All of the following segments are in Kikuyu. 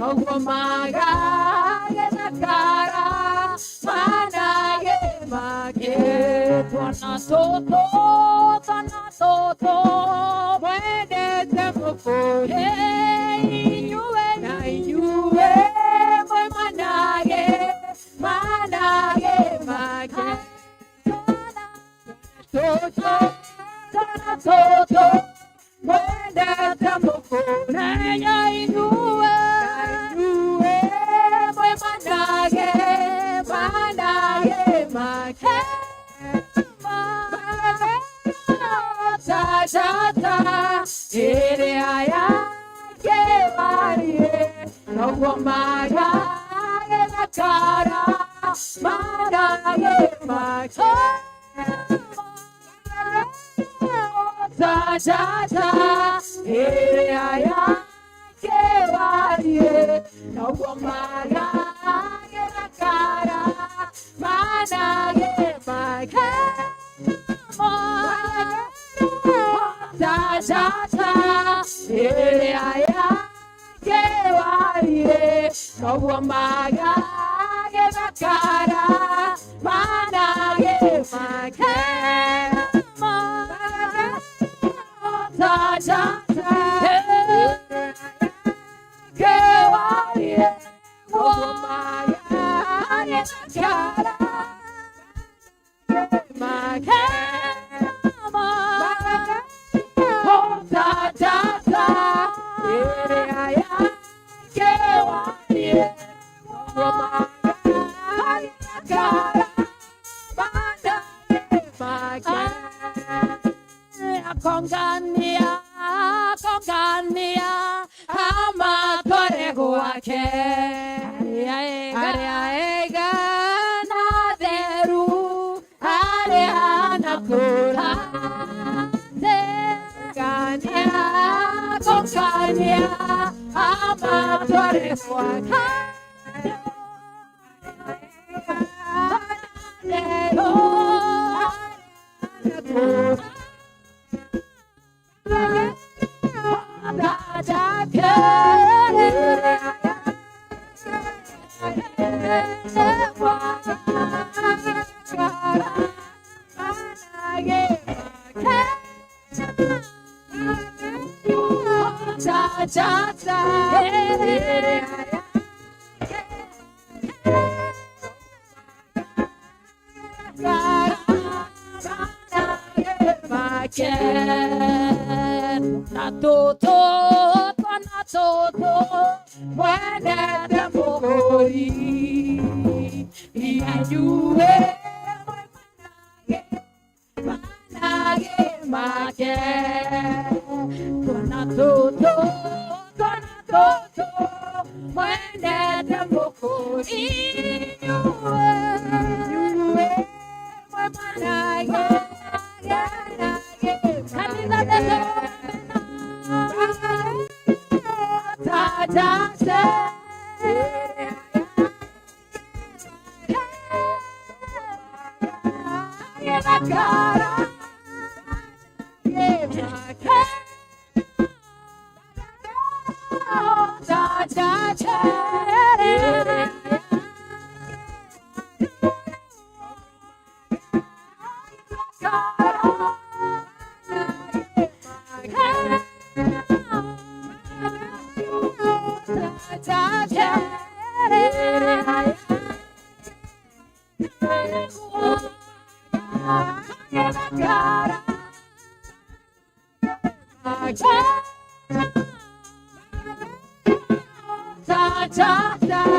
Noguo magage thakara manage make. Twana tũtũ, twana tũtũ mwendete mũkũrĩ, inyuĩ na inyuĩ mwĩ manage, manage make. Tũtũ, twana tũtũ mwendete mũkũrĩ, na inyuĩ, inyuĩ mwĩ manage, manage make. Ta ta ta ĩrĩa yakĩmarie, noguo magage thakara manage make. Ta ta ta ĩrĩa yakĩmarie, noguo magage thakara manage make. Ta ta ta ĩrĩa yakĩwarie, noguo magage thakara manage make. Ta ta ta kewarie, noguo magage thakara make. Ta ta ta ĩrĩa yakĩwarie, noguo magage thakara manage make. Akongania, akongania amatware gwake, arĩa ega na theru, arĩa na kũra. Kongania, kongania amatware gwake, theru, arĩa na kũra. Ta ta ta. Na tũtũ, twana tũtũ mwendete mũgũri, inyuĩ manage make. Twana tũtũ, twana tũtũ mwendete mũgũri, inyuĩ, inyuĩ manage, manage. Kanitha. Ta ta ta. Ta ta ta. Ta ta. Ta ta ta. Ta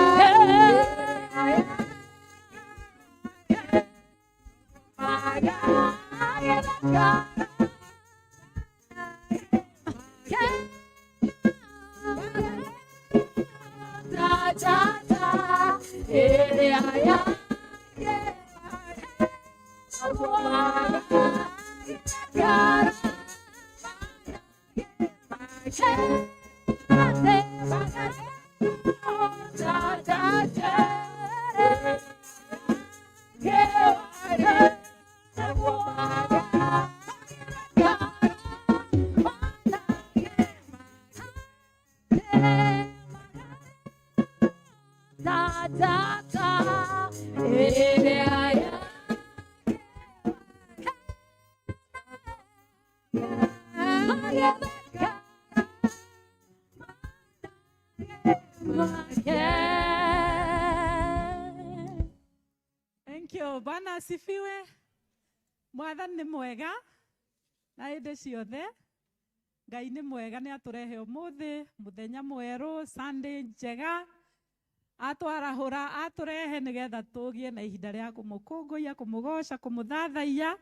ta ta. ta ĩrĩa yake. Thank you. Bwana asifiwe. Mwathani nĩ mwega na hĩndĩ ciothe. Ngai nĩ mwega nĩ atũrehe ũmũthĩ mũthenya mwerũ, Sunday njega, atwarahũra atũrehe nĩgetha tũgĩe na ihinda rĩa kũmũkũngũiya, kũmũgoca, kũmũthathaiya,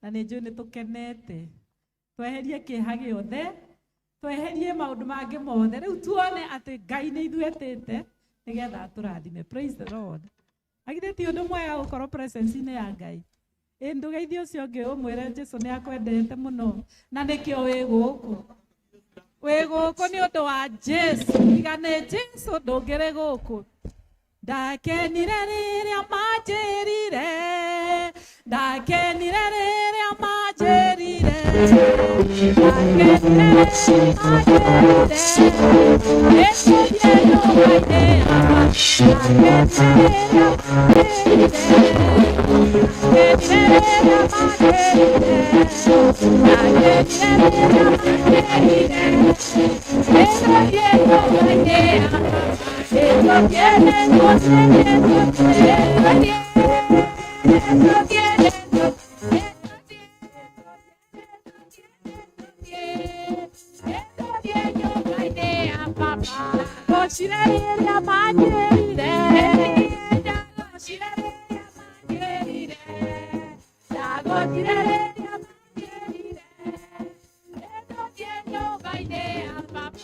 na nĩ njũĩ nĩ tũkenete. Tweherie kĩeha gĩothe, tweherie maũndũ mangĩ mothe, rĩu tuone atĩ Ngai nĩ ithuĩ etĩte nĩgetha atũrathime. Praise the Lord. Agithĩ ti ũndũ mwega gũkorwo presence-inĩ ya Ngai? Ĩ ndũgeithie ũcio ũngĩ ũmwĩre Jesu nĩ akwendete mũno na nĩkĩo wĩ gũkũ. Wĩ gũkũ nĩ ũndũ wa Jesu, tiga nĩ Jesu ndũngĩrĩ gũkũ. Ndakenire rĩrĩa manjĩrire, ndakenire rĩrĩa manjĩrire, ndakenire rĩrĩa manjĩrire, nĩtũthiĩ nyũmba-inĩ ya Baba. Ndakenire rĩrĩa manjĩrire, ndakenire rĩrĩa manjĩrire, ndakenire rĩrĩa manjĩrire, nĩtũthiĩ nyũmba-inĩ ya Baba.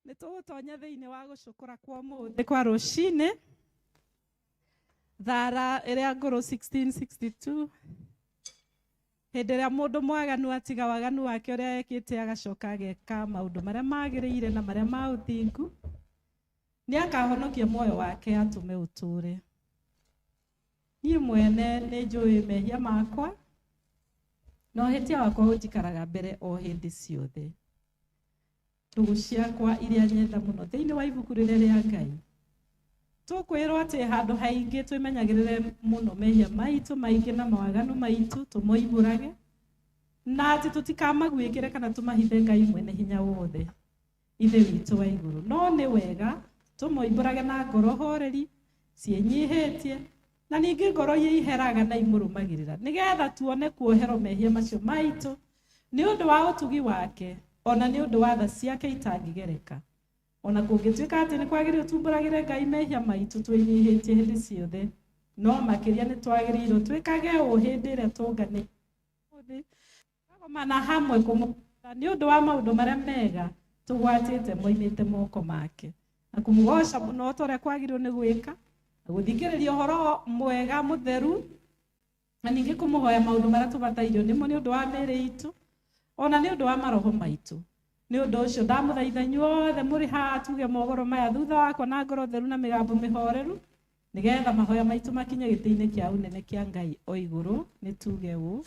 Nĩ tũgũtonya thĩinĩ wa gũcũkũra kwa ũmũthĩ kwa rũcinĩ, thara ĩrĩa ngũrũ 1662, hĩndĩ ĩrĩa mũndũ mwaganu atiga waganu wake ũrĩa ekĩte agacoka ageka maũndũ marĩa magĩrĩire na marĩa ma ũthingu, nĩ akahonokia muoyo wake atũme ũtũre. Niĩ mwene nĩ njũĩ mehia makwa, na ũhĩtia wakwa ũnjikaraga mbere o hĩndĩ ciothe. Ndũgũ ciakwa iria nyenda mũno thĩinĩ wa ibuku rĩrĩa rĩa Ngai, tũkwĩrwo atĩ handũ haingĩ twĩmenyagĩrĩre mũno mehia maitũ maingĩ na mawaganu maitũ, tũmoimbũrage Na atĩ tũtikamaguĩkĩre kana tũmahithe Ngai mwene hinya wothe Ithe witũ wa igũrũ. No nĩ wega tũmoimbũrage na ngoro horeri ciĩnyihĩtie na ningĩ ngoro iria iheraga na imũrũmagĩrĩra, nĩgetha tuone kuoherwo mehia macio maitũ nĩ ũndũ wa ũtugi wake, ona nĩ ũndũ wa tha ciake itangĩgereka. Ona kũngĩtuĩka atĩ nĩ kwagĩrĩirwo tumbũragĩre Ngai mehia maitũ twĩnyihĩtie hĩndĩ ciothe, no makĩria nĩ twagĩrĩirwo twĩkage ũũ hĩndĩ ĩrĩa tũnganĩte kũgomana hamwe kũmũgoca nĩ ũndũ wa maũndũ marĩa mega tũgwatĩte moimĩte moko make, na kũmũgoca mũno ta ũrĩa kwagĩrĩirwo nĩ gwĩka, na gũthikĩrĩria ũhoro mwega mũtheru, na ningĩ kũmũhoya maũndũ marĩa tũbatairio nĩmo nĩ ũndũ wa mĩĩrĩ itũ ona nĩ ũndũ wa maroho maitũ. Nĩ ũndũ ũcio ndamũthaitha inyuothe mũrĩ haha tuge mohoro maya thutha wakwa na ngoro theru na mĩgambo mĩhoreru, nĩgetha mahoya maitũ makinye gĩtĩ-inĩ kĩa ũnene kĩa Ngai o igũrũ. Nĩ tuge ũũ: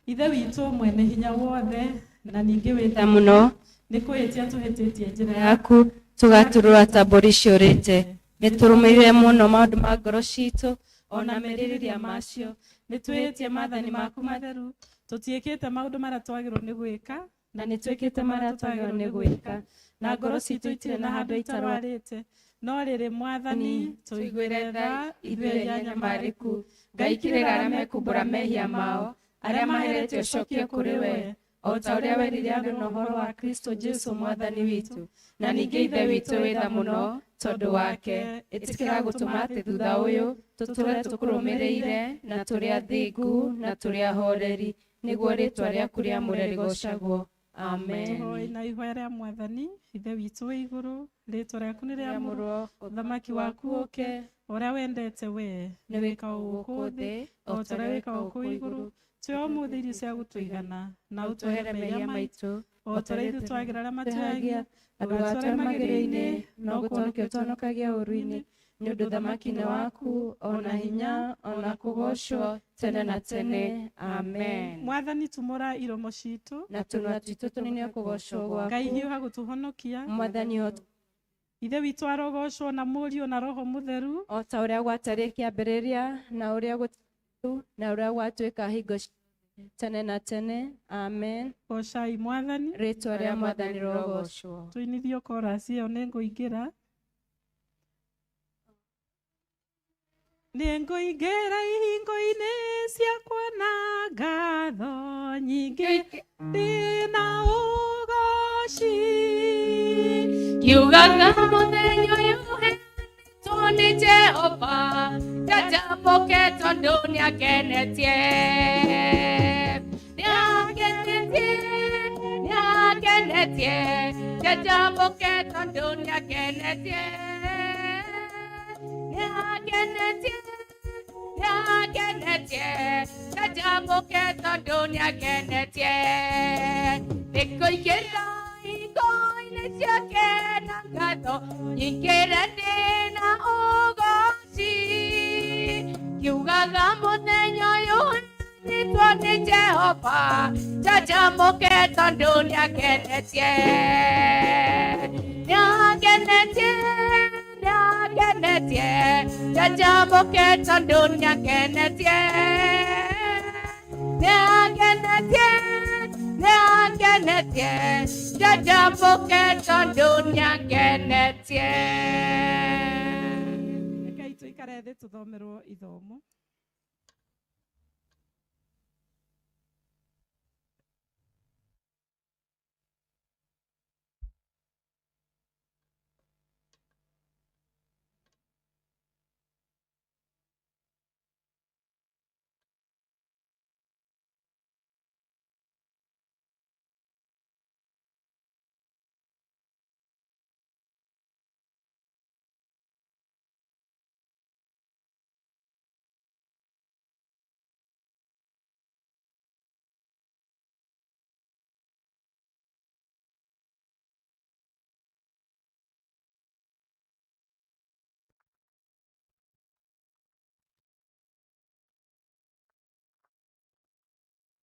Ithe witũ mwene hinya wothe na ningĩ wĩ tha mũno, nĩ kwĩhĩtia tũhĩtĩtie njĩra yaku tũgaturũra ta mbũri ciũrĩte. Nĩ tũrũmĩrĩire mũno maũndũ ma ngoro citũ ona merirĩria macio. Nĩ twĩhĩtie maathani maku matheru, tũtiĩkĩte maũndũ marĩa twagĩrĩirwo nĩ gwĩka, na nĩ twĩkĩte marĩa twagĩrĩirwo nĩ gwĩka, na ngoro citũ itirĩ na handũ itarwarĩte. No rĩrĩ Mwathani, tũiguĩre tha ithuĩ anyamarĩku. Ngai kirĩra arĩa mekumbũra mehia mao, arĩa maheretio ũcokie kũrĩ we, o ta ũrĩa werire andũ na ũhoro wa Kristo Jesu Mwathani witũ. Na ningĩ Ithe witũ wĩ tha mũno tondũ wake, ĩtĩkĩra gũtũma atĩ thutha ũyũ tũtũre tũkũrũmĩrĩire na tũrĩ athingu na tũrĩ ahoreri, nĩguo rĩĩtwa rĩaku rĩamũre rĩgoocagwo. Amen. Tũhoe na ihoya rĩa Mwathani. Ithe witũ wĩ igũrũ, rĩĩtwa rĩaku nĩ rĩamũrwo, ũthamaki waku ũke, ũrĩa wendete we nĩ wĩkagwo gũkũ thĩ o ta ũrĩa wĩkagwo kũu igũrũ. Tũhe ũmũthĩ irio cia gũtũigana, na ũtũhere ũtũhere mehia maitũ o ta ũrĩa ithuĩ twagĩra arĩa matũhagia, matũhagia, ndũgatware magerio-inĩ, no gũtũhonokia ũtũhonokagie ũũru-inĩ. Nĩ ũndũ ũthamaki nĩ waku, ona hinya, ona kũgoocwo tene na tene. Amen. Mwathani, tumũra iromo citũ, na tũnua twitũ tũnine kũgoocwo Ngai gwaku. hiũha gũtũhonokia. Mwathani, Ithe witũ arogocwo na Mũriũ na Roho Mũtheru, o ta ũrĩa gwatariĩ kĩambĩrĩria, na ũrĩa gũtariĩ na ũrĩa gwatuĩka hingo ciothe, tene na tene. Amen. Gocai Mwathani. Rĩĩtwa rĩa Mwathani rĩrogoocwo. Tũinithio chorus ĩyo nĩ ngũingĩra. Nĩ ngũingĩra ihingo-inĩ ciakwa na ngatho nyingĩ ndĩna ũgoci. Kiugaga mũthenya ũyũ ũheanĩtwo nĩ Jehova, njanjamũke tondũ nĩakenetie. Nĩakenetie, nĩakenetie, njanjamũke tondũ nĩakenetie. Nĩakenetie, nĩakenetie, njanjamũke tondũ nĩakenetie. Nĩngũingĩra ihingo-inĩ ciake na ngatho nyingĩre ndĩna ũgoci. Kiugaga mũthenya ũyũ ũheanĩtwo nĩ Jehova, njanjamũke tondũ nĩakenetie. Nĩakenetie, nĩakenetie, njanjamũke tondũ nĩakenetie. Nĩakenetie, nĩakenetie, njanjamũke tondũ nĩakenetie. Rekei tũikare thĩ tũthomerwo ithomo.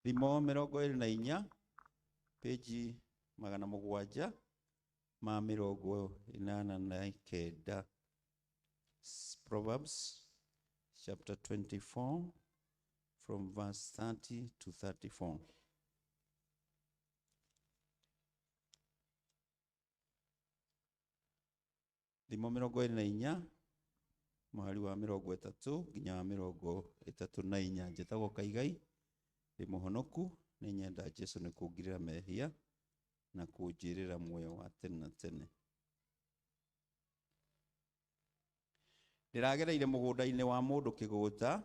Thimo 24 peji 789. Proverbs chapter 24 from verse 30 to 34. Thimo 24 mũhari wa 30 nginya wa 34. Njĩtagwo Kaigai, ndĩ mũhonoku, nĩ nyenda Jesũ nĩ kũngirĩra mehia na kũnjĩrĩra muoyo wa tene na tene. Ndĩragereire mũgũnda-inĩ wa mũndũ kĩgũta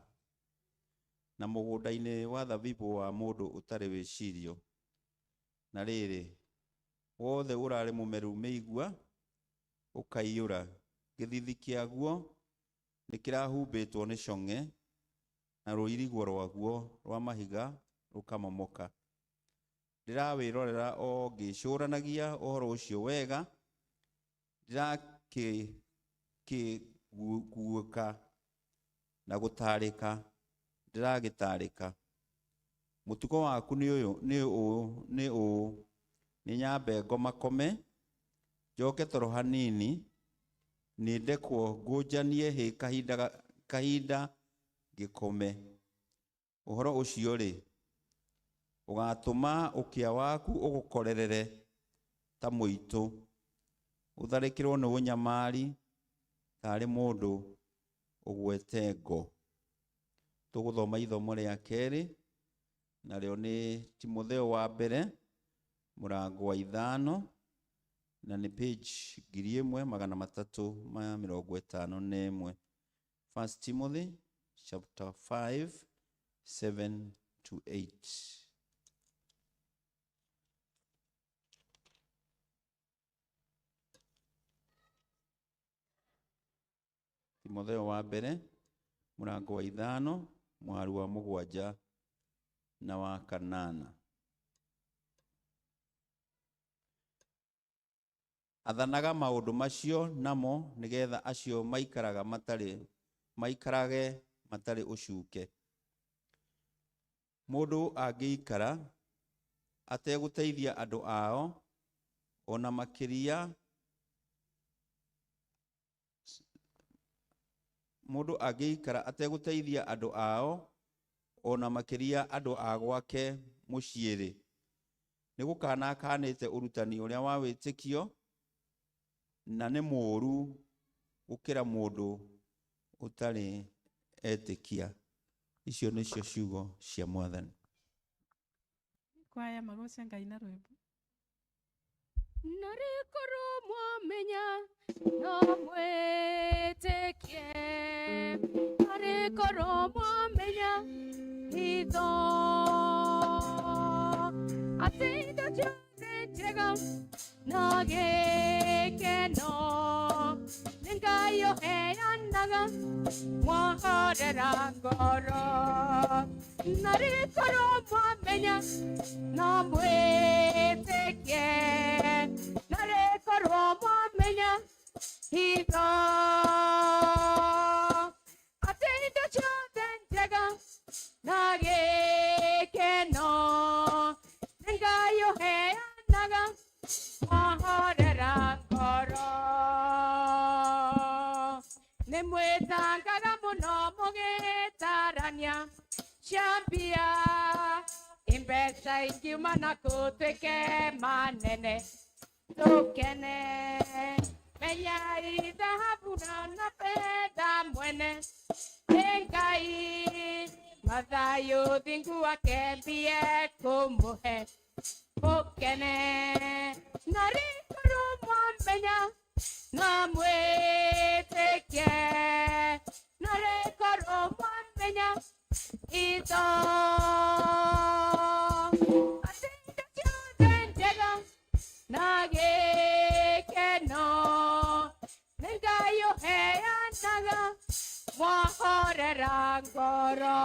na mũgũnda-inĩ wa thabibũ wa mũndũ ũtarĩ wĩcirio. Na rĩrĩ, wothe ũrarĩ mũmeru mĩigua ũkaiyũra, gĩthithi kĩaguo nĩkĩrahumbĩtwo nĩ cong'e, na rũirigo rwaguo rwa mahiga rũkamomoka. Ndĩrawĩrorera o ngĩcũranagia ũhoro ũcio wega, ndĩrakĩguũka na gũtarĩka, ndĩragĩtarĩka. Mũtugo waku nĩ ũyũ, nĩ ũũ, nĩ ũũ, nĩ nyambe ngomakome, njoke toro hanini, nĩ ndekwo ngũnjanie hĩ kahinda kahinda ngĩkome. Ũhoro ũcio rĩ, ũgatũma ũkĩa waku ũgũkorerere ta mũitũ, ũtharĩkĩrwo nĩ ũnyamari tarĩ mũndũ ũgwete ngo. Tũgũthoma ithomo rĩa kerĩ, narĩo nĩ Timotheo wa mbere mũrango wa 5, na nĩ page 1351. 1 Timothy chapter 5, 7 to 8. Timotheo wa mbere mũrango wa 5 mũhari wa 7 na wa 8. Athanaga maũndũ macio namo nĩgetha acio maikaraga matarĩ maikarage matarĩ ũcuke. Mũndũ angĩikara ategũteithia andũ ao ona makĩria mũndũ angĩikara ategũteithia andũ ao ona makĩria andũ a gwake mũciĩ-rĩ, nĩ gũkana akanĩte ũrutani ũrĩa wa wĩtĩkio, na nĩ mũũru gũkĩra mũndũ ũtarĩ etĩkia. Icio nĩcio ciugo cia Mwathani. Kwaya magoce Ngai na rwĩmbo. Narĩkorwo mwamenya no mwĩtĩkie, narĩkorwo mwamenya hitho, atĩ indo ciothe njega na gĩkeno nĩ Ngai ũheanaga mwahorera ngoro. Narĩkorwo mwamenya no mwĩtĩkie, narĩkorwo mwamenya hitho, atĩ indo ciothe njega na gĩkeno nĩ Ngai ũheanaga mwahorera ngoro. Nĩ mwĩtangaga mũno mũgĩtarania cia mbia, imbeca ingiuma na kũtuĩke manene tũkene. Menyai thahabu na betha mwene nĩ Ngai, mathayũ thingu wake mbie kũmũhe mũkene. Narĩkorwo mwamenya na mwĩtĩkie, narĩkorwo mwamenya hitho, atĩ indo ciothe njega na gĩkeno nĩ Ngai ũheanaga mwahorera ngoro.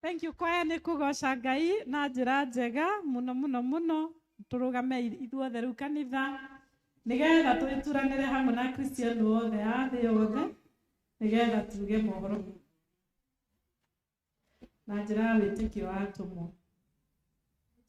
Thank you kwaya nĩ kũgoca Ngai na njĩra njega mũno mũno mũno. Tũrũgame ithuothe rĩu kanitha nĩgetha twĩturanĩre hamwe na Kristiano othe a thĩ yothe nĩgetha tuge mohoro na njĩra ya wĩtĩkio wa atũmwo.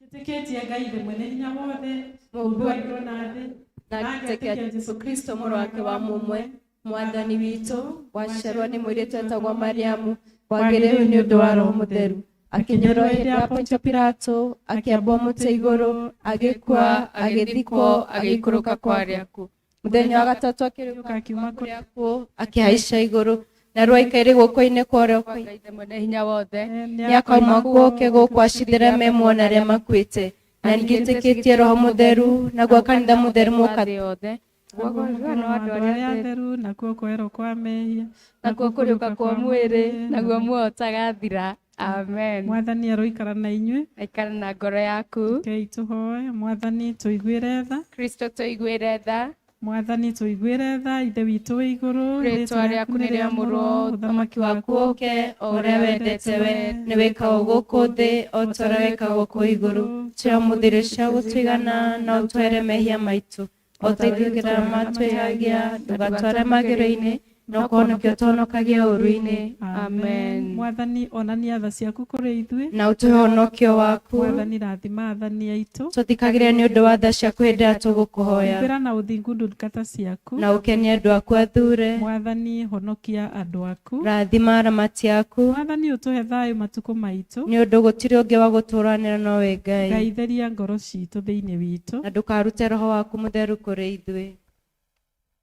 Njĩtĩkĩtie Ngai Ithe mwene hinya wothe, Mũũmbi wa igũrũ na thĩ, na ngĩtĩkia Jesũ Kristo mũrũ wake wa mũmwe, Mwathani witũ, waciarwo nĩ mũirĩtu etagwo Mariamu, wagĩrĩirwo nĩ ũndũ wa Roho Mũtheru, akĩnyũrwo hĩndĩ ya Pontio Pilato, akĩambwo mũtĩ igũrũ, agĩkua, agĩthikwo, agĩikũrũka kwa arĩa akuũ. Mũthenya wa gatatũ akĩriũka akiuma kũrĩa akuũ, akĩhaica igũrũ, narĩo aikaire guoko-inĩ kwa ũrĩo kwa Ithe mwene hinya wothe. Nĩakauma kuo oke gũkũ acirĩre me muoyo na arĩa makuĩte. Na ningĩ Roho Mũtheru, naguo kanitha mũtheru mũka yothe, Naguo mũgano wa andũ arĩa atheru, nakuo kwerwo kwa mehia, nakuo kũriũka kwa mwĩrĩ, naguo muoyo ũtagathira. Amen. Mwathani aroikara na inyuĩ. Aikara na ngoro yaku. Rekei tũhoe. Mwathani tũiguĩre tha. Kristo tũiguĩre tha. Mwathani tũiguĩre tha, Ithe witũ wĩ igũrũ, Rĩĩtwa rĩaku nĩ rĩamũrwo, ũthamaki waku ũũke, o ũrĩa wendete we nĩ wĩkagwo gũkũ thĩ o ta ũrĩa wĩkagwo kũu igũrũ. Tũhe ũmũthĩ irio cia gũtũigana, na ũtwere mehia maitũ o ta ithuĩ arĩa matwĩhagia, ndũgatware magerio-inĩ, no kũhonokia ũtũhonokagie ũũru-inĩ. Amen. Mwathani onania tha ciaku kũrĩ ithuĩ, na ũtũhe ũhonokio waku. Mwathani rathima athani aitũ, Tũthikagĩrĩre nĩ ũndũ wa tha ciaku hĩndĩ ĩrĩa tũgũkũhoya, humbĩra na ũthingu ndungata ciaku, na ũkenie andũ aku athure. Mwathani honokia andũ aku, Rathima aramati aku, Mwathani ũtũhe thayũ matukũ maitũ, nĩ ũndũ gũtirĩ ũngĩ wa gũtũũranĩra nowe Ngai. Ngai theria ngoro citũ thĩinĩ witũ. Na ndũkarute roho waku mũtheru kũrĩ ithuĩ.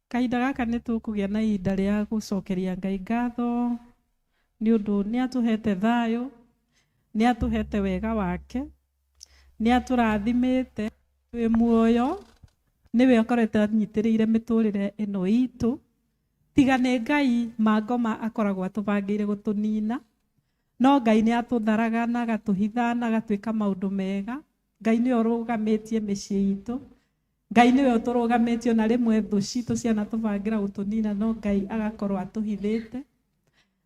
Kahinda gaka nĩ tũkũgĩa na ihinda rĩa gũcokeria Ngai ngatho nĩ ũndũ nĩ atũhete thayũ, nĩ atũhete wega wake, nĩ atũrathimĩte twĩ muoyo, nĩwe ũkoretwo anyitĩrĩire mĩtũrĩre ĩno itũ. Tiga nĩ Ngai mangoma akoragwo atũbangĩire gũtũnina, no Ngai nĩ atũtharaga na agatũhitha na agatwĩka maũndũ mega. Ngai nĩwe ũrũgamĩtie mĩciĩ itũ, Ngai nĩwe ũtũrũgamĩtie, ona rĩmwe thũ citũ cianatũbangĩra gũtũnina, no Ngai agakorwo atũhithĩte.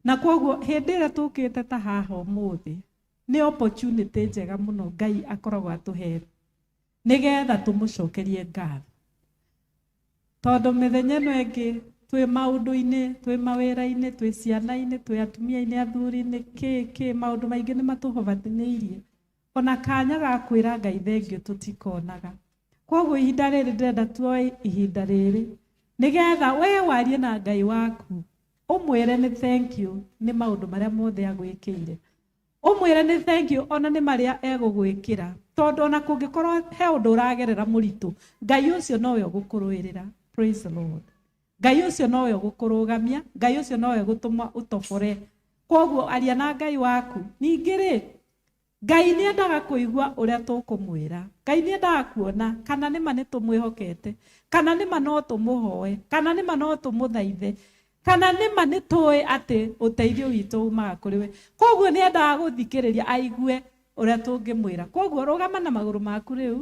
Na koguo hĩndĩ ĩrĩa tũkĩte ta haha ũmũthĩ nĩ opportunity njega mũno Ngai akoragwo atũhete nĩgetha tũmũcokerie ngatho, tondũ mĩthenya ĩno ĩngĩ twĩ maũndũ-inĩ, twĩ mawĩra-inĩ, twĩ ciana-inĩ, twĩ atumia-inĩ, athuri-inĩ, kĩ kĩ maũndũ maingĩ nĩ matũhobanĩirie, ona kanya ga kwĩra Ngai thengio tũtikonaga. Koguo ihinda rĩrĩ ndĩrenda tuoe ihinda rĩrĩ nĩgetha we warie na Ngai waku, ũmwĩre nĩ thank you nĩ maũndũ marĩa mothe agwĩkĩire, ũmwĩre nĩ thank you ona nĩ marĩa egũgwĩkĩra, tondũ ona kũngĩkorwo he ũndũ ũragerera mũritũ, Ngai ũcio nowe ũgũkũrũĩrĩra. Praise the Lord. Ngai ũcio nowe ũgũkũrũgamia, Ngai ũcio nowe ũgũtũma ũtobore. Koguo aria na Ngai waku. Ningĩ rĩ, Ngai nĩ endaga kũigua ũrĩa tũkũmwĩra. Ngai nĩ endaga kuona kana nĩma nĩ tũmwĩhokete, kana nĩma no tũmũhoe, kana nĩma no tũmũthaithe, kana nĩma nĩ tũĩ atĩ ũteithio witũ umaga kũrĩ we. Koguo nĩ endaga gũthikĩrĩria aigue ũrĩa tũngĩmwĩra. Koguo rũgama na magũrũ maku rĩu,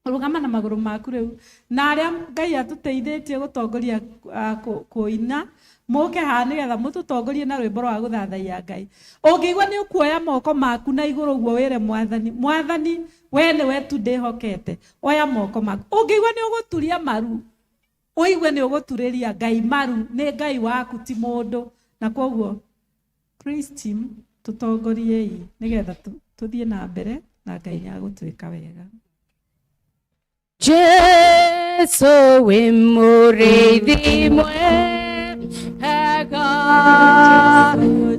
rũgama na magũrũ maku rĩu, na arĩa Ngai atũteithĩtie gũtongoria kũina, mũke haha nĩgetha mũtũtongorie na rwĩmbo rwa gũthathaiya Ngai. Ũngĩigua nĩ ũkuoya moko maku na igũrũ ũguo wĩre Mwathani, Mwathani we nĩwe tu ndĩhokete, oya moko maku. Ũngĩigua nĩ ũgũturia maru, ũigue nĩ ũgũturĩria Ngai maru, nĩ Ngai waku ti mũndũ. Na koguo praise team tũtongoriei nĩgetha tũthiĩ na mbere na Ngai nĩ agũtwĩka wega. Jesu wĩ mũrĩithi mwega,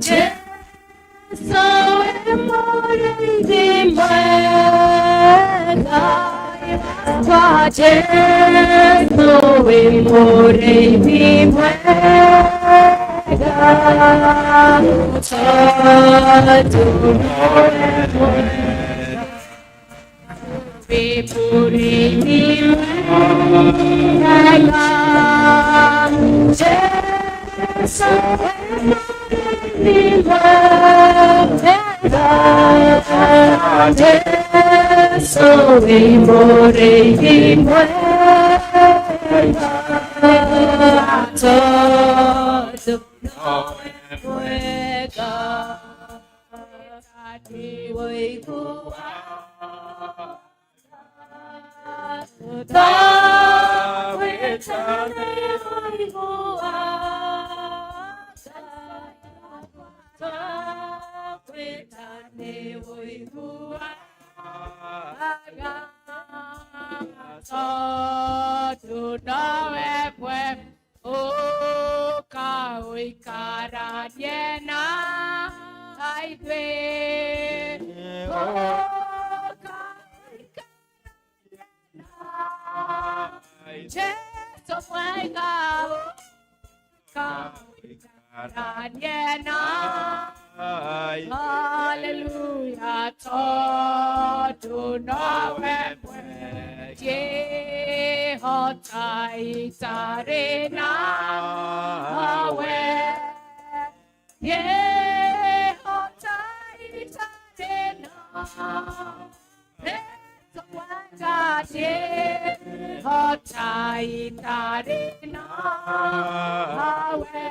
Jesu wĩ mũrĩithi mwega, kwa Jesu wĩ mũrĩithi mwega, tondũ nowe mwega. Wĩ mũrĩithi mwega, Jesu wĩ mũrĩithi mwega, Jesu wĩ mũrĩithi mwega, tondũ nowe mwega. Tondũ nowe mwega, ũka ũikaranie na ithuĩ, ũka ũikaranie na Jesu mwega, ũka ũikaranie na Hallelujah, tondũ nowe mwega, Jehota itarĩ nawe, Jehota itarĩ nawe, Jesu mwega, Ndingĩhota itarĩ nawe,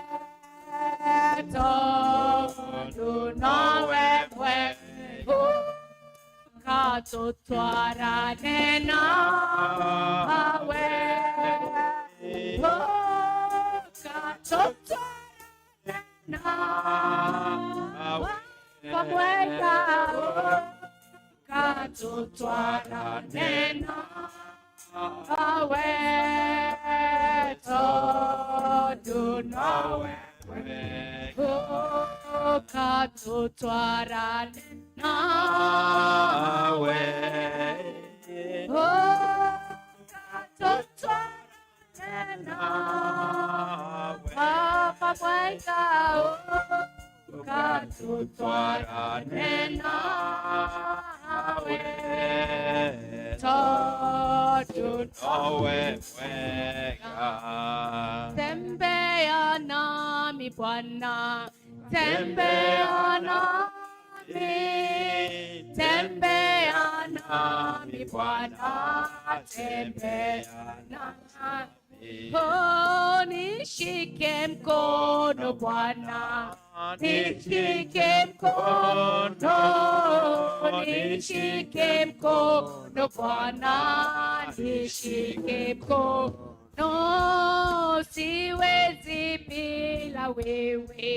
tondũ nowe mwega. Ũka tũtwarane nawe, ũka tũtwarane nawe, pamwega, ũka tũtwarane nawe, tondũ nowe ũka tũtwarane nawe, ũka tũtwarane nawe, Baba mwega, ũka tũtwarane nawe, tondũ Nowe mwega. Tembea nami Bwana, tembea nami, tembea nami Bwana, tembea nami. Oh, nishike mkono Bwana, nishike mkono, nishike mkono Bwana, nishike mkono. Siwezi bila wewe,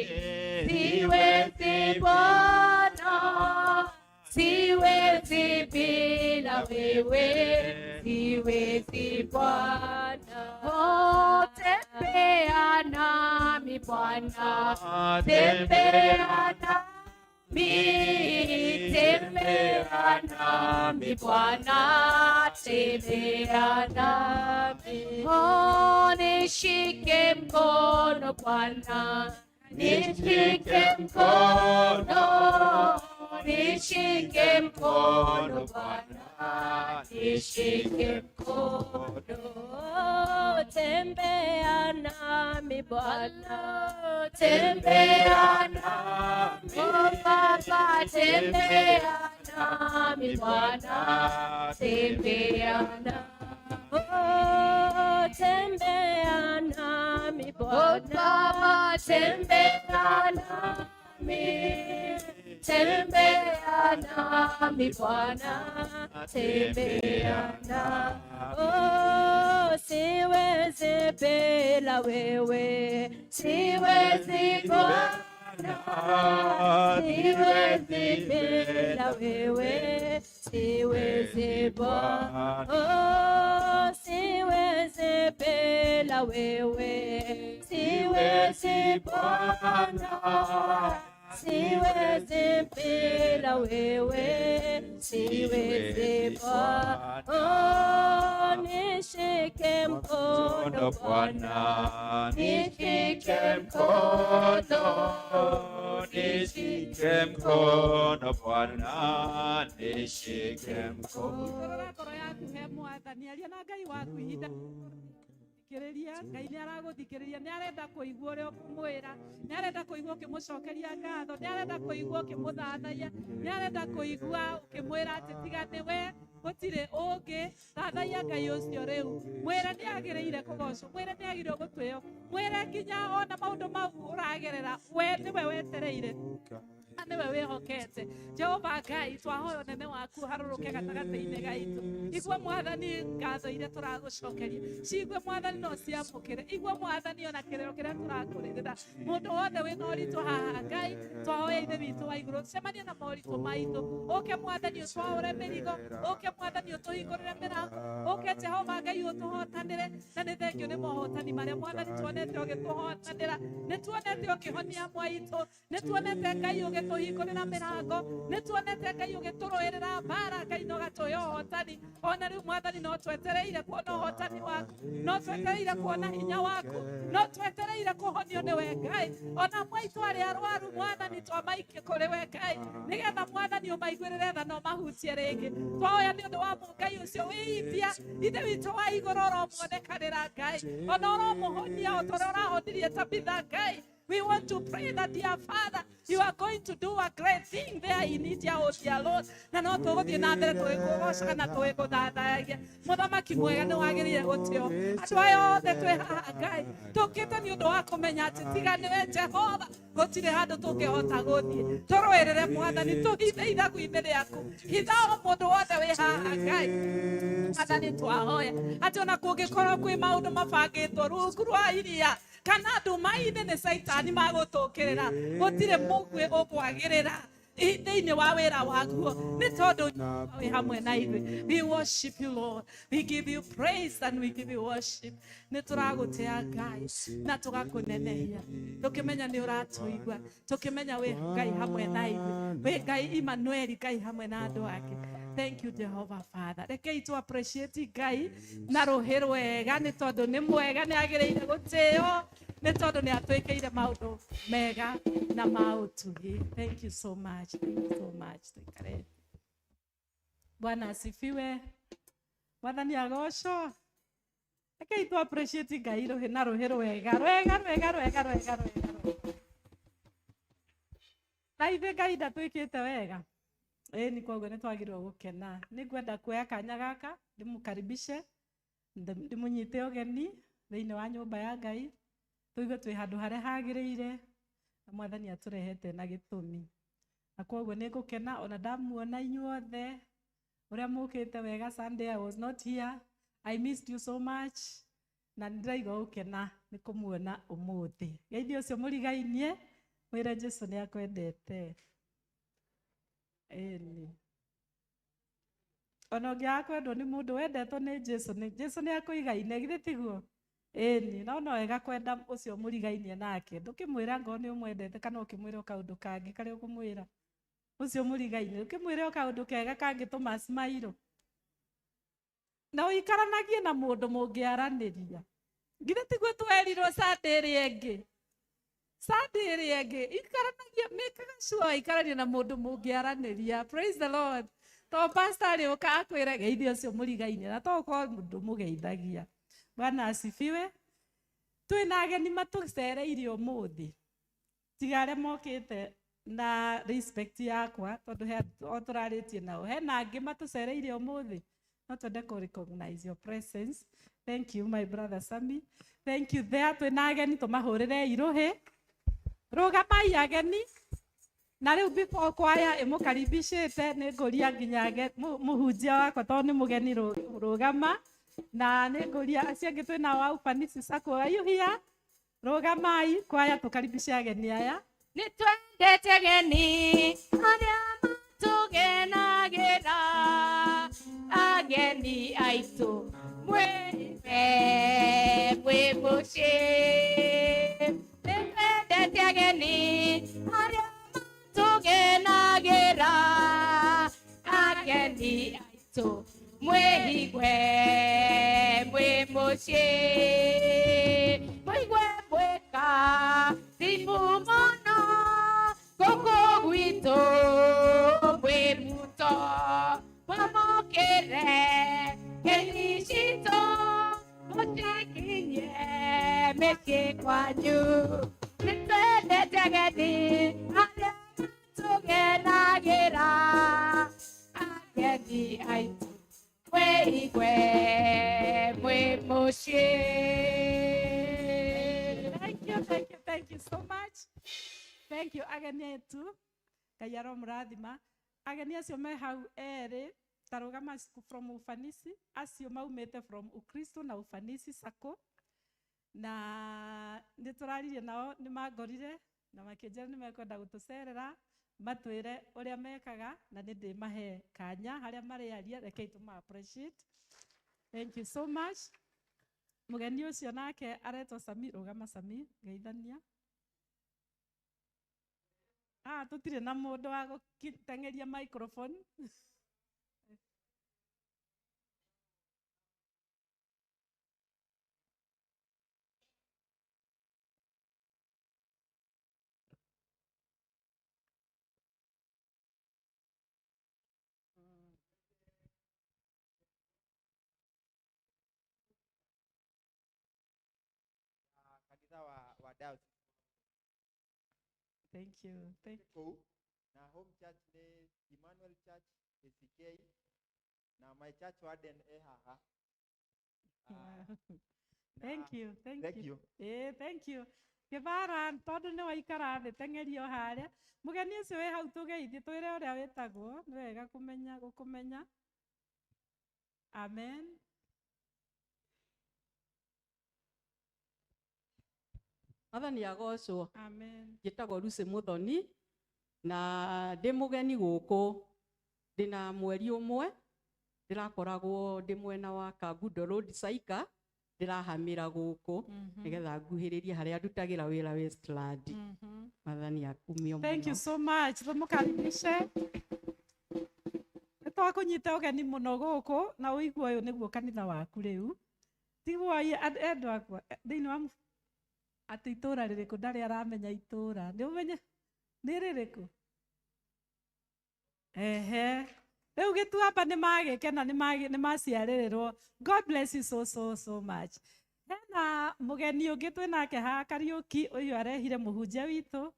siwezi Bwana, siwezi bila wewe, siwezi Bwana. Oh, tembea nami Bwana, tembea nami, tembea nami Bwana, tembea nami. Oh, nishike mkono Bwana, nishike mkono, nishike mkono Bwana, nishike mkono. Tembea nami Bwana, tembea nami, oh Baba, tembea nami Bwana, tembea nami. Oh, tembea nami Oh Bwana, Baba, tembea nami, tembea nami Bwana, tembea nami. Oh, siwezi bila wewe, siwezi Bwana, siwezi bila wewe, siwezi Bwana. Oh, siwezi bila wewe, siwezi Bwana, siwezi bila wewe, siwezi Bwana. Oh, nishike mkono Bwana, nishike mkono, nishike mkono Bwana, nishike mkono. Rora ngoro yaku he Mwathani, aria na Ngai waku ihinda thikĩrĩria. Ngai nĩ aragũthikĩrĩria, nĩ arenda kũigua ũrĩa ũkũmwĩra, nĩ arenda kũigua ũkĩmũcokeria ngatho, nĩ arenda kũigua ũkĩmũthathaiya, nĩ arenda kũigua ũkĩmwĩra atĩ tiga nĩwe gũtirĩ ũngĩ. Thathaiya Ngai ũcio rĩu, mwĩre nĩ agĩrĩire kũgocwo, mwĩre nĩ agĩrĩire gũtĩo, mwĩre nginya ona maũndũ mau ũragerera we nĩwe wetereire, nĩwe wĩhokete. Jehova Ngai, twahoya ũnene waku harũrũke gatagatĩ-inĩ gaitũ. Igua Mwathani ngatho iria tũragũcokeria, cigue Mwathani no ciamũkĩre. Igua Mwathani ona kĩrĩro kĩrĩa tũrakũrĩrĩra. Mũndũ wothe wĩna ũritũ haha, Ngai, twahoya Ithe witũ wa igũrũ cemania na moritũ maitũ. Ũke Mwathani ũtwaũre mĩrigo, ũke Mwathani ũtũhingũrĩre mĩrango, ũke Jehova Ngai ũtũhotanĩre. Na nĩ thengio nĩ mohotani marĩa Mwathani tuonete ũgĩtũhotanĩra, nĩ tuonete ũkĩhonia mwaitũ, nĩ tuonete Ngai ũgĩtũhingũrĩra mĩrango, nĩ tuonete Ngai ũgĩtũrũĩrĩra mbara, Ngai no gatũhe ũhotani. Ona rĩu Mwathani no twetereire kuona ũhotani waku, no twetereire kuona hinya waku, no twetereire kũhonio nĩwe Ngai. Ona mwaitũ arĩa arwaru Mwathani twamaikie kũrĩ we Ngai, nĩgetha Mwathani ũmaiguĩrĩre tha na ũmahutie rĩngĩ. Twahoya nĩ ũndũ wa Ngai ũcio wĩ India, Ithe witũ wa igũrũ ũromuonekanĩra Ngai, ona ũromũhonia o ta ũrĩa ũrahonirie Tabitha Ngai. We want to pray that, dear Father, You are going to do a great thing there in India, oh dear Lord. Na no tũgũthiĩ na mbere tũgĩkũgocaga na tũgĩkũthathayagia. Mũthamaki mwega nĩ wagĩrĩire gũtĩo. Andũ aya othe twĩ haha Ngai, tũkĩte nĩ ũndũ wa kũmenya atĩ tiga nĩwe Jehova gũtirĩ handũ tũngĩhota gũthiĩ. Tũrũĩrĩre Mwathani, tũhithe ithagu-inĩ rĩaku. Hitha o mũndũ wothe wĩ haha Ngai. Mwathani twahoya atĩ ona kũngĩkorwo kwĩ maũndũ mabangĩtwo rungu rwa iria kana nduma-inĩ nĩ Caitani magũtũkĩrĩra, gũtirĩ mũguĩ ũkwagĩrĩra thĩinĩ wa wĩra waguo nĩ tondũ wĩ hamwe na ithuĩ. We worship you, Lord. We give you praise and we give you worship. Nĩ tũragũtĩa Ngai na tũgakũnenehia, tũkĩmenya nĩ ũratũigua, tũkĩmenya wĩ Ngai hamwe na ithuĩ, wĩ Ngai Emmanuel, Ngai hamwe na andũ ake. Thank you, Jehovah Father. Rekei tu appreciate Ngai na rũhĩ rwega nĩ tondũ nĩ mwega, nĩ agĩrĩire gũtĩo, nĩ tondũ nĩ atwĩkĩire maũndũ mega na ma ũtugi. Thank you so much. Thank you so much. Tuikare. Bwana asifiwe. Mwathani agocwo. Rekei tu appreciate Ngai rũhĩ na rũhĩ rwega rwega rwega rwega rwega rwega. Na ithuĩ Ngai ndatwĩkĩte wega. Ĩni koguo nĩ twagĩrĩirwo gũkena. Nĩ ngwenda kuoya kanya gaka ndĩmũkaribishe, ndĩmũnyite ũgeni thĩinĩ wa nyũmba ya Ngai, tũigue twĩ handũ harĩa hagĩrĩire na Mwathani atũrehete na gĩtũmi. Na koguo nĩ ngũkena ona ndamuona inyuothe ũrĩa mũkĩte wega. Sunday I was not here. I missed you so much. Na nĩndĩraigua gũkena nĩ kũmuona ũmũthĩ. Geithia ũcio mũrigainie, mwĩre Jesũ nĩ akwendete. Ĩni. Ona ũngĩaga kwendwo nĩ mũndũ wendetwo nĩ Jesũ, nĩ Jesũ nĩ akũigaine, githĩ tiguo? Ĩni, no no wega kwenda ũcio mũrigainie nake. Ndũkĩmwĩra ngorwo nĩ ũmwendete kana ũkĩmwĩra o kaũndũ kangĩ karĩa ũkũmwĩra. Ũcio mũrigainie, ũkĩmwĩre o kaũndũ kega kangĩtũma smile. Na ũikaranagie na mũndũ mũngĩaranĩria. Githĩ tiguo twerirwo Sunday ĩrĩa ĩngĩ? Sunday ĩrĩa ĩngĩ, ikaranagia, mĩkaga sure waikarania na mũndũ mũngĩaranĩria. Praise the Lord. To pastor arĩũka akwĩre geithia ũcio mũrigainie na to ũkorwo ndũmũgeithagia. Bwana asifiwe. Twĩna ageni matũcereire ũmũthĩ. Tiga arĩa mokĩte na respect yakwa tondũ he o tũrarĩtie nao. Hena angĩ matũcereire ũmũthĩ. No twende kũ recognize your presence. Thank you, my brother Sami. Thank you there. Twĩna ageni tũmahũrĩre irũhĩ. Rũgamai ageni. Na rĩu before kwaya ĩmũkaribicĩte nĩ ngũria nginya mũhunjia wakwa tondũ nĩ mũgeni rũgama. Na nĩ ngũria acio angĩ twĩna wa Ufanisi Sacco. Are you here? Rũgamai kwaya tũkaribice ageni aya. Nĩ twendete ageni arĩa matũgenagĩra, ageni aitũ mwĩme mwĩ mũciĩ. Nĩ twendete ageni arĩa matũgenagĩra, ageni aitũ mwĩigwe mwĩ mũciĩ. Mwĩigwe mwĩka thimu mũno gũkũ gwitũ mwĩ muto, mwamũkĩre ngemi citũ mũcikinyie mĩciĩ kwanyu. Nĩ twendete ageni arĩa matũgenagĩra, ageni aitũ mwĩigwe mwĩ mũciĩ. Thank you, thank you, thank you so much. Thank you ageni aitu. Ngai aromũrathima. Ageni acio me hau erĩ ta rũgama from Ufanisi, acio maumĩte from Ukristo na Ufanisi Sacco. Na nĩ tũraririe nao, nĩ mangorire na makĩnjĩra nĩ mekwenda gũtũcerera matwĩre ũrĩa mekaga, na nĩ ndĩmahe kanya harĩa marĩaria. Rekei tũma appreciate. Thank you so much. Mũgeni ũcio nake aretwo Sami. Rũgama Sami, geithania. Tũtirĩ na mũndũ wa gũteng'eria microphone. Kanitha wa diocese. Thank you. Thank Kũu na home church nĩ Emmanuel Church ACK na my church warden e haha. Thank you. Thank Thank you. you. Eh, thank you. Kĩbara tondũ nĩ waikara thĩ teng'erio harĩa. Mũgeni ũcio wĩ hau tũgeithie twĩre ũrĩa wĩtagwo, nĩ wega kũmenya gũkũmenya. Amen. Mwathani agocwo. Amen. Njĩtagwo Lucy Muthoni na ndĩ mũgeni gũkũ, ndĩna mweri ũmwe ndĩrakoragwo ndĩ mwena wa Kangundo Road Saika, ndĩrahamĩra gũkũ nĩgetha nguhĩrĩrie harĩa ndutagĩra wĩra Westland. Mwathani akumio. Thank you so much. Tũmũkaribishe. Nĩ twakũnyita ũgeni mũno gũkũ na ũigue ũyũ nĩguo kanitha waku rĩu. Tiguo endwa akwa thĩinĩ wa atĩ itũra rĩrĩkũ ndarĩ aramenya itũra. Nĩ ũmenye nĩ rĩrĩkũ? Ehe. Rĩu gĩtuamba nĩ magĩkena nĩ maciarĩrĩrwo. God bless you so so so much. Hena mũgeni ũngĩ twĩnake haha Kariũki, ũyũ arehire mũhunjia witũ.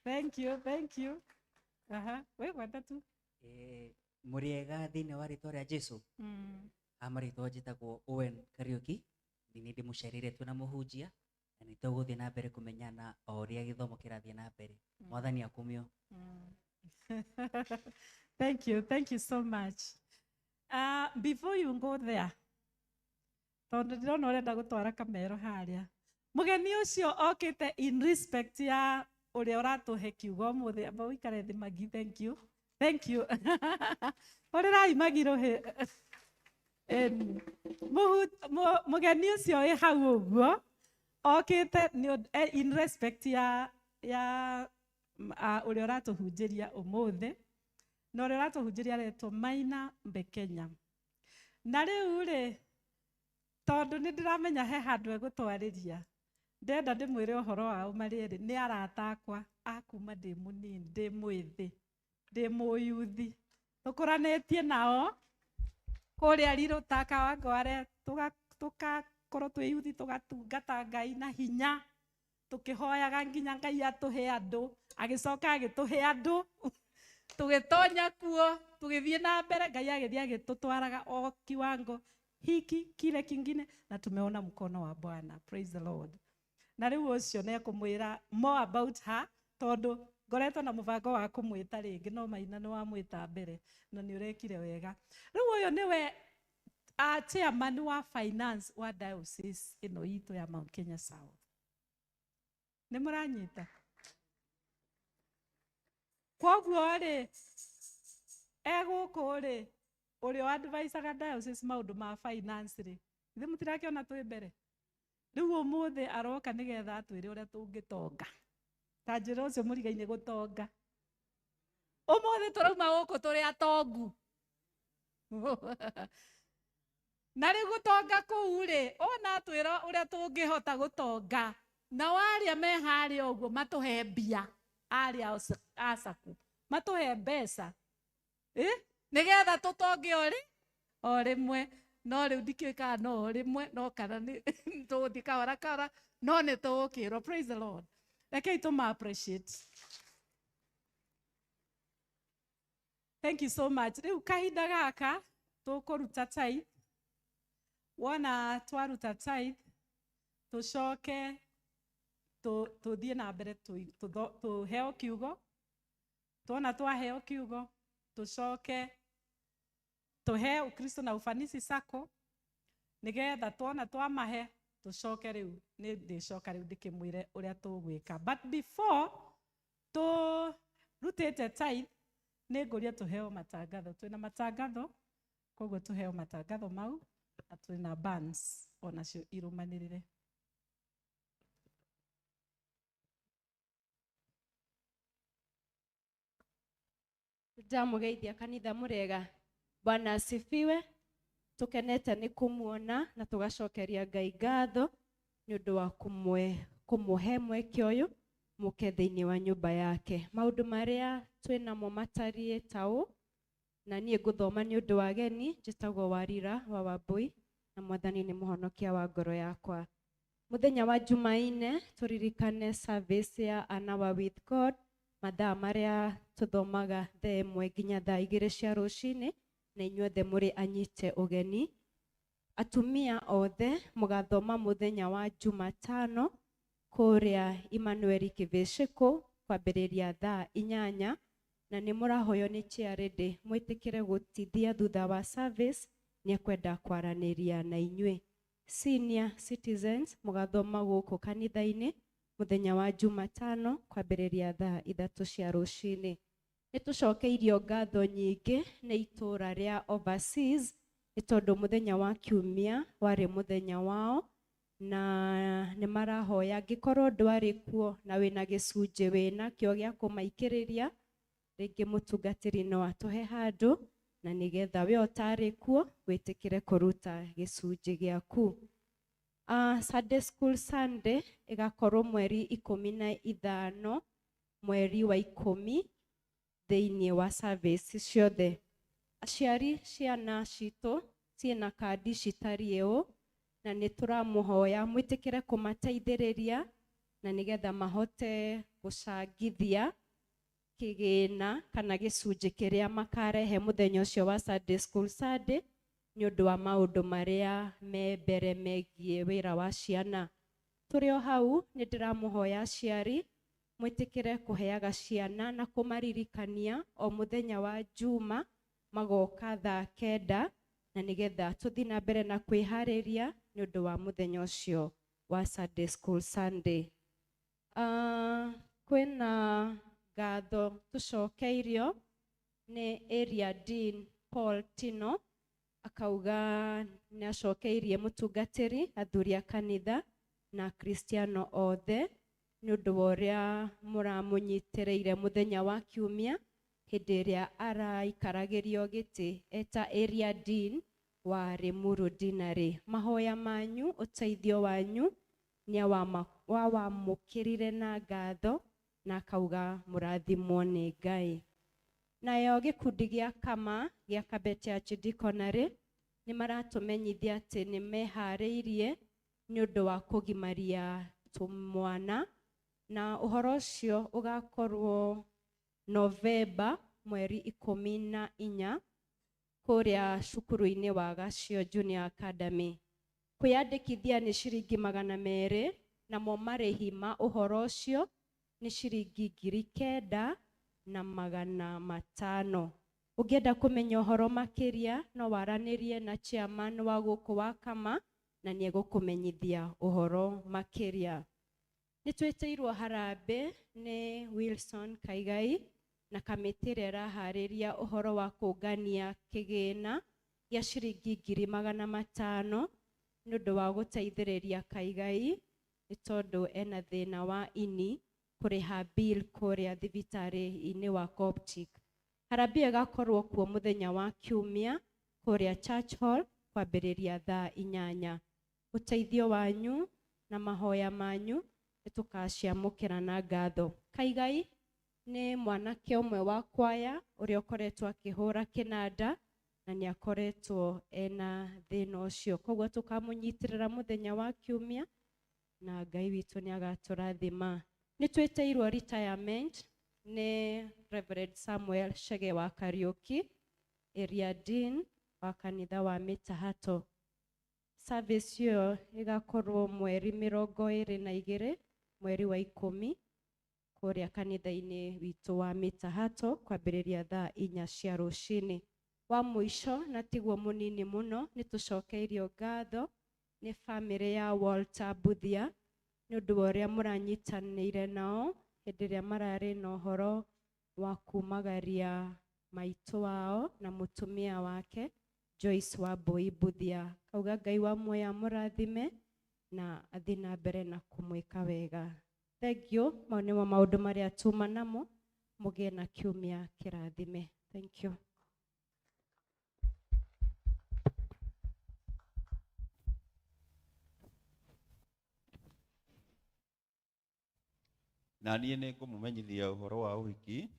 Thank you, thank you. Aha, wĩgwete tu. Mũrĩega thĩinĩ wa rĩtwa rĩa Jesu. Marĩtwa njĩtagwo Owen Kariũki, nĩ ndĩmũcereire twĩna mũhunjia na nĩ tũgũthiĩ na mbere kũmenyana o ũrĩa gĩthomo kĩrathiĩ na mbere. Mwathani akumio. Thank you, thank you so much. Before you go there, tondũ ndĩrona ũrenda gũtwara kamero harĩa. Mũgeni ũcio okĩte in respect ya ũrĩa ũratũhe kiugo ũmũthĩ, amba ũikare thĩ Magi, thank you. Thank you. Hũrĩrai Magi rũhĩ. Mũgeni ũcio wĩ hau ũguo okĩte in respect ya ũrĩa ũratũhunjĩria ũmũthĩ, na ũrĩa ũratũhunjĩria aretwo Maina Mbekenya. Na rĩu rĩ, tondũ nĩ ndĩramenya he handũ egũtwarĩria, ndĩrenda ndĩmwĩre ũhoro wao marĩ erĩ, nĩ arata akwa a kuma ndĩ mũnini, ndĩ mwĩthĩ, ndĩ mũyuthi, tũkũranĩtie nao kũrĩa Rirũta Kawangware, tũgakorwo twĩ yuthi, tũgatungata Ngai na hinya, tũkĩhoyaga nginya Ngai atũhe andũ, agĩcoka agĩtũhe andũ, tũgĩtonya kuo, tũgĩthiĩ na mbere, Ngai agĩthiĩ agĩtũtwaraga o kiwango hiki kile kingine, na tumeona mkono wa Bwana. Praise the Lord. Na rĩu ũcio nĩ ekũmwĩra more about her, tondũ ngoretwo na mũbango wa kũmwĩta rĩngĩ, no Maina nĩ wamwĩta mbere na nĩ ũrekire wega. Rĩu ũyũ nĩwe chairman wa finance wa diocese ĩno itũ ya Mount Kenya South. Nĩ mũranyita? Kwoguo rĩ, egũkũ rĩ, ũrĩa advisaga diocese maũndũ ma finance rĩ, ithuĩ mũtirakĩona twĩ mbere. Rĩu ũmũthĩ aroka nĩgetha atwĩre ũrĩa tũngĩtonga. Ta njĩra ũcio mũrigaine gũtonga. Ũmũthĩ tũrauma gũkũ tũrĩ atongu. Na rĩu gũtonga kũu rĩ, ona atwĩra ũrĩa tũngĩhota gũtonga. Na arĩa me harĩa ũguo matũhe mbia, arĩa acaku, matũhe mbeca. Nĩgetha tũtonge o rĩmwe. No rĩu ndikĩũĩ kana no o rĩmwe, no kana nĩ tũgũthiĩ kahora kahora, no nĩ tũgũkĩrwo. Praise the Lord. Rekei tũma appreciate. Thank you so much. Rĩu kahinda gaka tũkũruta tithe. Wona twaruta tithe, tũcoke tũthiĩ na mbere tũheo kiugo. Tuona twaheo kiugo, tũcoke tũhe Ukristo na Ufanisi Sacco, nĩgetha tuona twamahe tũcoke rĩu nĩ ndĩcoka rĩu ndĩkĩmwĩre ũrĩa tũgwĩka. But before tũrutĩte tithe, nĩ ngũria tũheo matangatho. Twĩna matangatho, koguo tũheo matangatho mau, na twĩna bands onacio irũmanĩrĩre. Ndamũgeithia kanitha mũrega. Bwana asifiwe. Tukenete nĩ kũmuona na tũgacokeria Ngai ngatho nĩ ũndũ wa kũmũhe mweke ũyũ mũke thĩinĩ wa nyũmba yake. Maũndũ marĩa twĩnamo matariĩ ta ũũ, na niĩ ngũthoma nĩ ũndũ wa ageni. Njĩtagwo Warira wa Wambui na Mwathani nĩ mũhonokia wa ngoro yakwa. Muthenya wa Jumaine turirikane service ya An Hour with God mathaa maria tuthomaga thaa 1 nginya thaa 2 cia rucini na inyuothe muri anyite ugeni. Atumia othe mugathoma muthenya wa Jumatano kuria Emmanuel Kiviciku kwambiriria thaa 8 na ni murahoyo ni chairlady mwitikire gutithia thutha wa service ni ekwenda kwaraniria na inyui. Senior citizens mugathoma guku kanitha-ini muthenya wa Jumatano kwambiriria thaa 3 cia rucini. Ni tucokeirio ngatho nyingi ni itura ria overseas ni tondu muthenya wa kiumia wari muthenya wao na ni marahoya angikorwo ndwari kuo na wina gicunji wina kio gia kumaikiriria ringi mutungatiri no atuhe handu na nigetha we utari kuo witikire kuruta gicunji giaku. Sunday School Sunday igakorwo mweri 15 mweri wa 10 thiini wa service ciothe. Aciari ciana citu ciina kandi citariĩ ũũ na nĩ tũramũhoya mwĩtĩkĩre kũmateithĩrĩria na nĩgetha mahote gũcangithia kĩgĩna kana gĩcunjĩ kĩrĩa makarehe mũthenya ũcio wa Sunday School Sunday nĩ ũndũ wa maũndũ marĩa me mbere megiĩ wĩra wa ciana. Tũrĩ o hau nĩ ndĩramũhoya aciari mwĩtĩkĩre kũheaga ciana na kũmaririkania o mũthenya wa Juma magoka thaa 9 na nĩgetha tũthiĩ na mbere na kwĩharĩria nĩ ũndũ wa mũthenya ũcio wa Sunday School Sunday. Kwĩna ngatho tũcokeirio nĩ Area Dean Paul Tino akauga nĩ acokeirie mũtungatĩri athuri a kanitha na Kristiano othe nĩ ũndũ wa ũrĩa mũramũnyitĩrĩire mũthenya wa kiumia hĩndĩ ĩrĩa araikaragĩrio gĩtĩ eta Area Dean wa Limuru Deanery. Mahoya manyu ũteithio wanyu nĩ wawamũkĩrire na ngatho na akauga mũrathimwo nĩ Ngai. Nayo gĩkundi gĩa Kama gĩa Kabete Archdeaconry nĩ maratũmenyithia atĩ nĩ meharĩirie nĩ ũndũ wa kũgimaria tũmwana na ũhoro ũcio ũgakorwo Novemba mweri 14 kũrĩa cukuru-inĩ wa Gacio Junior Academy. Kwĩyandĩkithia nĩ ciringi 200 namo marĩhi ma ũhoro ũcio nĩ ciringi 9,500. Ũngĩenda kũmenya ũhoro makĩria no waranĩrie na chairman wa gũkũ wa Kama na nĩ egũkũmenyithia ũhoro makĩria. Nĩ twĩtĩirwo harambee nĩ Wilson Kaigai na kamĩtĩ ĩrĩa ĩraharĩria ũhoro wa kũngania kĩgĩna gĩa ciringi 500,000 nĩ ũndũ wa gũteithĩrĩria Kaigai nĩ tondũ ena thĩna wa ini kũrĩha bill kũrĩa thibitarĩ-inĩ wa Coptic. Harambee ĩgakorwo kuo mũthenya wa kiumia kũrĩa Church Hall kwambĩrĩria thaa 8. Ũteithio wanyu na mahoya manyu nĩ tũkaciamũkĩra na ngatho. Kaigai nĩ mwanake ũmwe wa kwaya ũrĩa ũkoretwo akĩhũra kĩnanda na nĩ akoretwo ena thĩna ũcio, koguo tũkamũnyitĩrĩra mũthenya wa kiumia na Ngai witũ nĩ agatũrathima. Nĩ twĩtĩirwo retirement nĩ Reverend Samuel Chege wa Kariuki, Area Dean wa kanitha wa Mĩtahato. Service ĩyo ĩgakorwo mweri 22 mweri wa 10 kũrĩa kanitha-inĩ witũ wa Mĩtahato kwambĩrĩria thaa 4 cia rũcinĩ. Wa mũico na tiguo mũnini mũno nĩ tũcokeirio ngatho nĩ bamĩrĩ ya Walter Mbuthia nĩ ũndũ wa ũrĩa mũranyitanĩire nao hĩndĩ ĩrĩa mararĩ na ũhoro wa kumagaria maitũ wao na mũtumia wake Joyce Wambui Mbuthia. Kauga Ngai wa muoyo amũrathime na athiĩ na mbere na kũmwĩka wega. Thank you. Mau nĩmo maũndũ marĩa tuma namo, mũgĩe na kiumia kĩrathime. Thank you. Na niĩ nĩ ngũmũmenyithia ũhoro wa ũhiki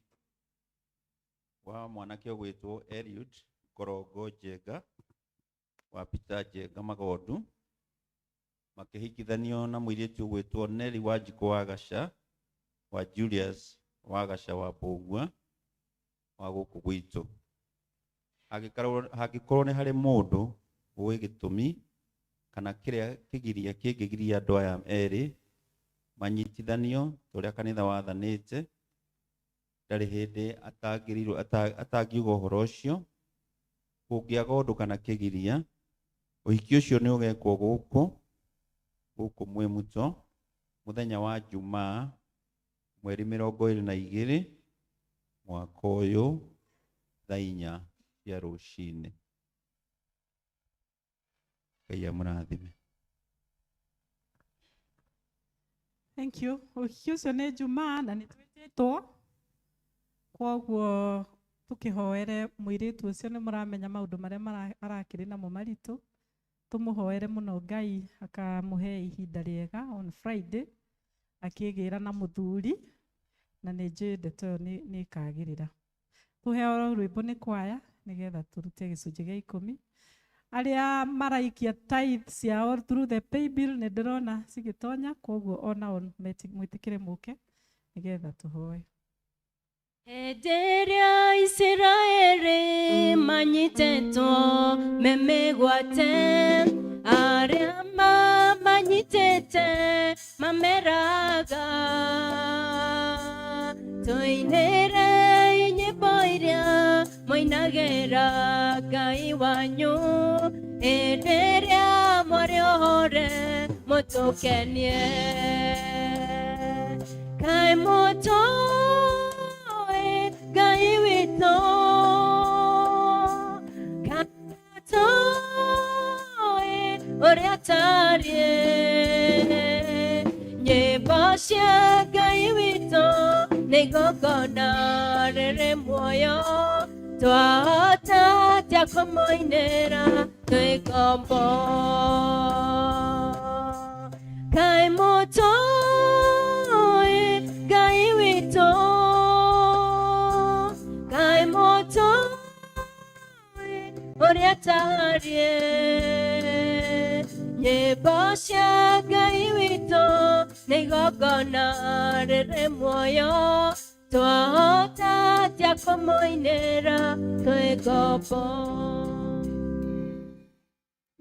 wa mwanake ũgwĩtwo Eliud Korongo Njenga wa Peter Njenga Magondu. Makĩhikithanio na mũirĩtu ũgwĩtwo Nelly Wanjikũ wa Gaca wa Julius wa Gaca wa Mbũgua wa gũkũ gwitũ. Hangĩkorwo nĩ harĩ mũndũ ũĩ gĩtũmi kana kĩrĩa kĩgiria kĩngĩgiria andũ aya erĩ manyitithanio ta ũrĩa kanitha wathanĩte, ndarĩ hĩndĩ atangĩrĩirwo atangiuga ũhoro ũcio. Kũngĩaga ũndũ kana kĩgiria, ũhiki ũcio nĩ ũgekwo gũkũ gũkũ Mwimuto mũthenya wa Jumaa mweri 22 mwaka ũyũ thaa 4 cia rũcinĩ. Ngai amũrathime. Thank you. Ũhiki ũcio nĩ Jumaa na nĩ twĩtĩtwo, koguo tũkĩhoere mũirĩtu ũcio. Nĩ mũramenya maũndũ marĩa arakĩrĩ namo maritũ, tũmũhoere mũno Ngai akamũhe ihinda rĩega on Friday akĩgĩra na mũthuri, na nĩ njũĩ ndeto ĩyo nĩ ĩkagĩrĩra. Tũheo rwĩmbo nĩ kwaya nĩgetha tũrute gĩcunjĩ gĩa 10. Arĩa maraikia tithe ciao through the paybill, nĩ ndĩrona cigĩtonya, koguo onao mwĩtĩkĩre mũke nĩgetha tũhoe. Hĩndĩ ĩrĩa Isiraeli manyitĩtwo me mĩgwate, arĩa mamanyitĩte mameraga, tũinĩre nyĩmbo iria mũinagĩra Ngai wanyu hĩndĩ ĩrĩa mwarĩ ohore, mũtũkenie. Kaĩ mũtũĩ Ngai witũ? Kaĩ mũtũĩ ũrĩa tariĩ? Nyĩmbo cia Ngai witũ nĩ igongona rĩrĩ muoyo, twahota atĩa kũmũinĩra twĩ ngombo? Kaĩ mũtũĩ Ngai witũ? Kaĩ mũtũĩ ũrĩa tariĩ? Nyĩmbo cia Ngai witũ nĩ igongona rĩrĩ muoyo, twahota atĩa kũmũinĩra twĩ ngombo?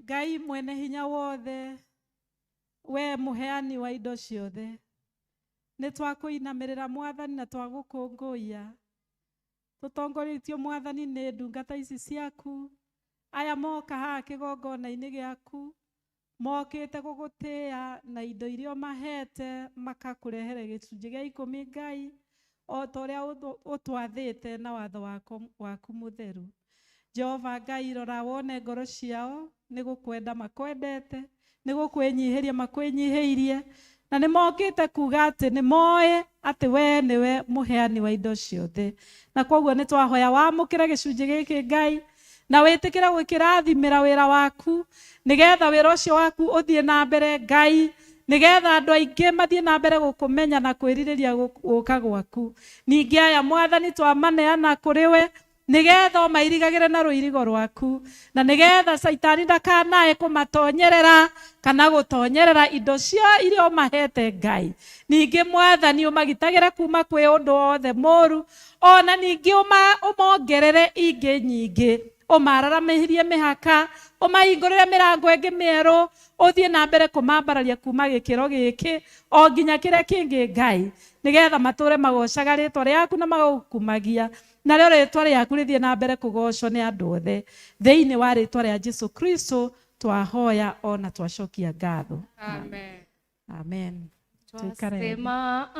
Ngai mwene hinya wothe, we mũheani wa indo ciothe, nĩ twakũinamĩrĩra Mwathani na twagũkũngũiya. Tũtongoretio Mwathani nĩ ndungata ici ciaku, aya moka haha kĩgongona-inĩ gĩaku, mokĩte gũgũtĩĩa na indo iria ũmahete, makakũrehere gĩcunjĩ gĩa 10, Ngai, o ta ũrĩa ũtwathĩte na watho waku mũtheru. Jehova Ngai, rora wone ngoro ciao, nĩ gũkwenda makwendete, nĩ gũkwĩnyihĩria makwĩnyihĩirie, na nĩ mokĩte kuga atĩ nĩ moĩ atĩ we nĩwe mũheani wa indo ciothe. Na koguo nĩ twahoya wamũkĩre gĩcunjĩ gĩkĩ, Ngai, na wĩtĩkĩre gũkĩrathimĩra wĩra waku, nĩgetha wĩra ũcio waku ũthiĩ na mbere, Ngai, nĩgetha andũ aingĩ mathiĩ na mbere gũkũmenya na kwĩrirĩria gũka gwaku. Ningĩ aya, Mwathani, twamaneana kũrĩ we, nĩgetha ũmairigagĩre na rũirigo rwaku, na nĩgetha Caitani ndakanae kũmatonyerera kana gũtonyerera indo cia iria ũmahete, Ngai. Ningĩ Mwathani, ũmagitagĩre kuma kwĩ ũndũ wothe mũru, ona ningĩ ũmongerere ingĩ nyingĩ, ũmararamĩrie mĩhaka, ũmahingũrĩre mĩrango ĩngĩ mĩerũ, ũthiĩ na mbere kũmambararia kuma gĩkĩro gĩkĩ o nginya kĩrĩa kĩngĩ, Ngai, nĩgetha matũre magocaga rĩtwa rĩaku na magũkumagia, narĩo rĩtwa rĩaku rĩthiĩ na mbere kũgocwo nĩ andũ othe. Thĩinĩ wa rĩtwa rĩa Jesu Kristo twahoya ona twacokia ngatho. Amen. Amen. Tuikare thĩ. Twasema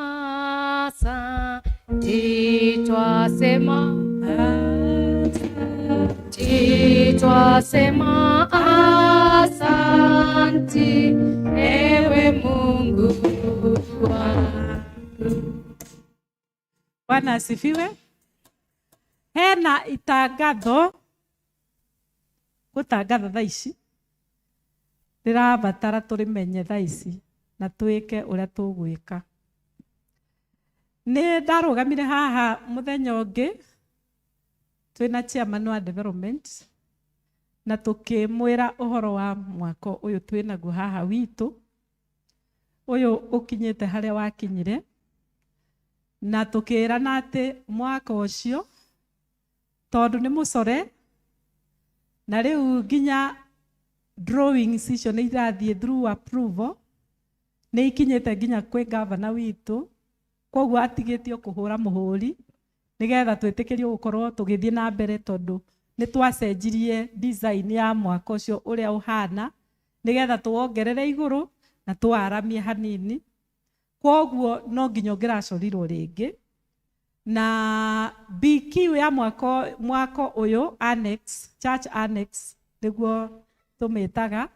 asanti, twasema asanti, twasema asanti, ewe Mungu wangu. Bwana asifiwe. Hena itangatho gũtangatha thaa ici, rĩrabatara tũrĩmenye thaa ici na twĩke ũrĩa tũgwĩka. Nĩ ndarũgamire haha mũthenya ũngĩ twĩna chairman wa development na tũkĩmwĩra ũhoro wa mwako ũyũ twĩnaguo haha witũ. Ũyũ ũkinyĩte harĩa wakinyire, na tũkĩrana atĩ mwaka ũcio tondũ nĩ mũcore na rĩu nginya drawings icio nĩ irathiĩ through approval, nĩ ikinyĩte nginya kwĩ gavana witũ, koguo atigĩtio kũhũra mũhũri nĩgetha twĩtĩkĩrio gũkorwo tũgĩthiĩ na mbere, tondũ nĩ twacenjirie design ya mwaka ũcio ũrĩa ũhana nĩgetha tũwongerere igũrũ na tũwaramie hanini, koguo no nginya ũngĩracorirwo rĩngĩ. Na BQ ya mwako ũyũ annex, church annex nĩguo tũmĩtaga,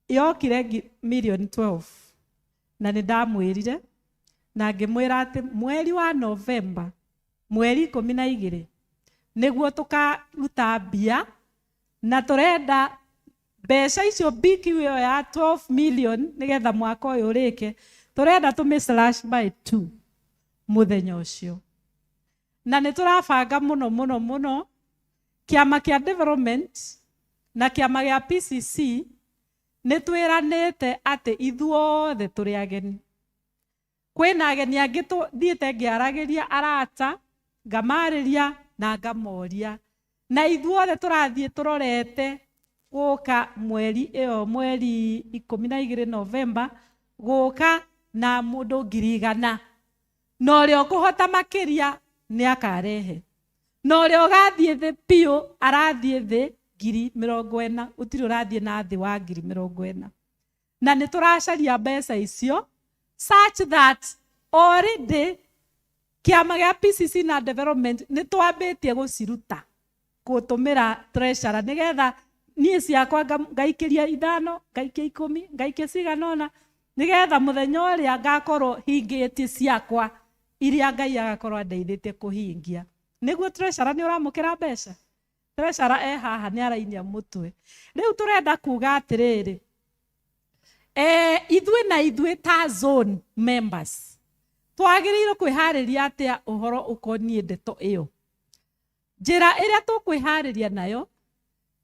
yokire mirioni 12, na nĩ ndamwĩrire na ngĩmwĩra atĩ mweri wa Novemba mweri 12 nĩguo tũkaruta mbia, na tũrenda mbeca icio BQ ĩyo ya 12 million nĩgetha mwaka ũyũ ũrĩke, tũrenda tũmĩ slash by 2 mũthenya ũcio. Na nĩ tũrabanga mũno mũno mũno kĩama kĩa development na kĩama gĩa PCC nĩ twĩranĩte atĩ ithuothe tũrĩ ageni. Kwĩna ageni angĩ thiĩte ngĩaragĩria arata, ngamarĩria na ngamoria, na ithuothe tũrathiĩ tũrorete gũka mweri ĩyo mweri 12 Novemba gũka na mũndũ 100,000, na ũrĩa ũkũhota makĩria nĩ akarehe, na ũrĩa ũgathiĩ thĩ biũ arathiĩ thĩ 40,000, gũtirĩ ũrathiĩ na thĩ wa 40,000. Na nĩ tũracaria mbeca icio such that already kĩama gĩa PCC na development nĩ twambĩtie gũciruta gũtũmĩra treasurer, nĩgetha niĩ ciakwa ngaikĩria 5, ngaikia 10, ngaikia cigana ũna, nĩgetha mũthenya ũrĩa ngakorwo hingĩtie ciakwa iria Ngai agakorwo andeithĩtie kũhingia. Nĩguo treasurer nĩ ũramũkĩra mbeca, treasurer e haha nĩ arainia mũtwe. Rĩu tũrenda kuga atĩrĩrĩ, ithuĩ na ithuĩ ta zone members twagĩrĩirwo kwĩharĩria atĩa ũhoro ũkoniĩ ndeto ĩyo. Njĩra ĩrĩa tũkwĩharĩria nayo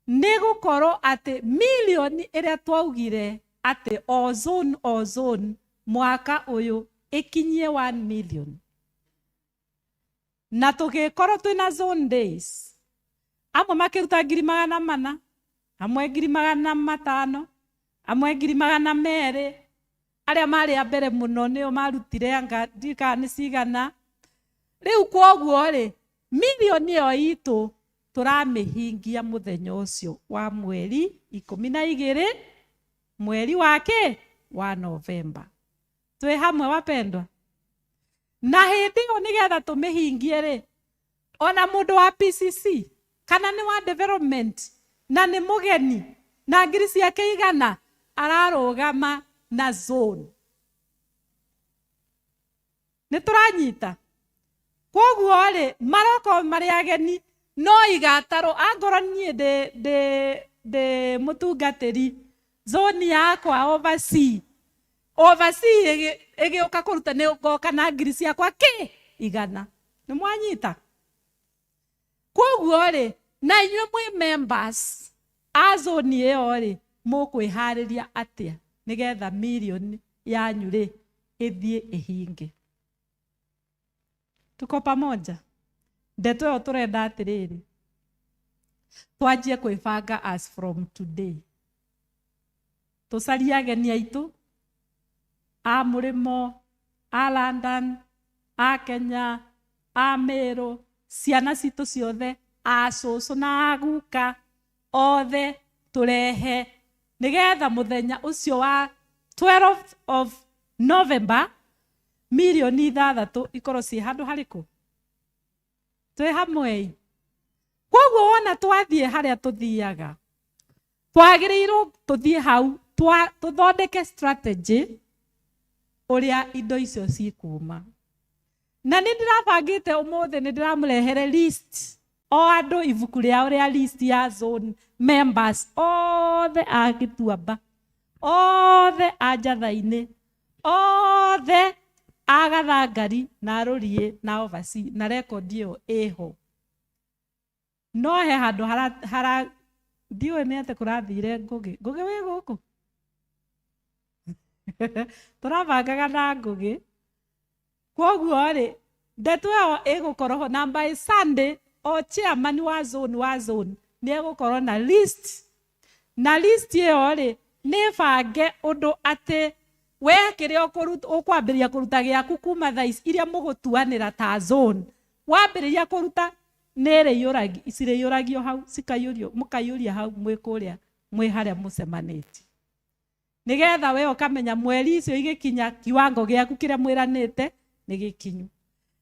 nĩ gũkorwo atĩ mirioni ĩrĩa twaugire atĩ o zone o zone mwaka ũyũ ĩkinyie 1 million, na tũgĩkorwo twĩna zone days, amwe makĩruta 400,000, amwe 500,000, amwe 200,000. Arĩa marĩ a mbere mũno nĩo marutire anga ndiũĩ kana nĩ cigana. Rĩu kwoguo rĩ, mirioni ĩyo itũ tũramĩhingia mũthenya ũcio wa mweri 12 mweri wa kĩ wa Novemba. Twĩ hamwe wapendwa? Na hĩndĩ ĩyo nĩgetha tũmĩhingie rĩ, ona mũndũ wa PCC kana nĩ wa development na nĩ mũgeni na 100,000 ararũgama na zone. Nĩ tũranyita? Kwoguo rĩ, marokorwo marĩ ageni no igatarwo. Angorwo niĩ ndĩ mũtungatĩri zone yakwa oversee ĩgĩũka kũruta nĩ ngoka na 100,000. Nĩ mwanyita? Kwoguo rĩ, na inyuĩ mwĩ members a zone ĩyo rĩ, mũkwĩharĩria atĩa nĩgetha mirioni yanyu rĩ ĩthiĩ ĩhinge? Tuko pamoja? Ndeto ĩyo tũrenda atĩrĩrĩ, twanjie kwĩbanga as from today. Tũcarie ageni aitũ a mũrĩmo, a London, a Kenya, a Meru, ciana citũ ciothe, a cũcũ na a guka othe tũrehe, nĩgetha mũthenya ũcio wa 12th of November 6 mirioni ikorwo ciĩ handũ harĩkũ. Twĩ hamwe? Koguo wona twathiĩ harĩa tũthiaga, twagĩrĩirwo tũthiĩ hau tũthondeke strategy ũrĩa indo icio cikuma. Na nĩ ndĩrabangĩte ũmũthĩ nĩ ndĩramũrehere list o andũ ibuku rĩao rĩa list ya zone members othe a Gĩtuamba, othe a Njatha-inĩ, othe a Gathangari na Rũriĩ na oversea, na record ĩyo ĩho. No he handũ hara ndiũĩ nĩ atĩ kũrathire. Ngũgĩ, Ngũgĩ wĩ gũkũ? Tũrabangaga na Ngũgĩ. Kwoguo rĩ, ndeto ĩyo ĩgũkorwo ho na by Sunday o chairman wa zone nĩ egũkorwo na list. Na list ĩyo rĩ, nĩ bange ũndũ atĩ we kĩrĩa ũkwambĩrĩria kũruta gĩaku kuma thaa ici iria mũgũtuanĩra ta zone. Wambĩrĩria kũruta nĩ cirĩiyũragio hau, cikaiyũrio, mũkaiyũria hau mwĩ kũrĩa, mwĩ harĩa mũcemanĩtie. Nĩgetha we ũkamenya mweri icio igĩkinya kiwango gĩaku kĩrĩa mwĩranĩte nĩ gĩkinyu.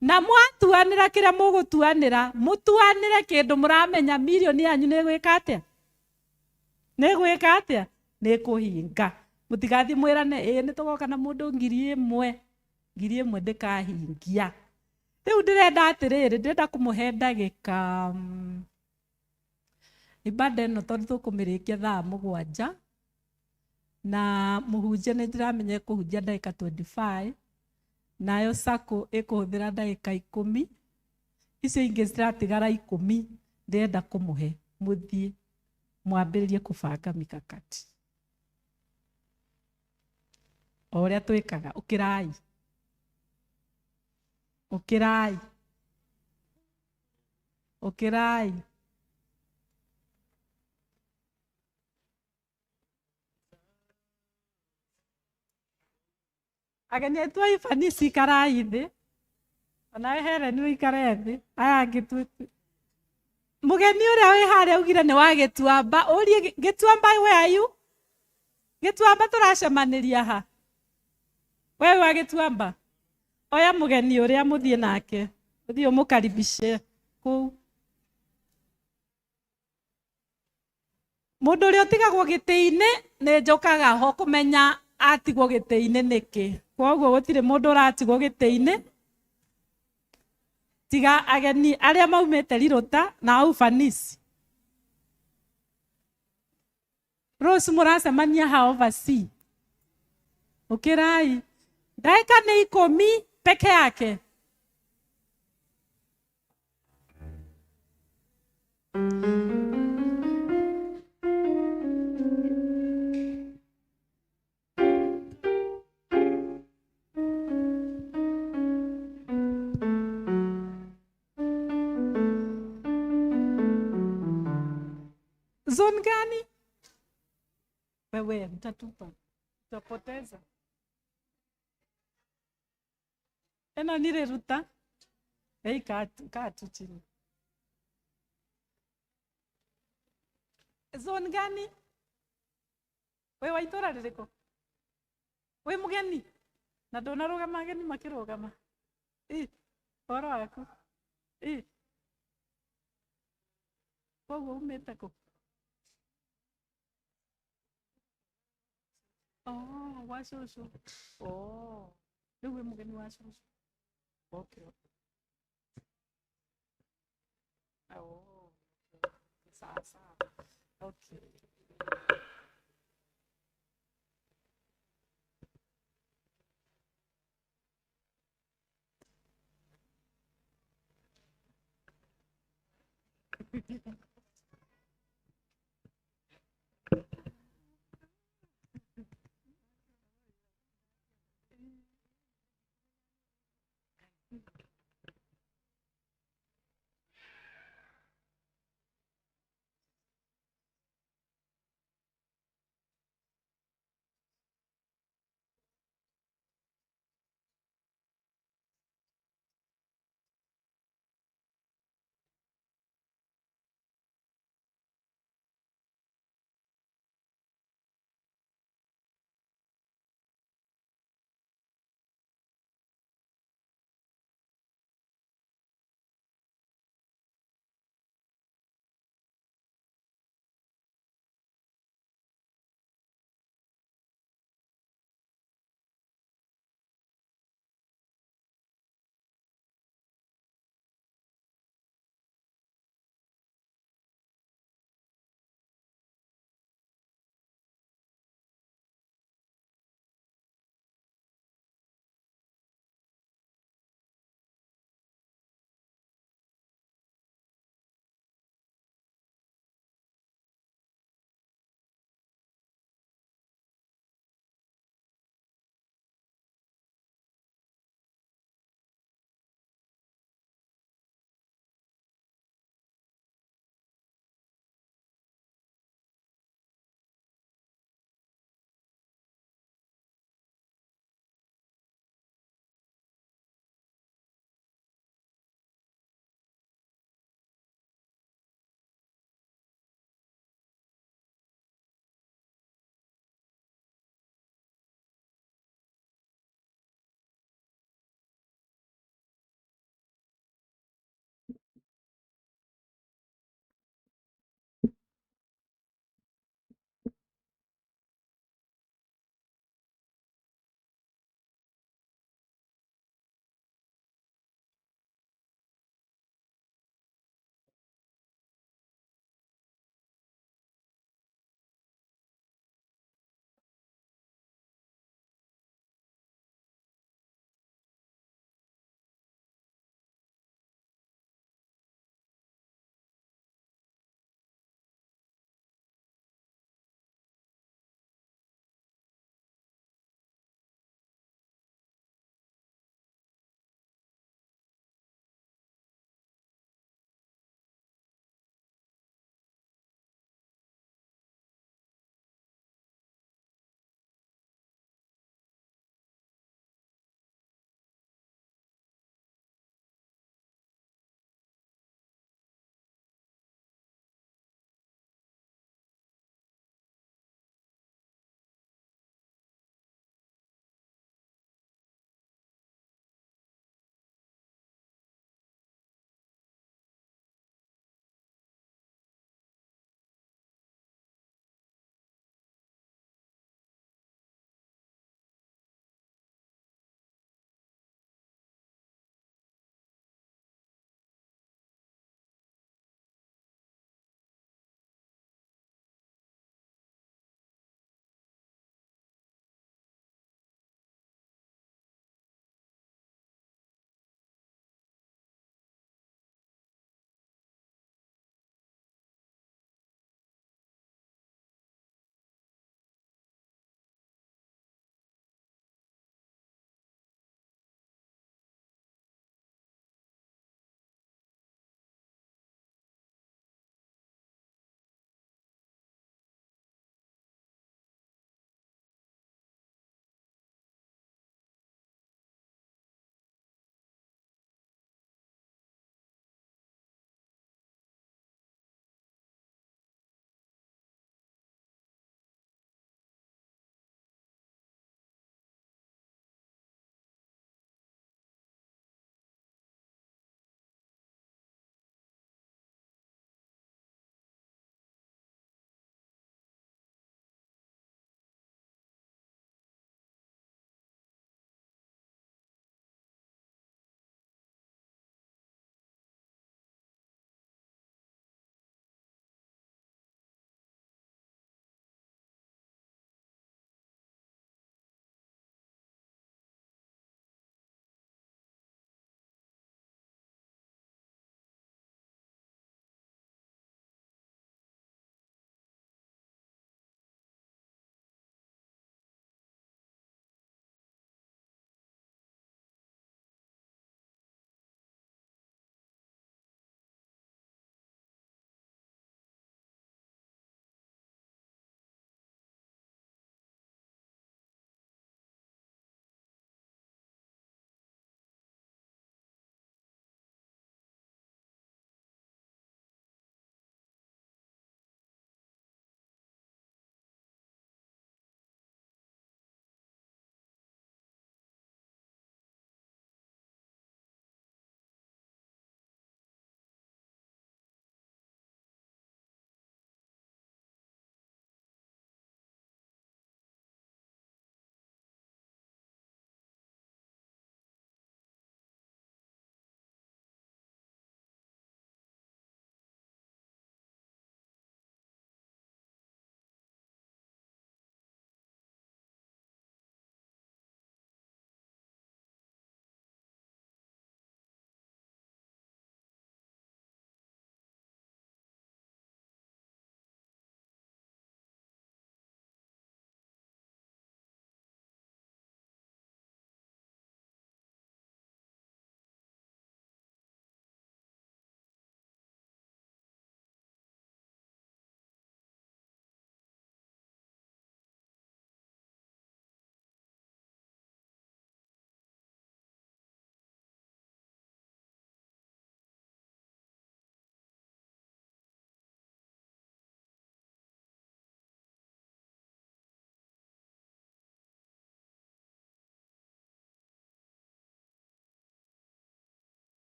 Na mwatuanĩra kĩrĩa mũgũtuanĩra, mũtuanĩre kĩndũ mũramenya mirioni yanyu nĩ ĩgwĩka atĩa? Nĩ ĩgwĩka atĩa? Nĩ ĩkũhinga. Mũtigathiĩ mwĩrane ĩĩ nĩ tũgoka na mũndũ 1,000. 1,000 ndĩkahingia. Rĩu ndĩrenda atĩrĩrĩ, ndĩrenda kũmũhe ndagĩka ibada ĩno tondũ tũkũmĩrĩkia thaa 7 na mũhunjia nĩ ndĩramenya ekũhunjia ndagĩka 25 nayo sacco ĩkũhũthĩra ndagĩka 10, icio ingĩ ciratigara 10 ndĩrenda kũmũhe mũthiĩ mwambĩrĩrie kũbanga mikakati o ũrĩa twĩkaga. Ũkĩrai, ũkĩrai, ũkĩrai. Ageni aitũ a Ibanisi ikarai thĩ, onawe Helen ũikare thĩ, aya angĩ mũgeni ũrĩa wĩ harĩa augire nĩ wa Gĩtuamba, ũrie Gĩtuamba, where are you? Gĩtuamba tũracemanĩria ha? We wĩ wa Gĩtuamba? Oya mũgeni ũrĩa mũthiĩ nake, ũthiĩ ũmũkaribishe kũu. Mũndũ ũrĩa ũtigagwo gĩtĩ-inĩ nĩ njũkaga ho kũmenya atigwo gĩtĩ-inĩ nĩkĩ. Kwoguo gũtirĩ mũndũ ũratigwo gĩtĩ-inĩ tiga ageni arĩa maumĩte Rirũta na Ufanisi. Rose mũracemania ha oversea. Ũkĩrai. Ndagĩka nĩ 10 peke yake. Zone gani? Wewe mtatupa, tutapoteza. Ena nire ruta. Ei, kaa tu chini. Zone gani? Wewe wa itũra rĩrĩkũ? Wĩ mũgeni? Na ndũnarũgama ageni makĩrũgama. Ĩ, ũhoro waku? Ĩ. Koguo umĩte kũ? Oh, wa cũcũ. Oh, rĩu wĩ mũgeni wa cũcũ. Okay. Oh, sawa sawa. Okay.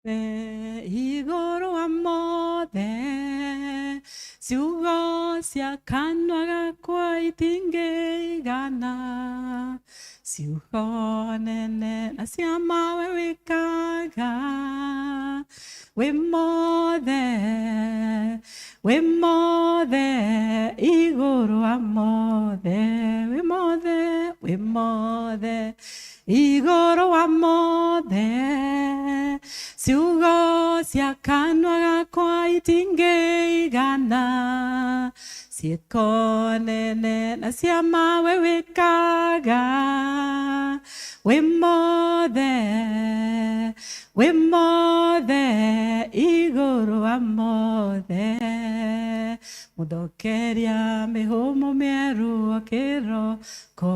Igũrũ wa mothe, ciugo cia kanua gakwa itingĩigana, ciugo nene na ciama we wĩkaga, wĩ mothe, wĩ mothe, igũrũ wa mothe, wĩ mothe, wĩ mothe, igũrũ wa mothe, ciugo cia kanua gakwa itingĩigana, ciĩko nene na ciama we wĩkaga, wĩ mothe, wĩ mothe, igũrũ wa mothe. Mũthokeria mĩhũmũ mĩerũ kĩroko,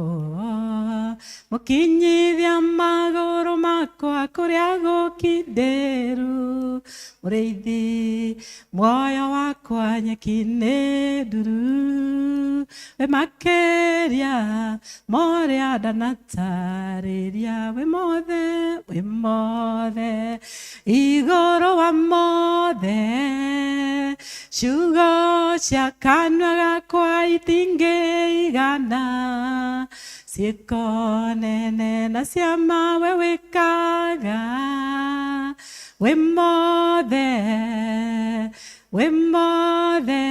mũkinyithia magũrũ makwa kũrĩa gũkindĩru, mũrĩithi muoyo wakwa nyeki-inĩ nduru, wĩ makĩria morĩa ndanatarĩria, wĩ mothe, wĩ mothe, igũrũ wa mothe, ciugo cia kanua gakwa itingĩigana, ciĩko nene na ciama we wĩkaga, wĩ mothe, wĩ mothe,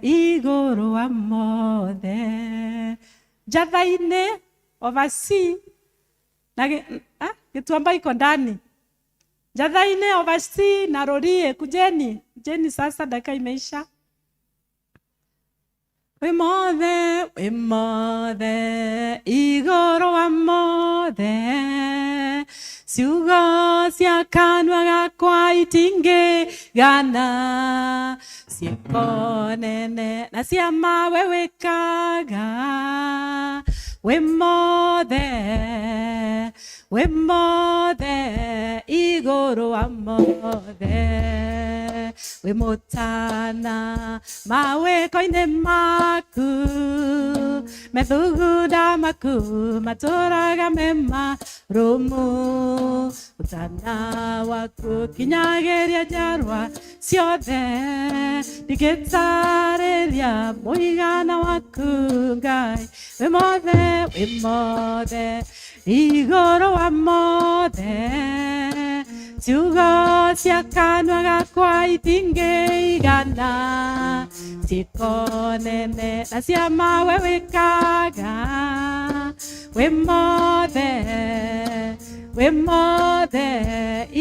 igũrũ wa mothe. Njatha-inĩ oversea na Gĩtuamba iko ndani. Njatha-inĩ oversea na Rũriĩ, kujeni kujeni sasa, dakika imeisha. Wĩ mothe, wĩ mothe, igũrũ wa mothe, ciugo cia kanua gakwa itingĩigana, ciĩko nene na ciama we wĩkaga, wĩ mothe, wĩ mothe, igũrũ wa mothe, wĩ mũtana mawĩko-inĩ maku, methugunda maku matũraga me marũmu, ũtana waku kinyagĩria njiarwa ciothe, ndingĩtarĩria mũigana waku Ngai, wĩ mothe, wĩ mothe, igũrũ wa mothe, ciugo cia kanua gakwa itingĩigana, ciĩko nene na ciama we wĩkaga, wĩ mothe, wĩ mothe,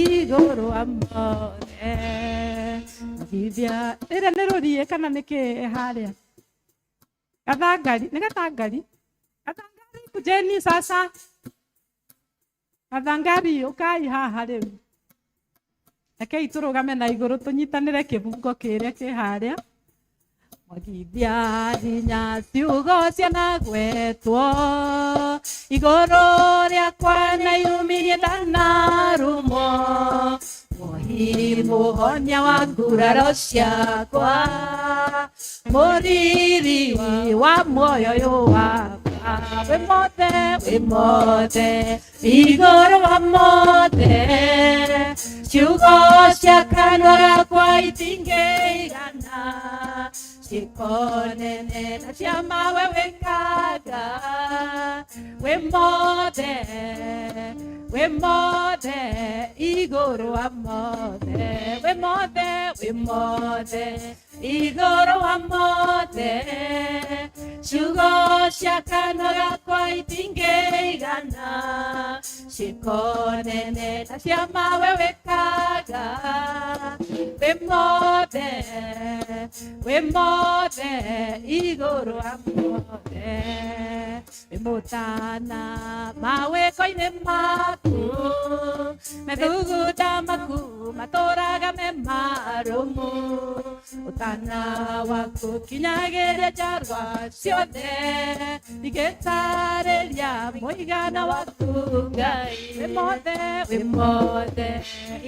igũrũ wa mothe. Thithia rĩrĩa nĩ Rũriĩ kana nĩ kĩ harĩa Gathangari, nĩ Gathangari, Gathangari, kujeni sasa. Gathangari, ũkai haha rĩu. Rekei tũrũgame na igũrũ tũnyitanĩre kĩbungo kĩrĩa kĩ harĩa. Mwagithia hinya ciugo cianagwetwo, igũrũ rĩakwa nĩyumirie ndanarumwo, Mũhi mũhonia wa nguraro ciakwa, mũriri wa muoyo ũyũ wakwa, wĩ mothe, wĩ mothe, igũrũ wa mothe, ciugo cia kanua gakwa itingĩigana, ciĩko nene na ciama we wĩkaga, wĩ mothe, wĩ mothe, igũrũ wa mothe, wĩ mothe, wĩ mothe, igũrũ wa mothe, ciugo cia kanua gakwa itingĩigana, ciĩko nene na ciama we wĩkaga, wĩ mothe, wĩ mothe, igũrũ wa mothe, wĩ mũtana mawĩko-inĩ maku, methugunda maku matũraga me marũmu, ũtana waku kinyagĩria njiarwa ciothe, ndingĩtarĩria mũigana waku Ngai, wĩ mothe, wĩ mothe,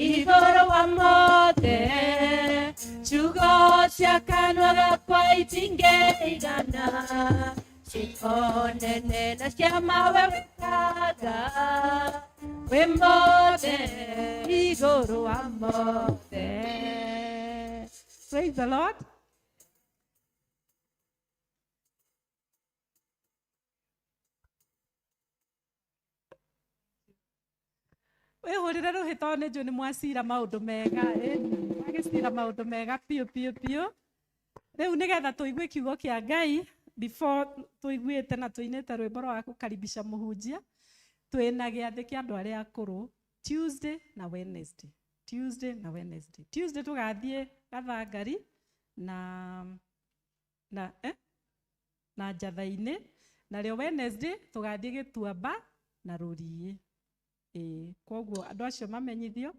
igũrũ wa mothe, ciugo cia kanua gakwa itingĩigana, ciĩko nene na ciama we wĩkaga, Wĩ mothe igũrũ wa mothe. Praise the Lord. Wĩhũrĩre rũhĩ tondũ nĩ njũĩ nĩ mwacira maũndũ mega, mwagĩcira maũndũ mega biũ biũ biũ. Rĩu nĩgetha tũigue kiugo kĩa Ngai, before tũiguĩte na tũinĩte rwĩmbo rwa gũkaribisha mũhunjia, twĩna gĩathĩ kĩa andũ arĩa akũrũ Tuesday na Wednesday. Tuesday na Wednesday. Tuesday tũgathiĩ Gathangari na Njatha-inĩ, narĩo Wednesday tũgathiĩ Gĩtuamba na Rũriĩ. Ĩĩ, koguo andũ acio mamenyithio,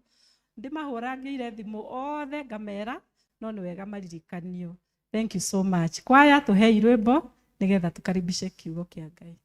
ndĩmahũrangĩire thimũ othe ngamera, no nĩ wega maririkanio. Thank you so much. Kwaya, tũhei rwĩmbo nĩgetha tũkaribishe kiugo kĩa Ngai.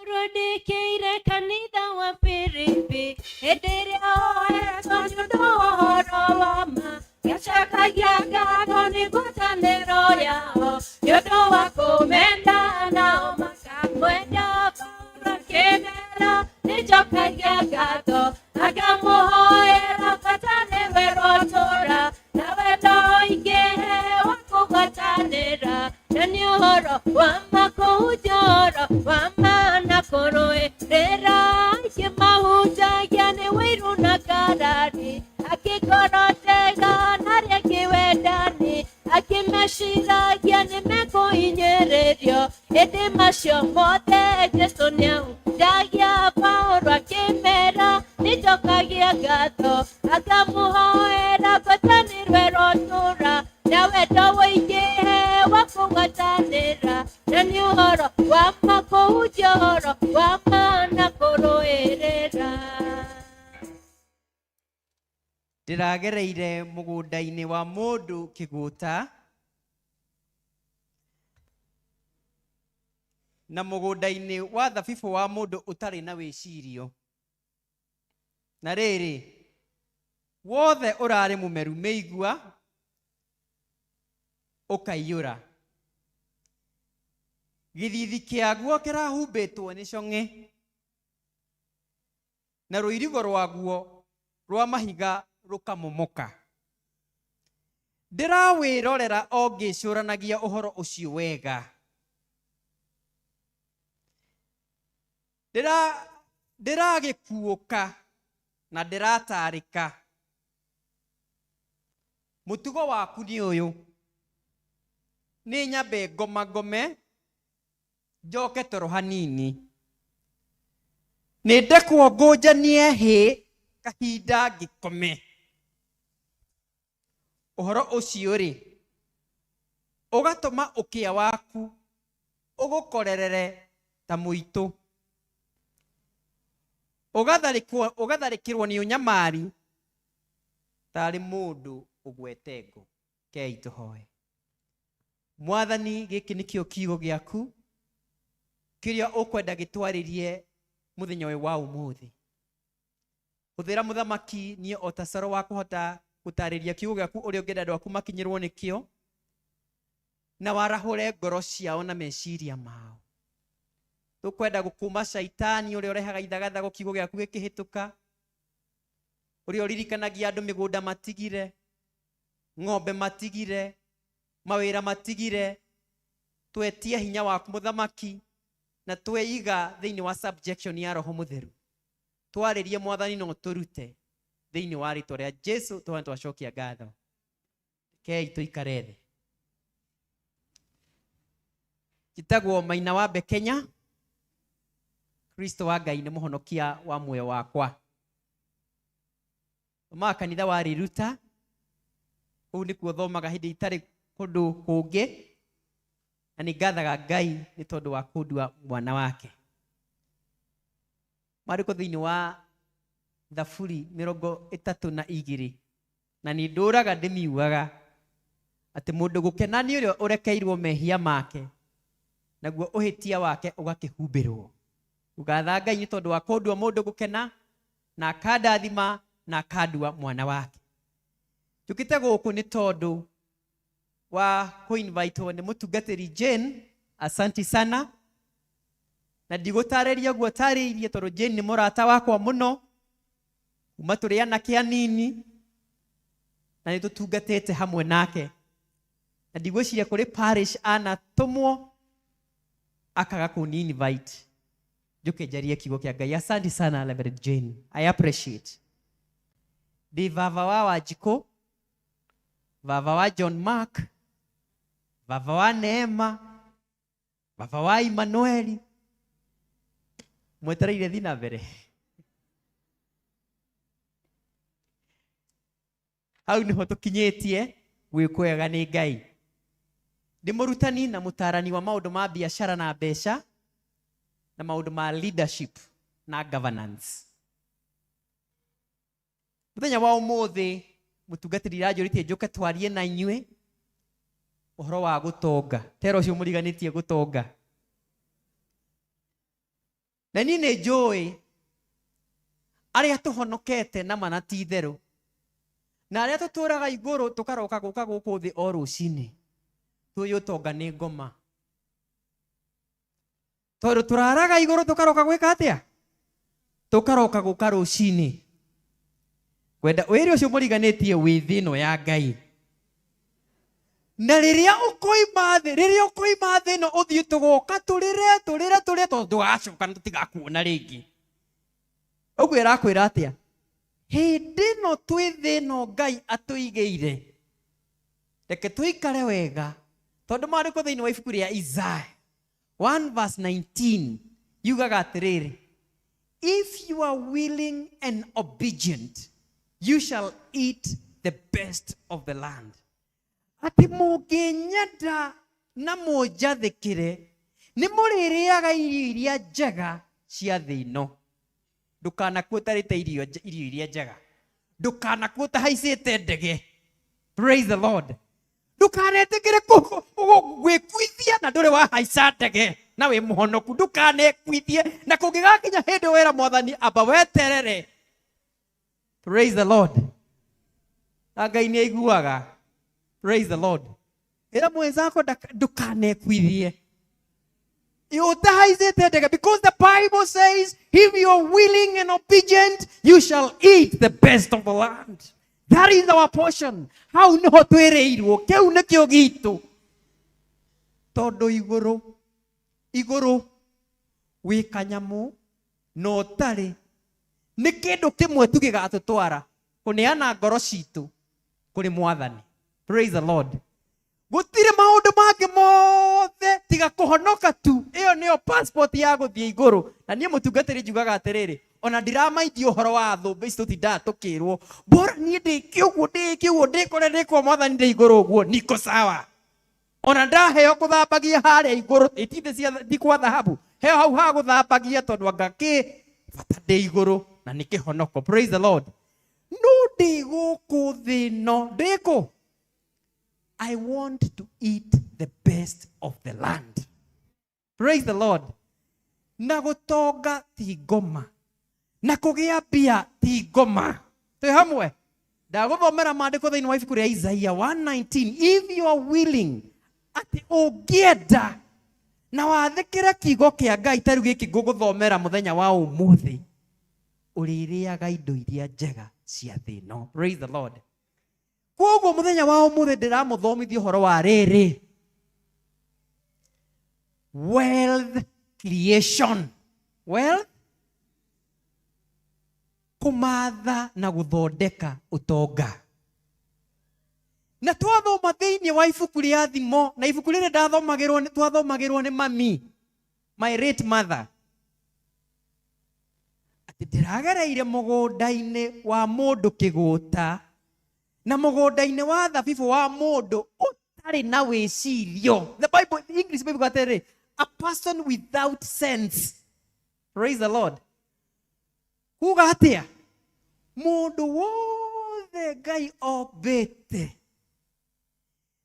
Rwandĩkĩire kanitha wa Filipi hĩndĩ ĩrĩa oetwo nĩ ũndũ wa ũhoro wa ma, ngĩcokagia ngatho nĩ ngwatanĩro yao nĩ ũndũ wa kũmenda, nao makamwenda. Paulo akĩmera, nĩnjokagia ngatho akamũhoera bata nĩwe rwatũra na wendo ũingĩhe wa kũgwatanĩra, na nĩ ũhoro wa ma kũhunjia ũhoro wa ma na kũrũĩrĩra. Aingĩ mahunjagia nĩ wĩiru na ngarari, angĩ ngoro njega na arĩa angĩ wendani, angĩ meciragia nĩ mekũhinyĩrĩrio, ĩndĩ macio mothe Jesũ nĩahunjagia. Paulo akĩmera, nĩnjokagia ngatho akamũhoera ngwatanĩro ĩrotũra na wendo ũingĩhe wa kũgwatanĩra, na nĩ ũhoro wa ma kũhunjia ũhoro wa ma na kũrũĩrĩra. Ndĩragereire mũgũnda-inĩ wa mũndũ kĩgũta na mũgũnda-inĩ wa thabibũ wa mũndũ ũtarĩ na wĩcirio, na rĩrĩ, wothe ũrarĩ mũmeru mĩigua ũkaiyũra, gĩthithi kĩaguo kĩrahumbĩtwo nĩ cong'e, na rũirigo rwaguo rwa mahiga rũkamomoka. Ndĩrawĩrorera o ngĩcũranagia ũhoro ũcio wega. Ndĩragĩkuũka na ndĩratarĩka. Mũtugo waku nĩ ũyũ: nĩ nyambe ngomangome, njoke toro hanini, nĩ ndekwo ngũnjanie hĩ kahinda ngĩkome. Ũhoro ũcio rĩ, ũgatũma ũkĩa waku ũgũkorerere ta mũitũ, ũgatharĩkĩrwo nĩ ũnyamari tarĩ mũndũ ũgwete ngo. Kei tũhoe. Mwathani, gĩkĩ nĩkĩo kiugo gĩaku kĩrĩa ũkwenda gĩtwarĩrie mũthenya ũyũ wa ũmũthĩ. Hũthĩra mũthamaki niĩ o ta coro wa kũhota gũtarĩria kiugo gĩaku ũrĩa ũngĩenda andũ aku makinyĩrwo nĩkĩo, na warahũre ngoro ciao na meciria mao. Tũkwenda gũkũma caitani ũrĩa ũrehaga ithagathago kiugo gĩaku gĩkĩhĩtũka, ũrĩa ũririkanagia andũ mĩgũnda matigire, ng'ombe matigire, mawĩra matigire. Twetie hinya waku mũthamaki, na tweiga thĩinĩ wa subjection ya Roho Mũtheru. Twarĩrie Mwathani, no tũrute thĩinĩ wa rĩtwa rĩa Jesu twana twacokia ngatho. Rekei tũikare thĩ. Njĩtagwo Maina wa Bekenya. Kristo wa Ngai nĩ mũhonokia wa muoyo wakwa. Thomaga kanitha wa Riruta, kũu nĩkuo thomaga hĩndĩ itarĩ kũndũ kũngĩ, na nĩ ngathaga Ngai nĩ tondũ wa kũndua mwana wake. Maandĩko thĩinĩ wa Thaburi 32, na nĩ ndũraga ndĩmiugaga atĩ mũndũ gũkena nĩ ũrĩa ũrekeirwo mehia make, naguo ũhĩtia wake ũgakĩhumbĩrwo. Ngatha Ngai nĩ tondũ wa kũndua mũndũ gũkena, na akandathima na akandua mwana wake. Njũkĩte gũkũ nĩ tondũ wa kũinvitwo nĩ mũtungatĩri Jane. Asanti sana. Na ndigũtarĩria ũguo tarĩirie tondũ Jane nĩ mũrata wakwa mũno kuma tũrĩ anake anini na nĩ tũtungatĩte hamwe nake. Na ndigwĩciria kũrĩ parish anatũmwo akaga kũni invite njuke njarie kiugo kĩa Ngai. Asante sana Reverend Jane, I appreciate. Ndĩ baba wa Wanjikũ, baba wa John Mark, baba wa Neema, baba wa Emmanueli. Mwetereire thi na mbere. Hau niho tũkinyĩtie gwĩkwega nĩ Ngai. Ndĩ mũrutani na mũtaarani wa maũndũ ma biacara na mbeca na maũndũ ma leadership na governance. Mũthenya wa ũmũthĩ mũtungatĩri iranjũrĩtie njũke twarie na inyuĩ ũhoro wa gũtonga. Tera ũcio mũriganĩtie gũtonga. Na niĩ nĩ njũĩ arĩa tũhonokete na mana ti itherũ na arĩa tũtũraga igũrũ tũkaroka gũka gũkũ thĩ o rũcinĩ tũĩ ũtonga nĩ ngoma. Tondũ tũraraga igũrũ tũkaroka gwĩka atĩa? Tũkaroka gũka rũcinĩ. Kwenda wĩrĩ ũcio mũriganĩtie wĩ thĩ ĩno ya Ngai. Na rĩrĩa ũkoima thĩ, rĩrĩa ũkoima thĩ ĩno ũthiĩ tũgoka tũrĩre tũrĩre tũrĩre tondũ ndũgacoka na tũtigakuona rĩngĩ. Ũguo ĩrakwĩra atĩa? Hĩndĩ ĩno twĩ thĩ ĩno Ngai atũigĩire, reke tũikare wega tondũ maandĩko thĩinĩ wa ibuku rĩa Isaiah 1 verse 19 yugaga atĩrĩrĩ, if you are willing and obedient you shall eat the best of the land. Atĩ mũngĩnyenda na mũnjathĩkĩre nĩ mũrĩrĩaga irio iria njega cia thĩ ĩno. Ndũkanakue ũtarĩte irio iria njega. Ndũkanakue ũtahaicĩte ndege. Praise the Lord. Ndũkanetĩkĩre gwĩkuithia na ndũrĩ wahaica ndege na wĩ mũhonoku. Ndũkanekuithie na kũngĩgakinya hĩndĩ wĩra mwathani amba weterere. Praise the Lord. Na Ngai nĩ aiguaga. Praise the Lord. Ĩra mwenzako ndũkanekuithie ũtahaicĩte ndege, because the Bible says if you are willing and obedient you shall eat the best of the land. That is our portion. Hau niho twĩrĩirwo, kĩu nĩkĩo gitũ. Tondũ igũrũ igũrũ wĩ kanyamũ na ũtarĩ nĩ kĩndũ kĩmwe tu gĩgatũtwara kũneana ngoro citũ kũrĩ mwathani. Praise the Lord. Gũtirĩ maũndũ mangĩ mothe tiga kũhonoka tu. Ĩyo nĩyo passport ya gũthiĩ igũrũ. Na niĩ mũtungatĩri njugaga atĩrĩrĩ, ona ndiramaidia ũhoro wa thũmbĩ ici tũtindaga tũkĩrwo, bora niĩ ndĩke ũguo ndĩke ũguo ndĩkore ndĩkwa mwathani ndĩ igũrũ ũguo niko sawa. Ona ndaheo kũthambagia harĩa igũrũ itithĩ cia ti kwa thahabu, heo hau ha gũthambagia tondũ anga kĩ bata ndĩ igũrũ na nĩ kĩhonoko. Praise the Lord. No ndĩ gũkũ thĩ ĩno ndĩkũ, I want to eat the best of the land. Praise the Lord. Na gũtonga ti ngoma, na kũgĩa mbia ti ngoma. Twĩ hamwe? Ndagũthomera maandĩko thĩinĩ wa ibuku rĩa Isaiah 1:19. If you are willing, atĩ ũngĩenda na wathĩkĩre kiugo kĩa Ngai ta rĩu gĩkĩ ngũgũthomera mũthenya wa ũmũthĩ, ũrĩrĩaga indo iria njega cia thĩ ĩno. Praise the Lord. Koguo mũthenya wa ũmũthĩ ndĩramũthomithia ũhoro wa rĩrĩ, wealth creation. Wealth, kũmatha na gũthondeka ũtonga. Na twathoma thĩinĩ wa ibuku rĩa Thimo, na ibuku rĩrĩ ndathomagĩrwo twathomagĩrwo nĩ mami, my late mother, atĩ ndĩragereire mũgũnda-inĩ wa mũndũ kĩgũta na mũgũnda-inĩ wa thabibũ wa mũndũ ũtarĩ na wĩcirio. The Bible, the English Bible atĩrĩrĩ, a person without sense. Praise the Lord. Kuga atĩa? Mũndũ wothe Ngai ombĩte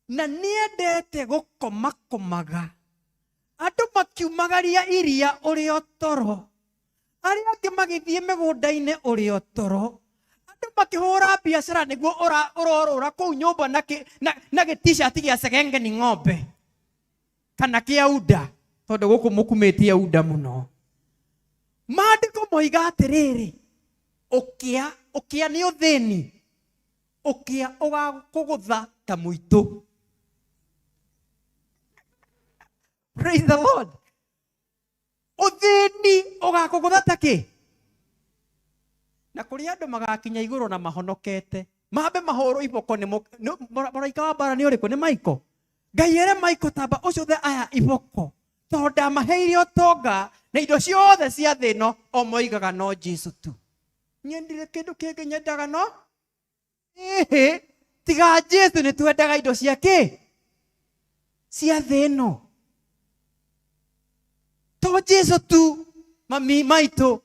na nĩendete gũkomakomaga, andũ makiumagaria iria ũrĩ o toro, arĩa angĩ magĩthiĩ mĩgũnda-inĩ ũrĩ o toro, andũ makĩhũra biacara nĩguo ũrorũra kũu nyũmba na gĩ-t-shirt gĩa cegenge ni ng'ombe kana kĩa unda, tondũ gũkũ mũkumĩtie unda mũno. Moiga atĩrĩrĩ, ũkĩa ũkĩa nĩ ũthĩni, ũkĩa ũgakũgũtha ta mũitũ. Praise the Lord. Ũthĩni ũgakũgũtha ta kĩ? Na kũrĩ andũ magakinya igũrũ na mahonokete, mambe mahũrwo iboko nĩ mũraika wa mbara nĩ ũrĩkũ? Nĩ Michael. Ngai ere Michael tamba ũcũthe aya iboko, tondũ ndamaheire ũtonga na indo ciothe cia thĩ ĩno, o moigaga no Jesu tu. Niĩ ndirĩ kĩndũ kĩngĩ nyendaga no ĩhĩ, tiga Jesu. Nĩ twendaga indo cia kĩ? Cia thĩ ĩno. To Jesu tu, mami maitũ,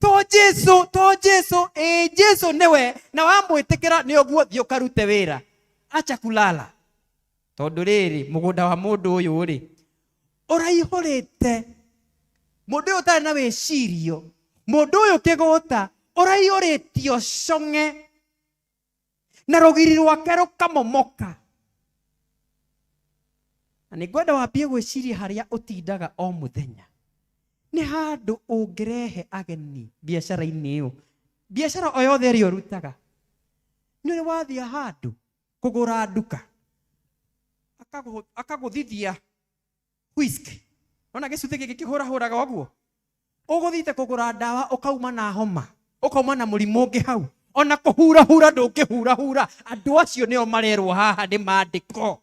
to Jesu, to Jesu. Ĩ Jesu nĩwe, na wamwĩtĩkĩra nĩ ũguo, thiĩ ũkarute wĩra, acha kulala, tondũ rĩrĩ mũgũnda wa mũndũ ũyũ rĩ ũraihũrĩte mũndũ ũyũ ũtarĩ na wĩcirio, mũndũ ũyũ kĩgũta ũraihũrĩtio cong'e na rũgiri rwake rũkamomoka. Na nĩ ngwenda wambie gwĩciria harĩa ũtindaga o mũthenya nĩ handũ ũngĩrehe ageni biacara-inĩ ĩyo, biacara o yothe ĩrĩa ũrutaga. Nĩ ũrĩ wathiĩ handũ kũgũra nduka, akagũthithia whisky, ona gĩcuthĩ gĩkĩ kĩhũrahũraga ũguo, ũgũthiĩte kũgũra ndawa, ũkauma na homa, ũkauma na mũrimũ ũngĩ hau, ona kũhurahura ndũngĩhurahura. Andũ acio nĩo marerwo haha nĩ maandĩko,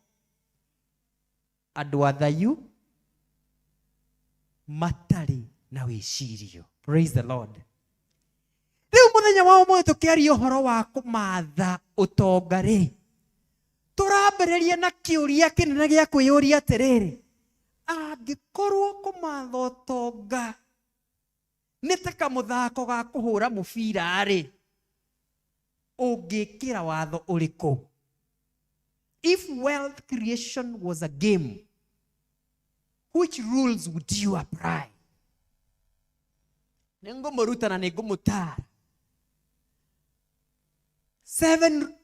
andũ athayu matarĩ na wĩcirio. Praise the Lord. Rĩu mũthenya wa ũmũthĩ tũkĩaria ũhoro wa kũmatha ũtonga rĩ, tũrambĩrĩria na kĩũria kĩnene gĩa kwĩyũria atĩrĩrĩ, angĩkorwo kũmatha ũtonga nĩ ta kamũthako ga kũhũra mũbira rĩ, ũngĩkĩra watho ũrĩkũ? If wealth creation was a game, which rules would you apply? Nĩ ngũmũruta na nĩ ngũmũtaara seven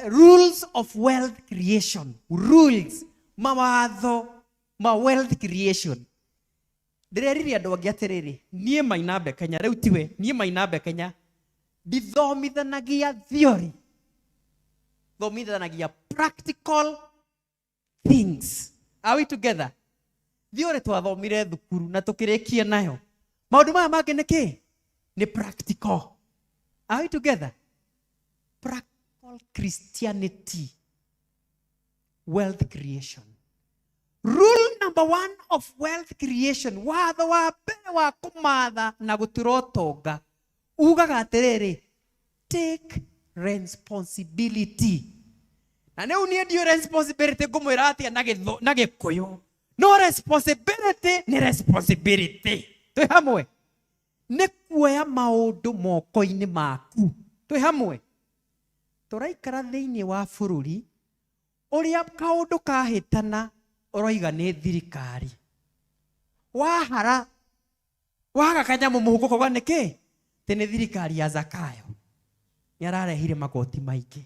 rules of wealth creation, rules, mawatho ma wealth creation. Ndĩrerire andũ angĩ atĩrĩrĩ, niĩ Mainambe Kenya rĩu tiwe, niĩ Mainambe Kenya ndithomithanagia theory, thomithanagia practical things. Are we together? Theory twathomire thukuru na tũkĩrĩkia nayo. Maũndũ maya mangĩ nĩ kĩ? Nĩ practical. Are we together? Practical Christianity, wealth creation. Rule number one of wealth creation, watho wa mbere wa kũmatha na gũtura ũtonga, ugaga atĩrĩrĩ, take responsibility. Na rĩu niĩ ndiũĩ responsibility ngũmwĩra atĩa na Gĩkũyũ, no responsibility nĩ responsibility. Twĩ hamwe? Nĩ kuoya maũndũ moko-inĩ maku. Twĩ hamwe? Tũraikara thĩinĩ wa bũrũri ũrĩa kaũndũ kahĩtana ũroiga nĩ thirikari. Wahara waga kanyamũ mũhuko kauga nĩ kĩ? Tĩ nĩ thirikari ya Zakayo nĩ ararehire magoti maingĩ.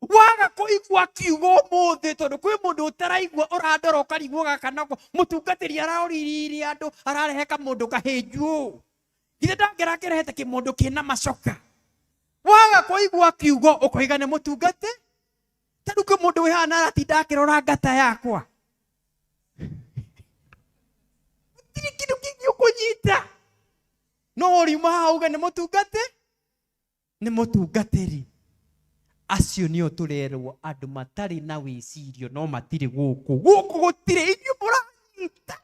Waga kũigua kiugo ũmũthĩ, tondũ kwĩ mũndũ ũtaraigua, ũrandora ũkarigwo gaka nako mũtungatĩri aroriririe andũ, ararehe kamũndũ kahĩnju ũũ, githĩ ndangĩrakĩrehete kĩmũndũ kĩna macoka. Waga kũigua kiugo ũkoiga nĩ mũtungati. Ta rĩu kwĩ mũndũ wĩ haha na aratinda akĩrora ngata yakwa, gũtirĩ kĩndũ kĩngĩ ũkũnyita, no ũriuma haha uge nĩ mũtungati, nĩ mũtungatĩri. Acio nĩo tũrerwo andũ matarĩ na wĩcirio, no matirĩ gũkũ. Gũkũ gũtirĩ inyuĩ mũranyita,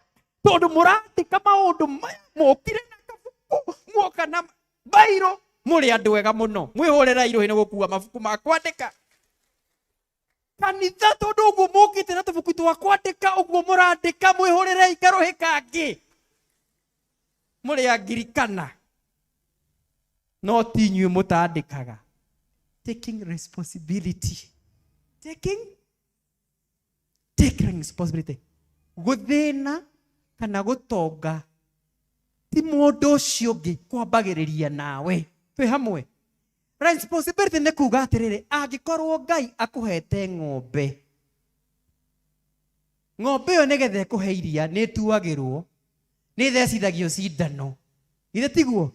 tondũ mũrandĩka maũndũ maya, mokire na kabuku, muoka na bairo, mũrĩ andũ ega mũno, mwĩhũrĩra irũhĩ nĩ gũkua mabuku ma kwandĩka kanitha, tondũ ũguo mũkĩte na tũbuku twa kwandĩka, ũguo mũrandĩka, mwĩhũrĩre ikarũhĩ kangĩ, mũrĩ angirikana, no ti inyuĩ mũtandĩkaga. Taking responsibility, taking responsibility. Gũthĩna kana gũtonga ti mũndũ ũcio ũngĩ, kwambagĩrĩria nawe. Twĩ hamwe? Responsibility nĩ kuga atĩrĩrĩ, angĩkorwo Ngai akũhete ng'ombe, ng'ombe ĩyo nĩgetha ĩkũhe iria nĩ ĩtuagĩrwo, nĩ ĩthecithagio cindano. Githĩ tiguo?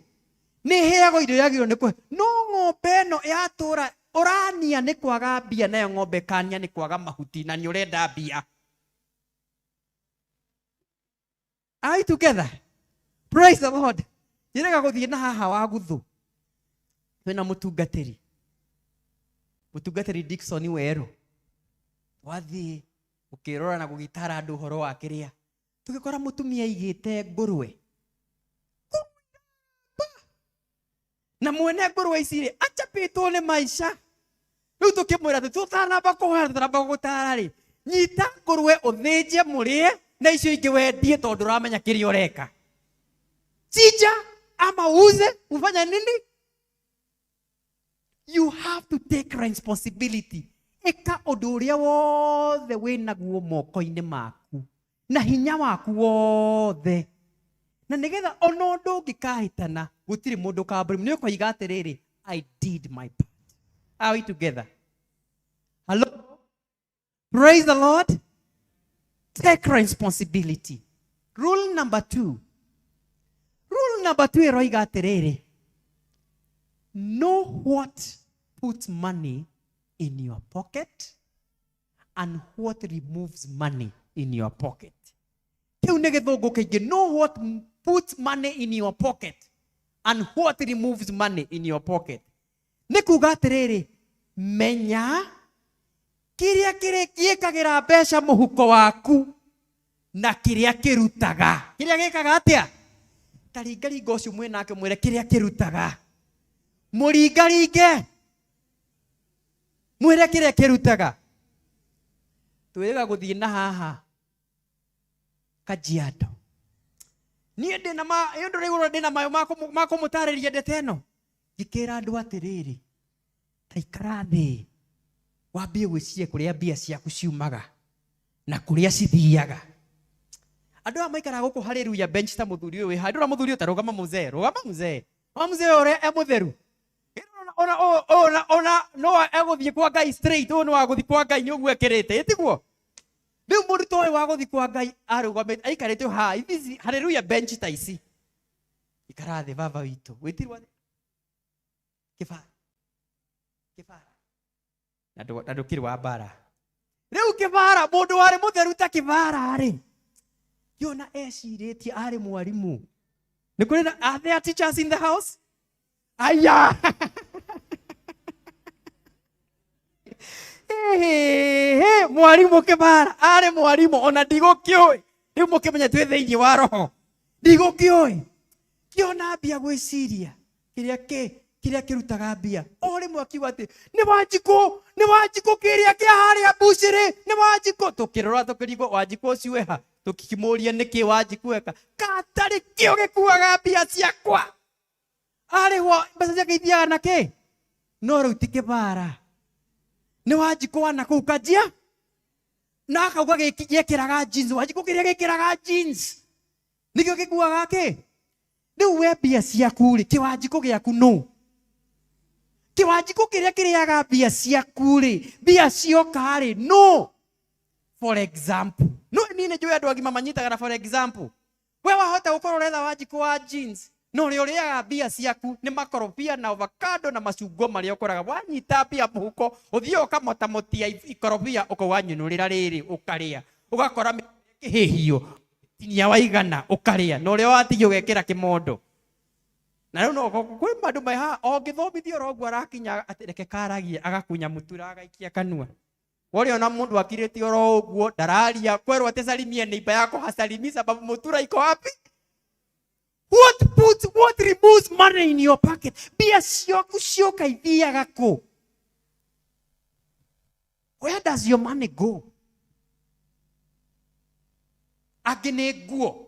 Nĩ ĩheagwo irio yagĩrĩirwo nĩ kũhe. No ng'ombe ĩno yatũra ũrania nĩ kwaga mbia, nayo ng'ombe ĩkania nĩ kwaga mahuti, na nĩ ũrenda mbia. Are we together? Praise the Lord. Njĩrĩga gũthiĩ na haha wa guthu. Twĩna mũtungatĩri. Mũtungatĩri Dickson Werũ. Twathiĩ gũkĩrora na gũgĩtara andũ ũhoro wa kĩrĩa. Tũgĩkora mũtumia aigĩte ngũrwe. Na mwene ngũrwe ici rĩ, achapĩtwo nĩ maica. Rĩu tũkĩmwĩra atĩ tũtanamba kũhoya, tũtanamba gũgũtara rĩ, nyita ngũrwe ũthĩnje mũrĩe na icio ingĩ wendie tondũ ndũramenya kĩrĩa ũreka. Chinja ama uuze, ufanya nini? You have to take responsibility. Ĩka ũndũ ũrĩa wothe wĩnaguo moko-inĩ maku na hinya waku wothe, na nĩgetha ona ũndũ ũngĩkahĩtana gũtirĩ mũndũ ũkamblame. Nĩ ũkoiga atĩrĩrĩ, I did my part. Are we together? Hello? Praise the Lord. Take responsibility. Rule number 2. Rule number 2 ĩroiga atĩrĩrĩ, know what puts money in your pocket and what removes money in your pocket. Kĩu nĩ gĩthũngũ kĩingĩ. Know what puts money in your pocket and what removes money in your pocket. Nĩ kuga atĩrĩrĩ, menya kĩrĩa gĩkagĩra mbeca mũhuko waku na kĩrĩa kĩrutaga. Kĩrĩa gĩkaga atĩa? Ta ringaringa ũcio mwĩ nake mwĩre kĩrĩa kĩrutaga. Mũringaringe mwĩre kĩrĩa kĩrutaga. Twĩrĩga gũthiĩ na haha Kajiado. Niĩ ndĩna ma, ĩyo ndũraigua ndĩna mayo ma kũmũtarĩria ndeto ĩno. Ngĩkĩra andũ atĩrĩrĩ, ta ikara thĩ wambie gwĩciria kũrĩa mbia ciaku ciumaga na kũrĩa cithiaga. Andũ aya maikaraga gũkũ harĩ Ruya bench ta mũthuri ũyũ wĩ haha. Ndũra mũthuri ũyũ ta rũgama mũzee, rũgama mũzee. Rũgama mũzee ũrĩa e mũtheru. Ona no egũthiĩ kwa Ngai straight, ũyũ nĩ wa gũthiĩ kwa Ngai nĩ ũguo ekĩrĩte, ĩtiguo? Rĩu mũndũ ta ũyũ wa gũthiĩ kwa Ngai arũgamĩte, aikarĩte haha, ici harĩ Ruya bench ta ici. Ikara thĩ baba witũ. Wĩtirwo atĩa? Kĩbara. Kĩbara. Na ndũkĩrĩ wa mbara. Rĩu Kĩbara, mũndũ warĩ mũtheru ta Kĩbara rĩ, kĩona ecirĩtie arĩ mwarimũ. Nĩ kũrĩ na, are there teachers in the house? Aya! Hey, mwarimũ Kĩbara, arĩ mwarimũ, ona ndigũkĩũĩ. Rĩu mũkĩmenye twĩ thĩinĩ wa roho. Ndigũkĩũĩ. Kĩona mbia gwĩciria, kĩrĩa kĩrĩa kĩrutaga mbia. O rĩmwe akiuga atĩ, nĩ Wanjikũ, nĩ Wanjikũ kĩrĩa kĩa harĩa mbucĩrĩ, nĩ Wanjikũ. Tũkĩrora tũkĩrigwo Wanjikũ ũcio wĩ ha? Tũkĩmũria nĩkĩ Wanjikũ eka. Katarĩ kĩo gĩkuaga mbia ciakwa. Arĩhwo mbeca ciake ithiaga na kĩ? No rĩu ti Kĩbara. Nĩ Wanjikũ wa nakũu Kajia. Na akauga gĩkĩ gĩekĩraga jeans. Wanjikũ kĩrĩa gĩkĩraga jeans. Nĩkĩo gĩkuaga kĩ? Rĩu we mbia ciaku rĩ, kĩwanjikũ gĩaku nũ? Kĩwanjikũ kĩrĩa kĩrĩaga mbia ciaku rĩ, mbia cioka rĩ, nũ? For example. No niĩ nĩ njũĩ andũ agima manyitaga na for example. We wahota gũkorwo ũretha Wanjikũ wa jeans, no ũrĩa ũrĩaga mbia ciaku nĩ makorobia na avocado na macungwa marĩa ũkoraga. Wanyita mbia mũhuko, ũthiĩ ũkamotamotia ikorobia, ũkauga nyũnũrĩra rĩrĩ, ũkarĩa. Ũgakora kĩhĩhio, tinia waigana, ũkarĩa. Na ũrĩa watigia ũgekĩra kĩmondo. Na rĩu no kwĩ andũ me haha, o ngĩthomithio oro ũguo arakinya atĩ reke karagie, agakunya mũtura agaikia kanua. Wore ona mũndũ akirĩte oro ũguo, ndararia, kwerwo atĩ salimie neighbor yako hasalimi sababu mũtura iko wapi? What puts, what removes money in your pocket? Mbia ciaku cioka ithiaga kũ? Where does your money go? Angĩ nĩ nguo.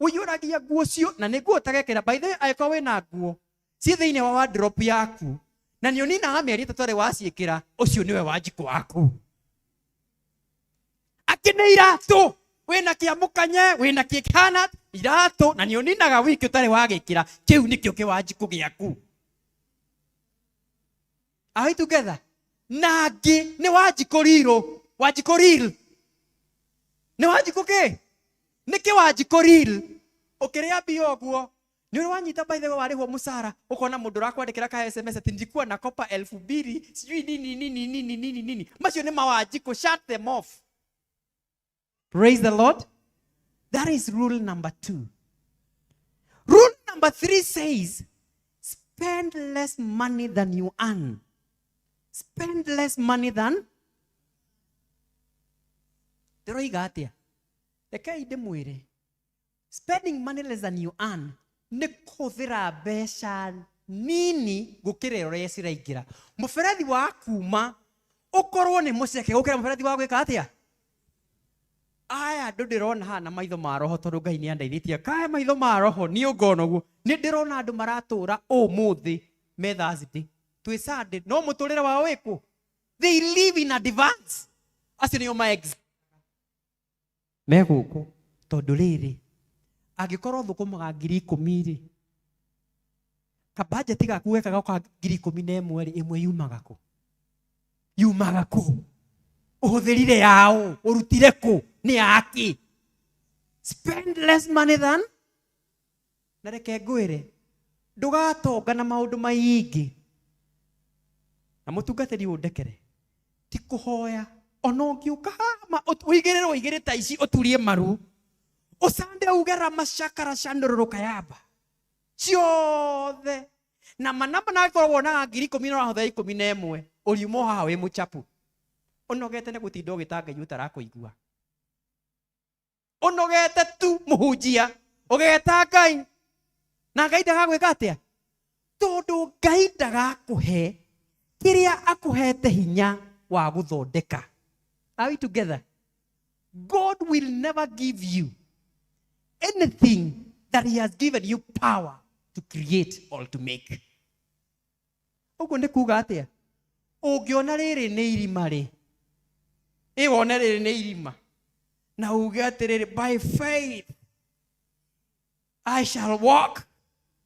Ũiyũragia nguo cio, na nĩ nguo ũtagekĩra. By the way, angĩkorwo wĩna nguo ciĩ thĩinĩ wa wardrobe yaku, na nĩ ũninaga mĩeri ĩtatũ arĩ waciĩkĩra, ũcio nĩwe Wanjikũ waku. Angĩ nĩ iratũ. Wĩna kĩa mũkanye, wĩna kĩ kĩhana iratũ, na nĩ ũninaga wiki ũtarĩ wagĩkĩra, kĩu nĩkĩo kĩwanjikũ gĩaku. Are we together? Na angĩ nĩ Wanjikũ riro. Wanjikũ real. Nĩ Wanjikũ kĩ? Nĩ kĩwanjikũ real. Ũkĩrĩa mbia ũguo, Nĩ ũrĩ wanyita by the way warĩhwo mũcara ũkona mũndũ ũrakwandĩkĩra ka SMS ati nilikuwa nakopa 2000 sijui nini nini nini nini nini. Macio nĩ mawanjikũ, shut them off. Praise the Lord. That is rule number 2. Rule number 3 says, spend less money than you earn. Spend less money than. Ndĩroiga atĩa? Rekei ndĩmwĩre. Spending money less than you earn nĩ kũhũthĩra mbeca nini gũkĩra ũrĩa ciraingĩra. Mũberethi wa kuma ũkorwo nĩ mũceke gũkĩra mũberethi wa gwĩka atĩa? Aya andũ ndĩrona haha na maitho ma roho tondũ Ngai nĩ andeithĩtie. Kaya maitho ma roho niĩ ngona ũguo. Nĩ ndĩrona andũ maratũra ũmũthĩ me Thursday. Twĩ Sunday no mũtũrĩre wao wĩkũ? They live in advance. Acio nĩo ma ex. Me gũkũ tondũ rĩrĩ angĩkorwo thũkũmaga 10,000 rĩ kabajeti gaku wekaga ka 11,000 rĩ ĩmwe yumaga kũ? Yumaga kũ? Ũhũthĩrire yaũ? Ũrutire kũ? Nĩ yaki? Spend less money than. Na reke ngwĩre ndũgatonga na maũndũ maingĩ. Na mũtungatĩri ũndekere ti kũhoya ona ũngĩũka haha ũigĩrĩrwo igĩrĩ ta ici ũturie maru ũcande uge ramacakara candũrũrũka yamba ciothe na manamba na angĩkorwo wonaga 10,000 na ũrahũthĩra 11 ũriuma haha wĩ mũchapu ũnogete nĩ gũtinda ũgĩta Ngai ũtarakũigua ũnogete tu mũhunjia ũgeta Ngai na Ngai ndagagwĩka atĩa tondũ Ngai ndagakũhe kĩrĩa akũhete hinya wa gũthondeka. Are we together? God will never give you anything that he has given you power to create or to make. Ũguo nĩ kuga atĩa? Ũngĩona rĩrĩ nĩ irima rĩ, ĩ wone rĩrĩ nĩ irima na uge atĩrĩrĩ, by faith I shall walk.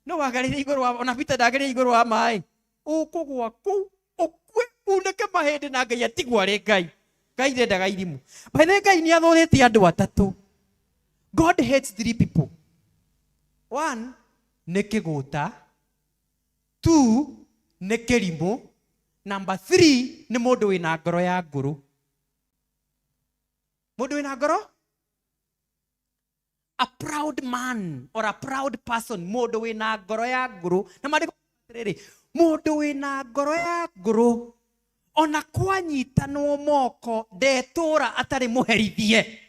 No wagarĩire igũrũ wa, ona Peter ndagĩrĩire igũrũ wa maĩ. Ũkũgwa kũu ũkue unĩke mahĩndĩ na Ngai atigwo arĩ Ngai. Ngai ndendaga irimũ. By the way, Ngai nĩ athũrĩte andũ atatũ. God hates 3 people. 1 nĩ kĩgũta, 2 nĩ kĩrimũ, number 3 nĩ mũndũ wĩna ngoro ya ngũrũ. Mũndũ wĩna ngoro? A proud man or a proud person, mũndũ wĩna ngoro ya ngũrũ. Na maandĩko atĩrĩrĩ, mũndũ wĩna ngoro ya ngũrũ ona kwanyitanwo moko ndetũra atarĩ mũherithie.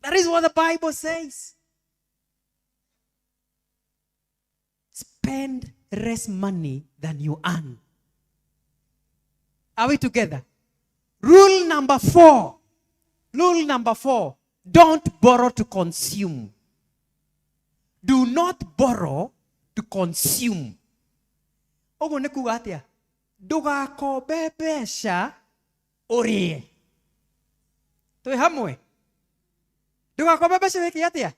That is what the Bible says. Spend less money than you earn. Are we together? Rule number 4. Rule number 4. Don't borrow to consume. Do not borrow to consume. Ũguo nĩ kuga atĩa? Ndũgakombe mbeca ũrĩe. Twĩ hamwe? Ndũgakombe mbeca wĩke atĩa?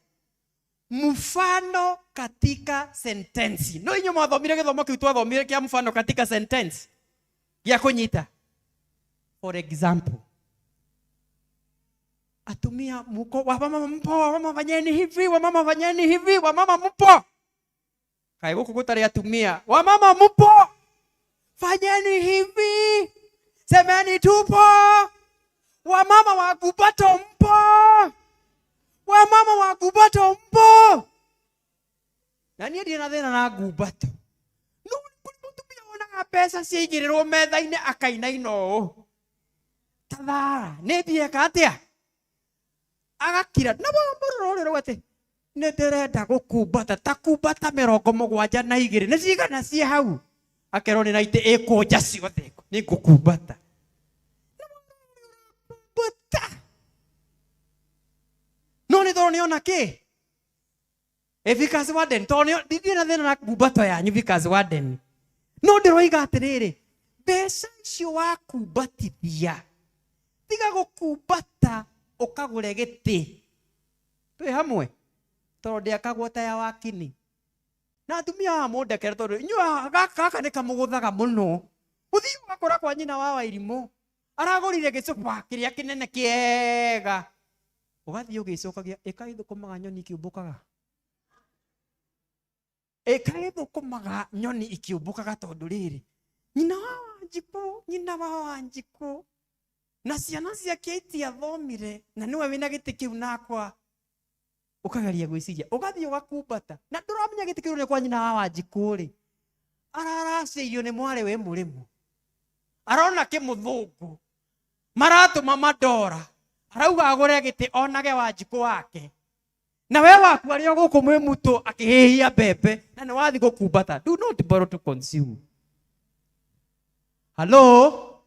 Mfano katika sentensi. No inyuĩ mwathomire gĩthomo kĩu twathomire kĩa mfano katika sentence gĩa kũnyita. For example, atumia muko, wamama mpo, wamama fanyeni hivi, wamama fanyeni hivi, wamama mpo. Kai gũkũ gũtarĩ atumia, wamama mpo, fanyeni hivi, semeni tupo, wamama wa Gubato mpo, wamama wa Gubato mpo. Na niĩ ndirĩ na thĩna na Gubato. No kũrĩ mũtumia wonaga mbeca ciaigĩrĩrwo metha-inĩ akainaina ũũ ta thara, nĩ mbia eka atĩa? Agakira na mũrũrũ rũrũ atĩ nĩ ndĩrenda gũkumbata ta kumbata 72 nĩ cigana ciĩ hau akerwo nĩ naitĩ ĩkũnja ciothe nĩ ngũkumbata. Kumbata no nĩ tondũ nĩona kĩ Vickers Warden tondũ ndirĩ na thĩna na ngumbato yanyu Vickers Warden no ndĩroiga atĩrĩrĩ mbeca icio wakumbatithia tiga gũkumbata ũkagũre gĩtĩ. Twĩ hamwe? Tondũ ndĩakagwo ta ya wakini. Na atumia aya mũndekere tondũ inyuĩ gaka nĩ kamũgũthaga mũno. Ũthiĩ ũgakora kwa nyina wa Wairimũ aragũrire gĩcuba kĩrĩa kĩnene kĩega ũgathiĩ ũgĩcokagia ĩka ithũkũmaga nyoni ikĩũmbũkaga. Ĩ kaĩ thũkũmaga nyoni ikĩũmbũkaga tondũ rĩrĩ nyina wa Wanjikũ, nyina wa Wanjikũ na ciana ciake itiathomire na nĩwe wĩna gĩtĩ kĩu nakwa. Ũkageria gwĩciria, ũgathiĩ ũgakumbata na ndũramenya gĩtĩ kĩu nĩ kwa nyina wa Wanjikũ rĩ, araracĩirio nĩ mwarĩ wĩ mũrĩmo, arona kĩmũthũngũ maratũma mandora, arauga agũre gĩtĩ onage Wanjikũ wake, na we waku arĩ o gũkũ mwĩ mutũ akĩhĩhia mbembe na nĩ wathiĩ gũkumbata. Do not borrow to consume. Hello?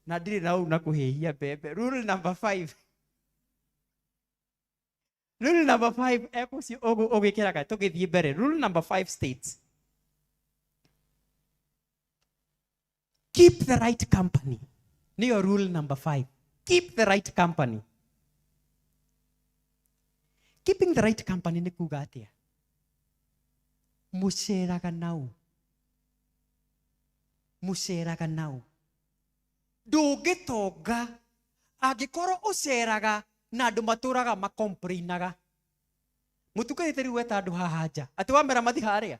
Na ndirĩ na ũru na kũhĩhia mbembe. Rule number 5. Rule number 5 ekũcio ũgwĩkĩraga tũgĩthiĩ mbere. Rule number 5 states, keep the right company. Nĩyo rule number 5. Keep the right company. Keeping the right company nĩ kuga atĩa? Mũceraga nau. Mũceraga nau. Ndũngĩtonga angĩkorwo ũceraga na andũ matũraga makomplainaga. Mũtungatĩte rĩu weta andũ haha nja atĩ wamera mathi harĩa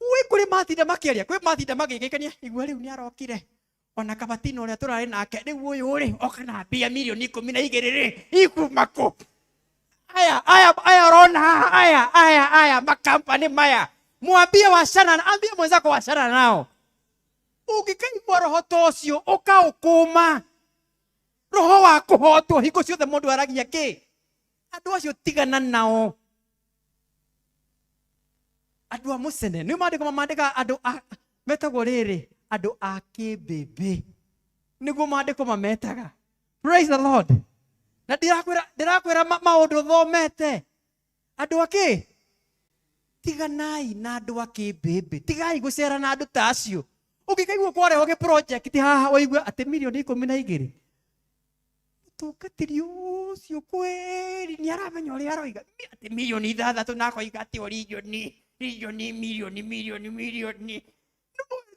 wĩ kũrĩ matinda makĩaria, kwĩ matinda magĩgĩkenia, igua rĩu nĩ arokire ona kabatino ũrĩa tũrarĩ nake rĩu ũyũ rĩ oka na mbia mirioni 12 rĩ ikuma kũ? Aya aya aya ũrona haha, aya aya aya makampani maya, mwambie wachana, ambie mwenzako wachana nao. Ũngĩkaigua roho ta ũcio ũkaũkũma, roho wa kũhotwo hingo ciothe mũndũ aragia kĩ, andũ acio tigana nao. Andũ a mũcene nĩ mandĩko mamandĩka andũ a metagwo rĩrĩ andũ a kĩmbĩmbĩ, nĩguo mandĩko mametaga. Praise the Lord. Na ndĩrakwĩra maũndũ thomete. Andũ a kĩ? Tiganai na andũ a kĩmbĩmbĩ, tigai gũcera na andũ ta acio. Ũngĩkaigua kwarehwo gĩ project haha ũigue atĩ mirioni 12, mũtungatĩri ũcio kweri nĩ aramenya ũrĩa aroiga atĩ mirioni 6 na akoiga atĩ o ririoni ririoni mirioni mirioni mirioni.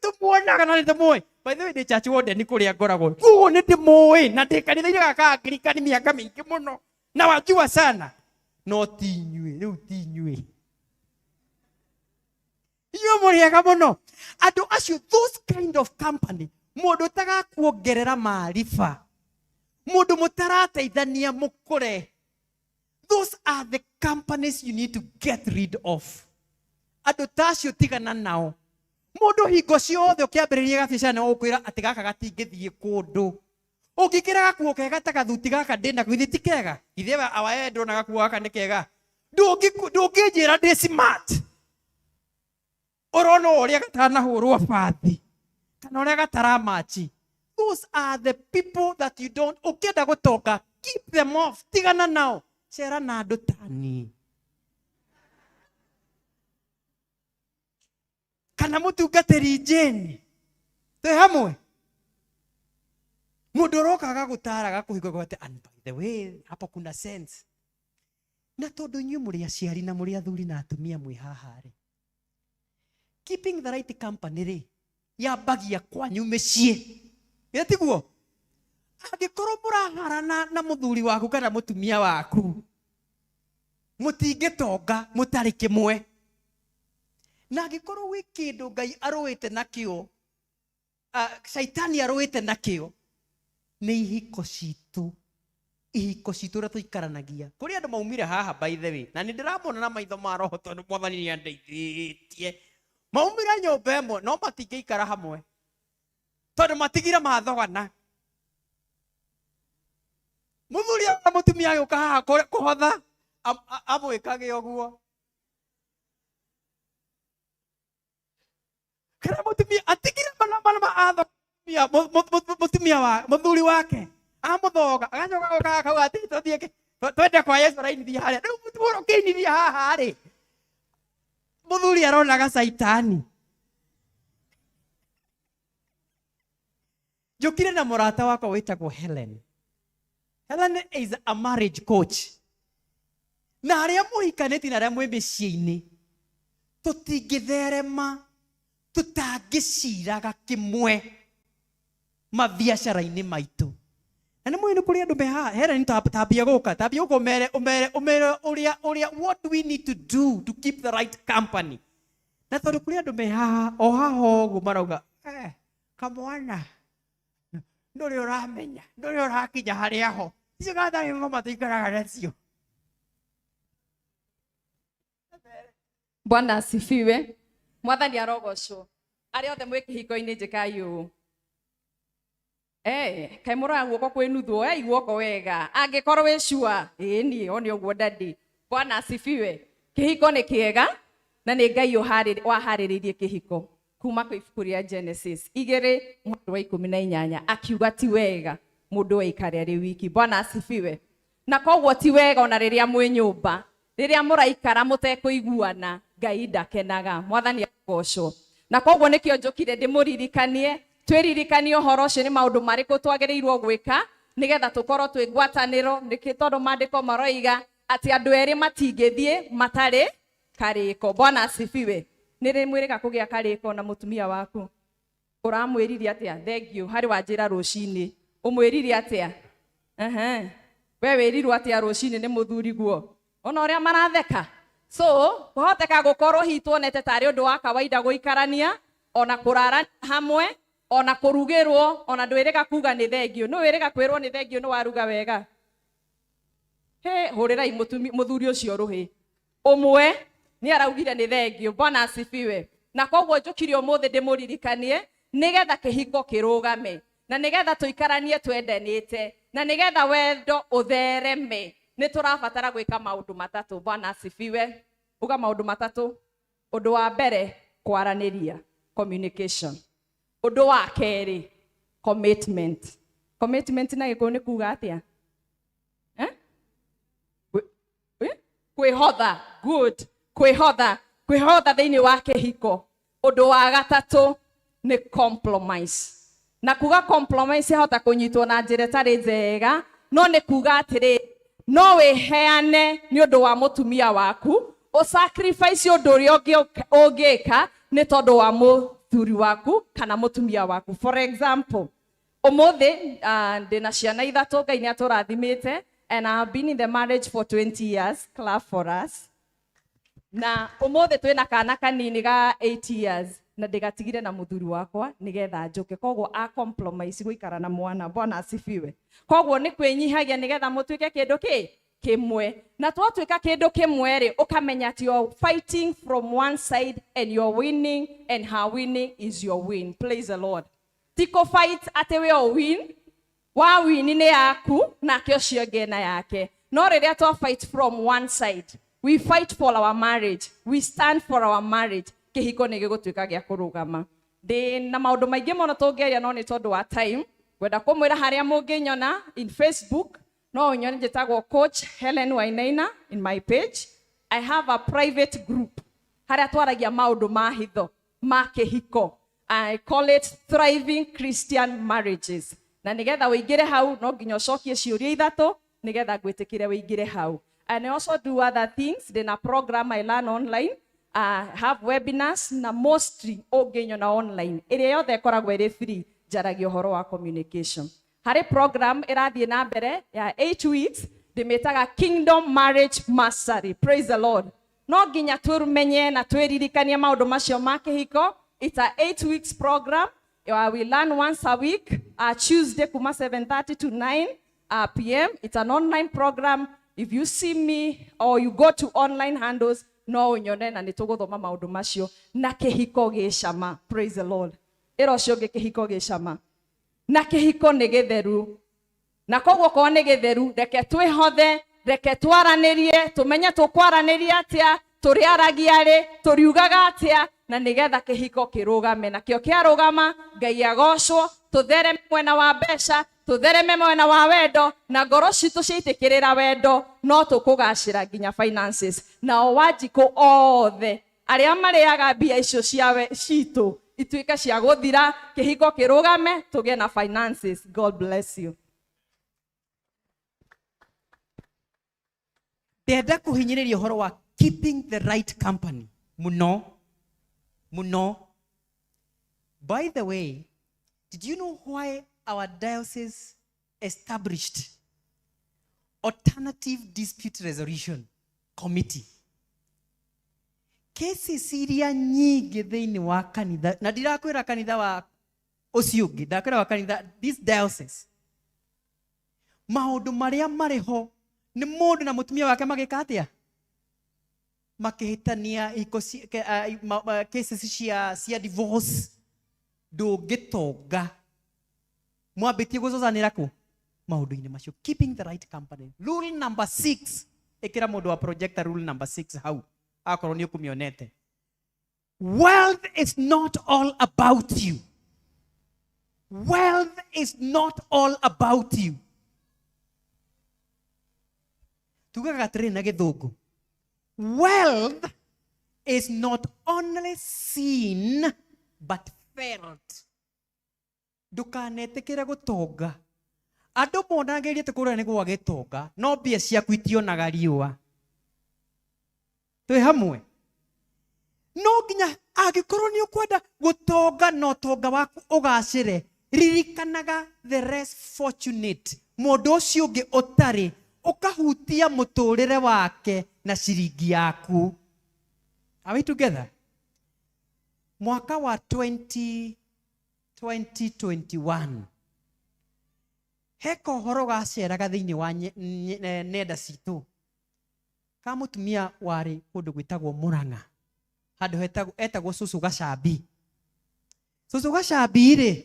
Tũmuonaga na nĩtũmũĩ. By the way, ndĩ church warden kũrĩa ngoragwo, koguo nĩ ndĩmũĩ na ndĩ kanitha-inĩ gaka Anglican mĩaka mĩingĩ mũno na wajua sana, no ti inyuĩ rĩu, ti inyuĩ, inyuĩ mũrĩ ega mũno. Andũ acio, those kind of company, mũndũ ũtagakuongerera maarifa, mũndũ mũtarateithania mũkũre, those are the companies you need to get rid of. Andũ ta acio tigana nao. Mũndũ hingo ciothe ũkĩambĩrĩria gabiacara nĩ ũkwĩra atĩ gaka gatingĩthiĩ kũndũ. Ũngĩkĩra gakuo kega ta gathuti gaka ndĩnako, githĩ ti kega? Githĩ awaye ndĩrona gakuo gaka nĩ kega? Ndũngĩnjĩra ndĩ smart. Ũrona ũrĩa gatanahũrwo bathi kana ũrĩa gataramachi. Those are the people that you don't, ũkĩenda gũtonga, keep them off, tigana nao. Cera na andũ ta niĩ. Kana mũtungatĩri Jane. Twĩ hamwe? Mũndũ ũroka agagũtara agakũhinga atĩ, and by the way, hapo kuna sense. Na tondũ inyuĩ mũrĩ aciari na mũrĩ athuri na atumia mwĩ haha rĩ, keeping the right company rĩ, yambagia kwanyu mĩciĩ. Ĩ tiguo? Angĩkorwo mũraharana na mũthuri waku kana mũtumia waku, mũtingĩtonga mũtarĩ kĩmwe. Na angĩkorwo gwĩ kĩndũ Ngai arũĩte nakĩo, caitani arũĩte nakĩo, nĩ ihiko citũ. Ihiko citũ ũrĩa tũikaranagia. Kũrĩ andũ maumire haha by the way, na nĩ ndĩramona na maitho ma roho tondũ Mwathani nĩ andeithĩtie. Maumire nyũmba ĩmwe no matingĩikara hamwe tondũ matigire mathogana. Mũthuri na mũtumia agĩũka haha kũhotha, amwĩkage ũguo. Kana mũtumia atigire mana mana ma atho mũtumia wa mũthuri wake amũthoga agacoka agoka akauga atĩ tũthiĩ twende kwa Yesu arainithia harĩa. Rĩu mũtumia ũkĩinithia haha rĩ, mũthuri aronaga caitani. Njũkire na mũrata wakwa wĩtagwo Helen. Helen is a marriage coach. Na arĩa mũhikanĩtie na arĩa mwĩ mĩciĩ-inĩ, tũtingĩtherema tũtangĩciraga kĩmwe mabiacara-inĩ maitũ. Na nĩ mũĩ nĩ kũrĩ andũ me haha. Helen, tambia gũka, tambia gũka ũmere, ũmere, ũmere ũrĩa, ũrĩa, what do we need to do to keep the right company? Na tondũ kũrĩ andũ me haha o haha ũguo marauga kamwana ndũrĩ ũramenya ndũrĩ ũrakinya harĩa ho icio gatharĩ ng'oma tũikaraga nacio. Bwana asifiwe. Mwathani arogocwo. Arĩa othe mwĩ kĩhiko-inĩ njĩkai ũũ. Kaĩ mũroya guoko kwĩ nuthu, oyai guoko wega. Angĩkorwo wĩ sure, ĩĩ niĩ one ũguo daddy. Bwana asifiwe. Kĩhiko nĩ kĩega na nĩ Ngai waharĩrĩirie kĩhiko kuma kwĩ ibuku rĩa Genesis 2:18 akiuga ti wega mũndũ aikare arĩ wiki. Bwana asifiwe. Na koguo ti wega ona rĩrĩa mwĩ nyũmba, rĩrĩa mũraikara mũtekũiguana, Ngai ndakenaga. Mwathani agocwo. Na koguo nĩkĩo njũkire ndĩmũririkanie, twĩririkanie ũhoro ũcio nĩ maũndũ marĩkũ twagĩrĩirwo gwĩka nĩgetha tũkorwo twĩ ngwatanĩro, nĩkĩ tondũ maandĩko maroiga atĩ andũ erĩ matingĩthiĩ matarĩ karĩko. Bwana asifiwe. Nĩ rĩ mwĩrĩga kũgĩa karĩko na mũtumia waku? Ũramwĩrire atĩa? Thank you. Harĩ wanjĩra rũcinĩ. Ũmwĩrire atĩa? We wĩrirwo atĩa rũcinĩ nĩ mũthuri guo? Ona ũrĩa maratheka. So, kwahoteka gũkorwo hihi tuonete tarĩ ũndũ wa kawaida gũikarania, ona kũrara hamwe, ona kũrugĩrwo, ona ndwĩrĩga kuga nĩ thengio. Nĩ wĩrĩga kwĩrwo nĩ thengio nĩ waruga wega. He, hũrĩrai mũthuri ũcio rũhĩ. Ũmwe nĩ araugire nĩ thengio. Bwana asifiwe. Na koguo njũkire ũmũthĩ ndĩmũririkanie nĩgetha kĩhiko kĩrũgame, na nĩgetha tũikaranie twendanĩte, na nĩgetha wendo ũthereme, nĩ tũrabatara gwĩka maũndũ matatũ. Bwana asifiwe. Uga maũndũ matatũ. Ũndũ wa mbere, kwaranĩria, communication. Ũndũ wa kerĩ, commitment. Commitment na Gĩkũyũ nĩ kuga atĩa? Kwĩhotha. Good. Kwĩhotha. Kwĩhotha thĩinĩ wa kĩhiko. Ũndũ wa gatatũ nĩ compromise. Na kuga compromise yahota kũnyitwo na njĩra ĩtarĩ njega, no nĩ kuga atĩrĩ, no wĩheane nĩ ũndũ wa mũtumia waku, ũsacrifice ũndũ ũrĩa ũngĩka nĩ tondũ wa mũthuri waku kana mũtumia waku. For example, ũmũthĩ ndĩna ciana ithatũ, Ngai nĩ atũrathimĩte, and I have been in the marriage for 20 years. Clap for us. Na ũmũthĩ twĩna kana kanini ga 8 years na ndĩgatigire na mũthuri wakwa nĩgetha njũke. Koguo a compromise gũikara na mwana. Bwana asifiwe. Koguo nĩ kwĩnyihagia nĩgetha mũtuĩke kĩndũ kĩ kĩmwe. Na twatuĩka kĩndũ kĩmwe rĩ, ũkamenya atĩ you're fighting from one side and you're winning, and her winning is your win. Praise the Lord. Ti kũ fight atĩ we o win, wa win nĩ yaku nake ũcio ũngĩ ena yake. No rĩrĩa twa fight from one side, we fight for our marriage, we stand for our marriage, kĩhiko nĩ gĩgũtuĩka gĩa kũrũgama. Ndĩ na maũndũ maingĩ mũno tũngĩaria, no nĩ tondũ wa time, ngwenda kũmwĩra harĩa mũngĩnyona in Facebook, no ũnyone njĩtagwo Coach Helen Wainaina in my page. I have a private group harĩa twaragia maũndũ ma hitho ma kĩhiko. I call it Thriving Christian Marriages. Na nĩgetha ũingĩre hau no nginya ũcokie ciũria ithatũ nĩgetha ngwĩtĩkĩre ũingĩre hau. And I also do other things. Ndĩna program I learn online. I have webinars na mostly ũngĩnyona online. Ĩrĩa yothe ĩkoragwo ĩrĩ free, njaragia ũhoro wa communication. Harĩ program ĩrathiĩ na mbere ya 8 weeks, ndĩmĩtaga Kingdom Marriage Mastery. Praise the Lord. No nginya tũmenye na twĩririkanie maũndũ macio ma kĩhiko. It's a 8 weeks program. We learn once a week, Tuesday kuma 7:30 to 9 p.m. It's an online program. If you see me or you go to online handles, no unyone na nĩtũgũthoma maũndũ macio na kĩhiko gĩcama. Praise the Lord. Ĩra ũcio ũngĩ kĩhiko gĩcama. Na kĩhiko nĩ gĩtheru. Na koguo korwo nĩ gĩtheru, reke twĩhothe, reke twaranĩrie, tũmenye tũkwaranĩria atĩa, tũrĩaragia rĩ, tũriugaga atĩa, na nĩgetha kĩhiko kĩrũgame. Nakĩo kĩarũgama, Ngai agocwo, tũthereme mwena wa mbeca, tũthereme mwena wa wendo, na ngoro citũ ciaitĩkĩrĩra wendo, no tũkũgacĩra nginya finances. Nao Wanjikũ othe arĩa marĩaga mbia icio citũ ituĩke cia gũthira, kĩhiko kĩrũgame, tũgĩe na finances. God bless you. Ndenda kũhinyĩrĩria ũhoro wa keeping the right company mũno mũno. By the way, did you know why our diocese established Alternative Dispute Resolution Committee? Cases iria nyingĩ thĩinĩ wa kanitha, na ndirakwĩra kanitha wa ũcio ũngĩ, ndakwĩra wa kanitha this diocese, maũndũ marĩa marĩ ho nĩ mũndũ na mũtumia wake magĩka atĩa, makĩhĩtania ihiko cases cia divorce. Ndũngĩtonga mwambĩtie gũcocanĩra kũ maũndũ-inĩ macio. Keeping the right company. Rule number 6, ĩkĩra mũndũ wa projector rule number 6 hau akorwo nĩ ũkũmĩonete. Wealth is not all about you. Wealth is not all about you. Tugaga atĩrĩrĩ na gĩthũngũ, wealth is not only seen but felt. Ndũkanetĩkĩre gũtonga. Andũ monagĩrie atĩ kũrĩa nĩ gwa gĩtonga, no mbia ciaku itionaga riũa. Twĩ hamwe? No nginya angĩkorwo nĩ ũkwenda gũtonga na ũtonga waku ũgacĩre, ririkanaga the less fortunate, mũndũ ũcio ũngĩ ũtarĩ, ũkahutia mũtũrĩre wake na ciringi yaku. Are we together? Mwaka wa 2021 he kohoro gaceraga thĩinĩ wa nenda citũ ka mũtumia warĩ kũndũ gwĩtagwo Murang'a, handũ etagwo Cũcũ Gacambi. Cũcũ Gacambi rĩ,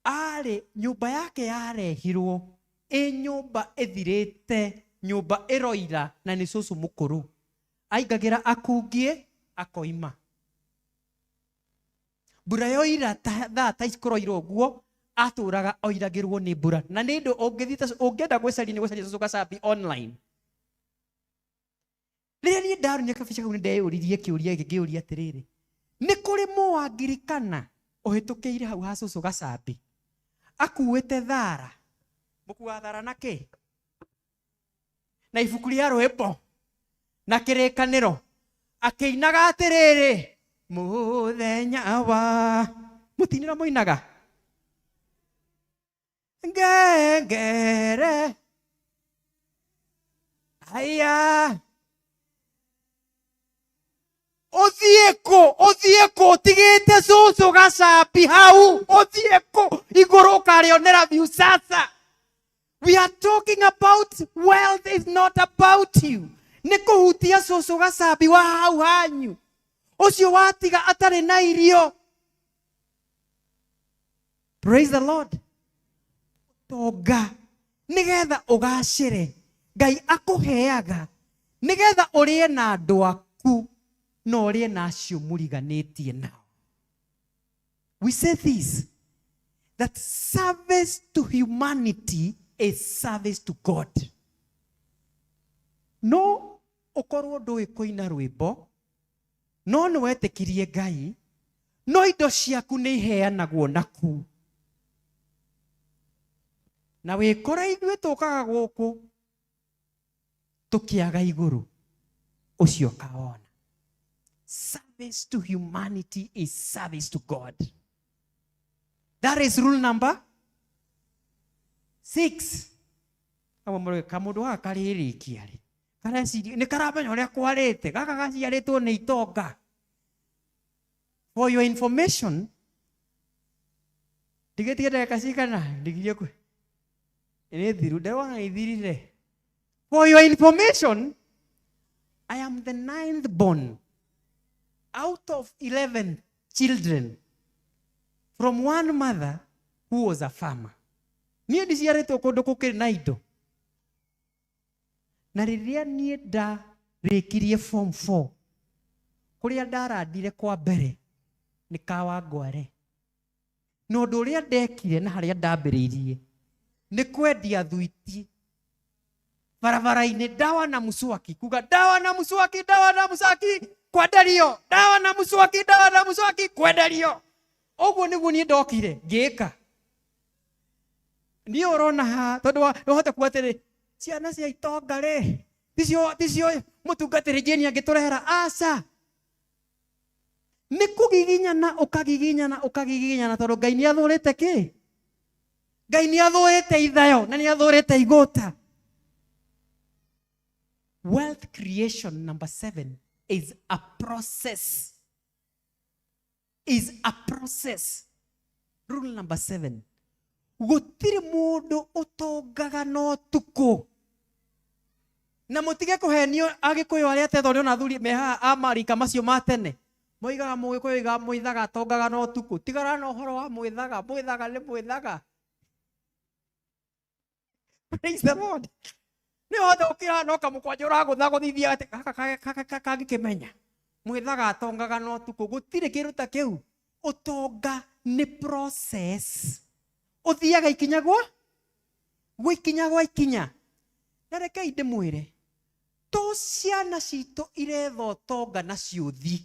arĩ nyũmba yake yarehirwo ĩ nyũmba ĩthirĩte, nyũmba ĩroira, na nĩ cũcũ mũkũrũ. Aingagĩra akungie akoima. Mbura yoira thaa ta ici kũroira ũguo, atũraga oiragĩrwo nĩ mbura. Na nĩ ũndũ ũngĩthiĩ ta ũngĩenda gwĩcaria nĩ gwĩcaria Cũcũ Gacambi online. Rĩrĩa niĩ ndaronire kabica kau nĩ ndeyũririe kĩũria gĩkĩ, ngĩũria atĩrĩrĩ, nĩ kũrĩ mũwangirikana ũhĩtũkĩire hau ha Cũcũ Gacambi akuĩte thara, mũkuaga thara na kĩ? Na ibuku rĩa rwĩmbo na kĩrĩkanĩro, akĩinaga atĩrĩrĩ, mũthenya wa mũtinĩra mũinaga ngengere aya ũthiĩ kũ, ũthiĩ kũ, ũtigĩte Cũcũ Gacambi hau, ũthiĩ kũ igũrũ ũkarĩonera view sasa. We are talking about wealth is not about you. Nĩ kũhutia Cũcũ Gacambi wa hau hanyu, ũcio watiga atarĩ na irio. Praise the Lord. Tonga nĩgetha ũgacĩre, Ngai akũheaga nĩgetha ũrĩe na andũ aku na ũrĩe na acio mũriganĩtie nao. We say this, that service to humanity is service to God. No ũkorwo ndũĩ kũina rwĩmbo, no nĩ wetĩkirie Ngai, no indo ciaku nĩ iheanagwo naku. Na wĩkore ithuĩ tũkaga gũkũ tũkĩaga igũrũ, ũcio ũkaona. Service to humanity is service to God. That is rule number 6. Amwe marauga, kamũndũ gaka karĩrĩkia rĩ, kareciria nĩ karamenya ũrĩa kwarĩte, gaka gaciarĩtwo nĩ itonga. For your information, ndigĩtie ndagĩka cigana, ndigirie kwĩ nĩ thiru, ndĩrona nĩ ithirire. For your information, I am the 9th born out of 11 children from one mother who was a farmer. Niĩ ndiciarĩtwo kũndũ gũkĩrĩ na indo. Na rĩrĩa niĩ ndarĩkirie form 4, kũrĩa ndarandire kwa mbere nĩ Kawangware. Na ũndũ ũrĩa ndekire na harĩa ndambĩrĩirie nĩ kwendia thuiti barabara-inĩ, dawa na mswaki, kuga dawa na mswaki, dawa na mswaki, kwenderio, dawa na mswaki, dawa na mswaki, kwenderio. Ũguo nĩguo niĩ ndokire ngĩka. Niĩ ũrona haha tondũ ũhote kuga atĩrĩ, ciana cia itonga rĩ, ticio mũtungatĩri Jane angĩtũrehera, aca. Nĩ kũgiginyana, ũkagiginyana, ũkagiginyana, tondũ Ngai nĩ athũrĩte kĩ? Ngai nĩ athũrĩte ithayo na nĩ athũrĩte igũta. Wealth creation number 7 is a process. Is a process. Rule number 7, gũtirĩ mũndũ ũtongaga no tukũ. Na mũtige kũhenio agĩkũyũ arĩa tetho nĩ ona athuri me haha a marika macio ma tene moigaga mũgĩkũyũ oigaga mwĩthaga atongaga no tukũ. Tigana na ũhoro wa mwĩthaga, mwĩthaga nĩ mwĩthaga. Praise the Lord. Nĩ ũhote gũkĩra no kamũkwanja ũragũthagũthithia atĩ gaka kangĩkĩmenya mwĩthaga atongaga no tukũ. Gũtirĩ kĩndũ ta kĩu. Ũtonga nĩ process. Ũthiaga ikinya gwa gwa ikinya gwa ikinya. Na rekei ndĩmwĩre, to ciana citũ iretha ũtonga na ciũthi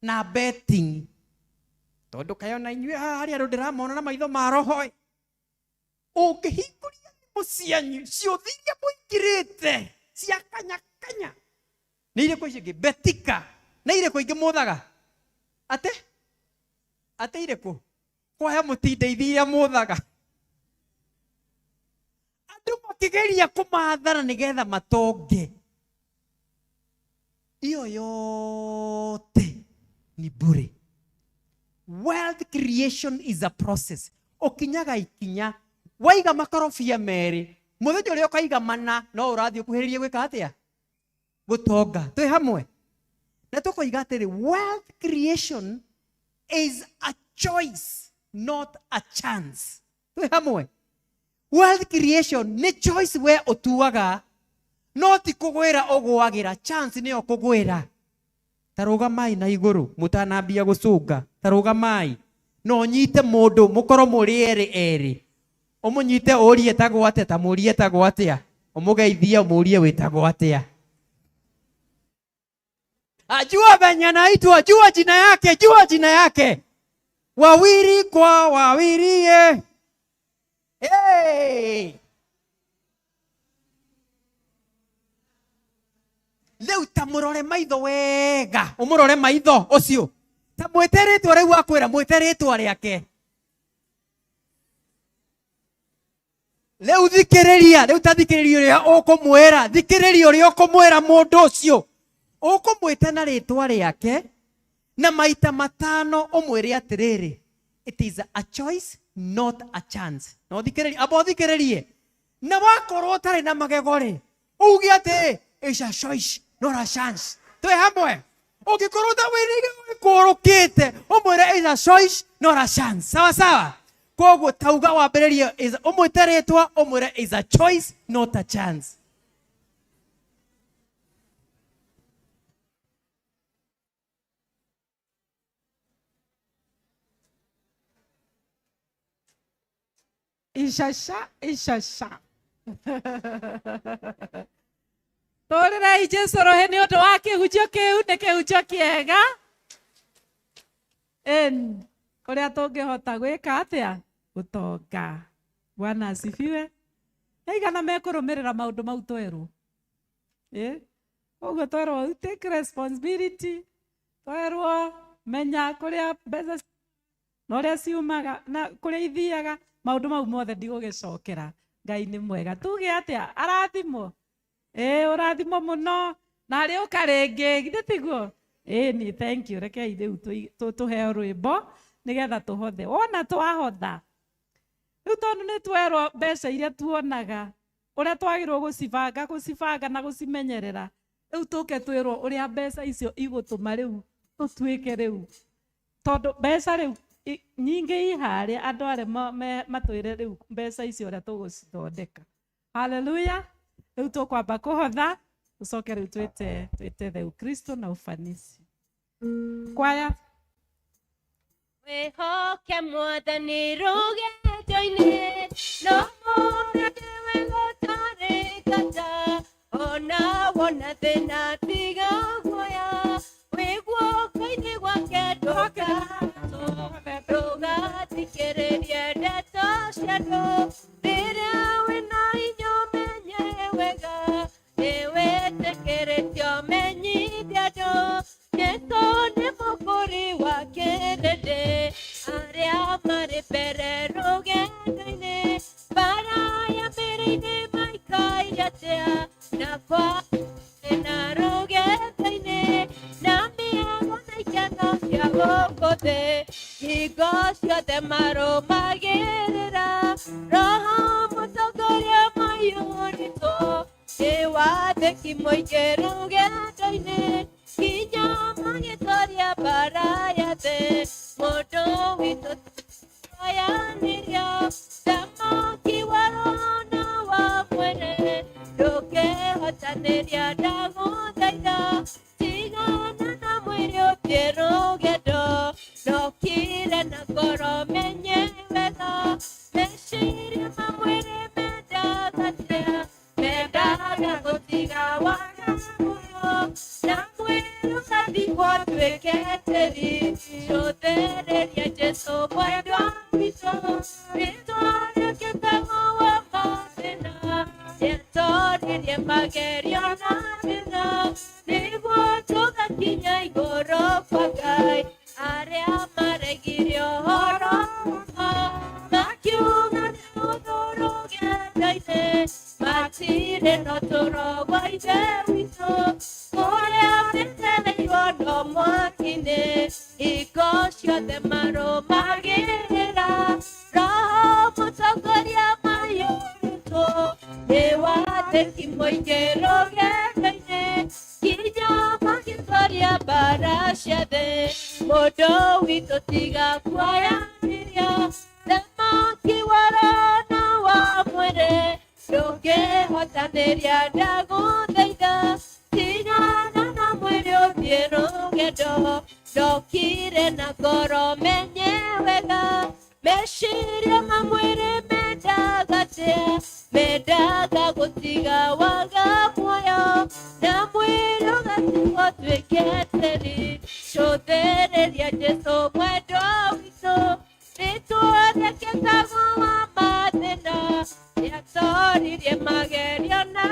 na betting, tondũ kaĩ ona inyuĩ haha harĩ andũ ndĩramona na maitho ma roho ĩ. Ũngĩhingũria thimũ cianyu ciũthi iria mũingĩrĩte cia kanya kanya nĩ irĩkũ icio ingĩ? Betika na irĩkũ ingĩ mũthaga? Atĩ atĩ irĩkũ? Kwaya mũtindeithia iria mũthaga. Andũ makĩgeria kũmathana nĩgetha matonge. Iyo yote ni bure. Wealth creation is a process. Ũkinyaga ikinya, waiga makorobia merĩ, mũthenya ũrĩa ũkaiga mana no ũrathiĩ ũkuhĩrĩrie gwĩka atĩa? Gũtonga. Twĩ hamwe? Na tũkoiga atĩrĩ, wealth creation is a choice, not a chance. Twĩ hamwe? Wealth creation nĩ choice we ũtuaga, no ti kũgwĩra ũgũagĩra. Chance nĩyo kũgwĩra. Ta rũgamai na igũrũ mũtanambia gũcũnga. Ta rũgamai no ũnyite mũndũ mũkorwo mũrĩ erĩ erĩ, ũmũnyite ũrie etagwo atĩa, ta mũrie etagwo atĩa, ũmũgeithie ũmũrie wĩtagwo atĩa. Ajua venye anaitwa, jua jina yake, jua jina yake. Wawili kwa wawili ye. Hey! Rĩu ta mũrore maitho wega, ũmũrore maitho ũcio, ta mwĩte rĩtwa rĩu akwĩra, mwĩte rĩtwa rĩake. Rĩu thikĩrĩria, rĩu ta thikĩrĩria ũrĩa ũkũmwĩra, thikĩrĩria ũrĩa ũkũmwĩra mũndũ ũcio. Ũkũmwĩta na rĩtwa rĩake na maita matano, ũmwĩre atĩrĩrĩ, it is a choice not a chance. No thikĩrĩrie, amba ũthikĩrĩrie. Na wakorwo ũtarĩ na magego rĩ, uge atĩ it's a choice not a chance. Twĩ hamwe? Ũngĩkorwo ta wĩkũrũkĩte, ũmwĩre it's a choice not a chance. Sawa sawa? Koguo tauga wambĩrĩrie ũmwĩte rĩtwa, ũmwĩre is a choice not a chance. Ishasha ishasha. Tũrĩrei Jesũ rũhĩ nĩ ũndũ wa kĩhunjio kĩu, nĩ kĩhunjio kĩega. En, ũrĩa tũngĩhota gwĩka atĩa? Gũtonga. Bwana asifiwe. Aigana mekũrũmĩrĩra maũndũ mau twerwo? Ũguo twerwo take responsibility, twerwo menya kũrĩa mbeca na ũrĩa ciumaga na kũrĩa ithiaga, maũndũ mau mothe ndigũgĩcokera. Ngai nĩ mwega. Tuge atĩa? Arathimwo. Ũrathimwo mũno na arĩũka rĩngĩ, githĩ tiguo? Ni thank you. Rekei rĩu tũheo rwĩmbo nĩgetha tũhothe. Wona twahotha, rĩu tondũ nĩ twerwo mbeca iria tuonaga ũrĩa twagĩrĩirwo gũcibanga, gũcibanga na gũcimenyerera, rĩu tũke twĩrwo ũrĩa mbeca icio igũtũma rĩu tũtuĩke rĩu, tondũ mbeca rĩu nyingĩ i harĩa andũ arĩa matwĩre rĩu mbeca icio ũrĩa tũgũcithondeka. Haleluya. Rĩu tũkwamba kũhotha, tũcoke rĩu twĩte the Ukristo na ufanisi. Kwaya. Wĩhoke Mwathani rũgendo-inĩ, no mũndũ nĩwe gũtarĩ bata, ona wona thĩna tiga guoya, wĩ guoko-inĩ gwake ndũgathikĩrĩrie ndeto cia andũ, rĩrĩa wĩna hinya ũmenye wega, nĩwĩtĩkĩrĩtio menyithia andũ, Jesũ nĩ mũkũri wa kĩrĩndĩ, arĩa marĩ mbere rũgendo-inĩ, bara ya mbere-inĩ maikaire atĩa, na kwa thĩ hingo ciothe marũmagĩrĩra roho mũtongoria maiyũrĩtwo nĩ wathĩki mũingĩ rũgendo-inĩ nginya magĩtoria mbara ya thĩ mũndũ witũ oyanĩria thamaki wa roho na wa mwĩrĩ ndũngĩhotanĩria ndagũthaitha tigana na mwĩrĩ ũthiĩ rũgendo ndokire na ngoro menye wega meciria ma mwĩrĩ mendaga atĩa mendaga gũtiga waga muoyo na mwĩrĩ ũgathikwo ũtuĩke tĩri cũthĩrĩria Jesũ mwendwa witũ rĩtwa rĩake tagwo wa mathĩna nĩatoririe magerio na thĩna nĩguo tũgakinya igũrũ kwa Ngai arĩa maregire ũhoro wa ma makiuga nĩ ũthũ rũgendo-inĩ matirĩ na ũtũũro wa Ithe witũ kũrĩa metereirwo no mwaki-inĩ hingo ciothe marũmagĩrĩra roho mũtongoria maiyũrĩtwo nĩ wathĩki mũingĩ rũgendo-inĩ nginya magĩtoria mbara cia thĩ mũndũ witũ tiga kuoyanĩria thamaki wa roho na wa mwĩrĩ ndũngĩhotanĩria ndagũthaitha tigana na mwĩrĩ ũthiĩ rũgendo ndokire na ngoro menye wega meciria ma mwĩrĩ mendaga atĩa mendaga gũtiga waga muoyo na mwĩrĩ ũgatigwo ũtuĩke tĩri cũthĩrĩria Jesũ mwendwa witũ rĩtwa rĩake tagwo wa mathĩna nĩatoririe magerio na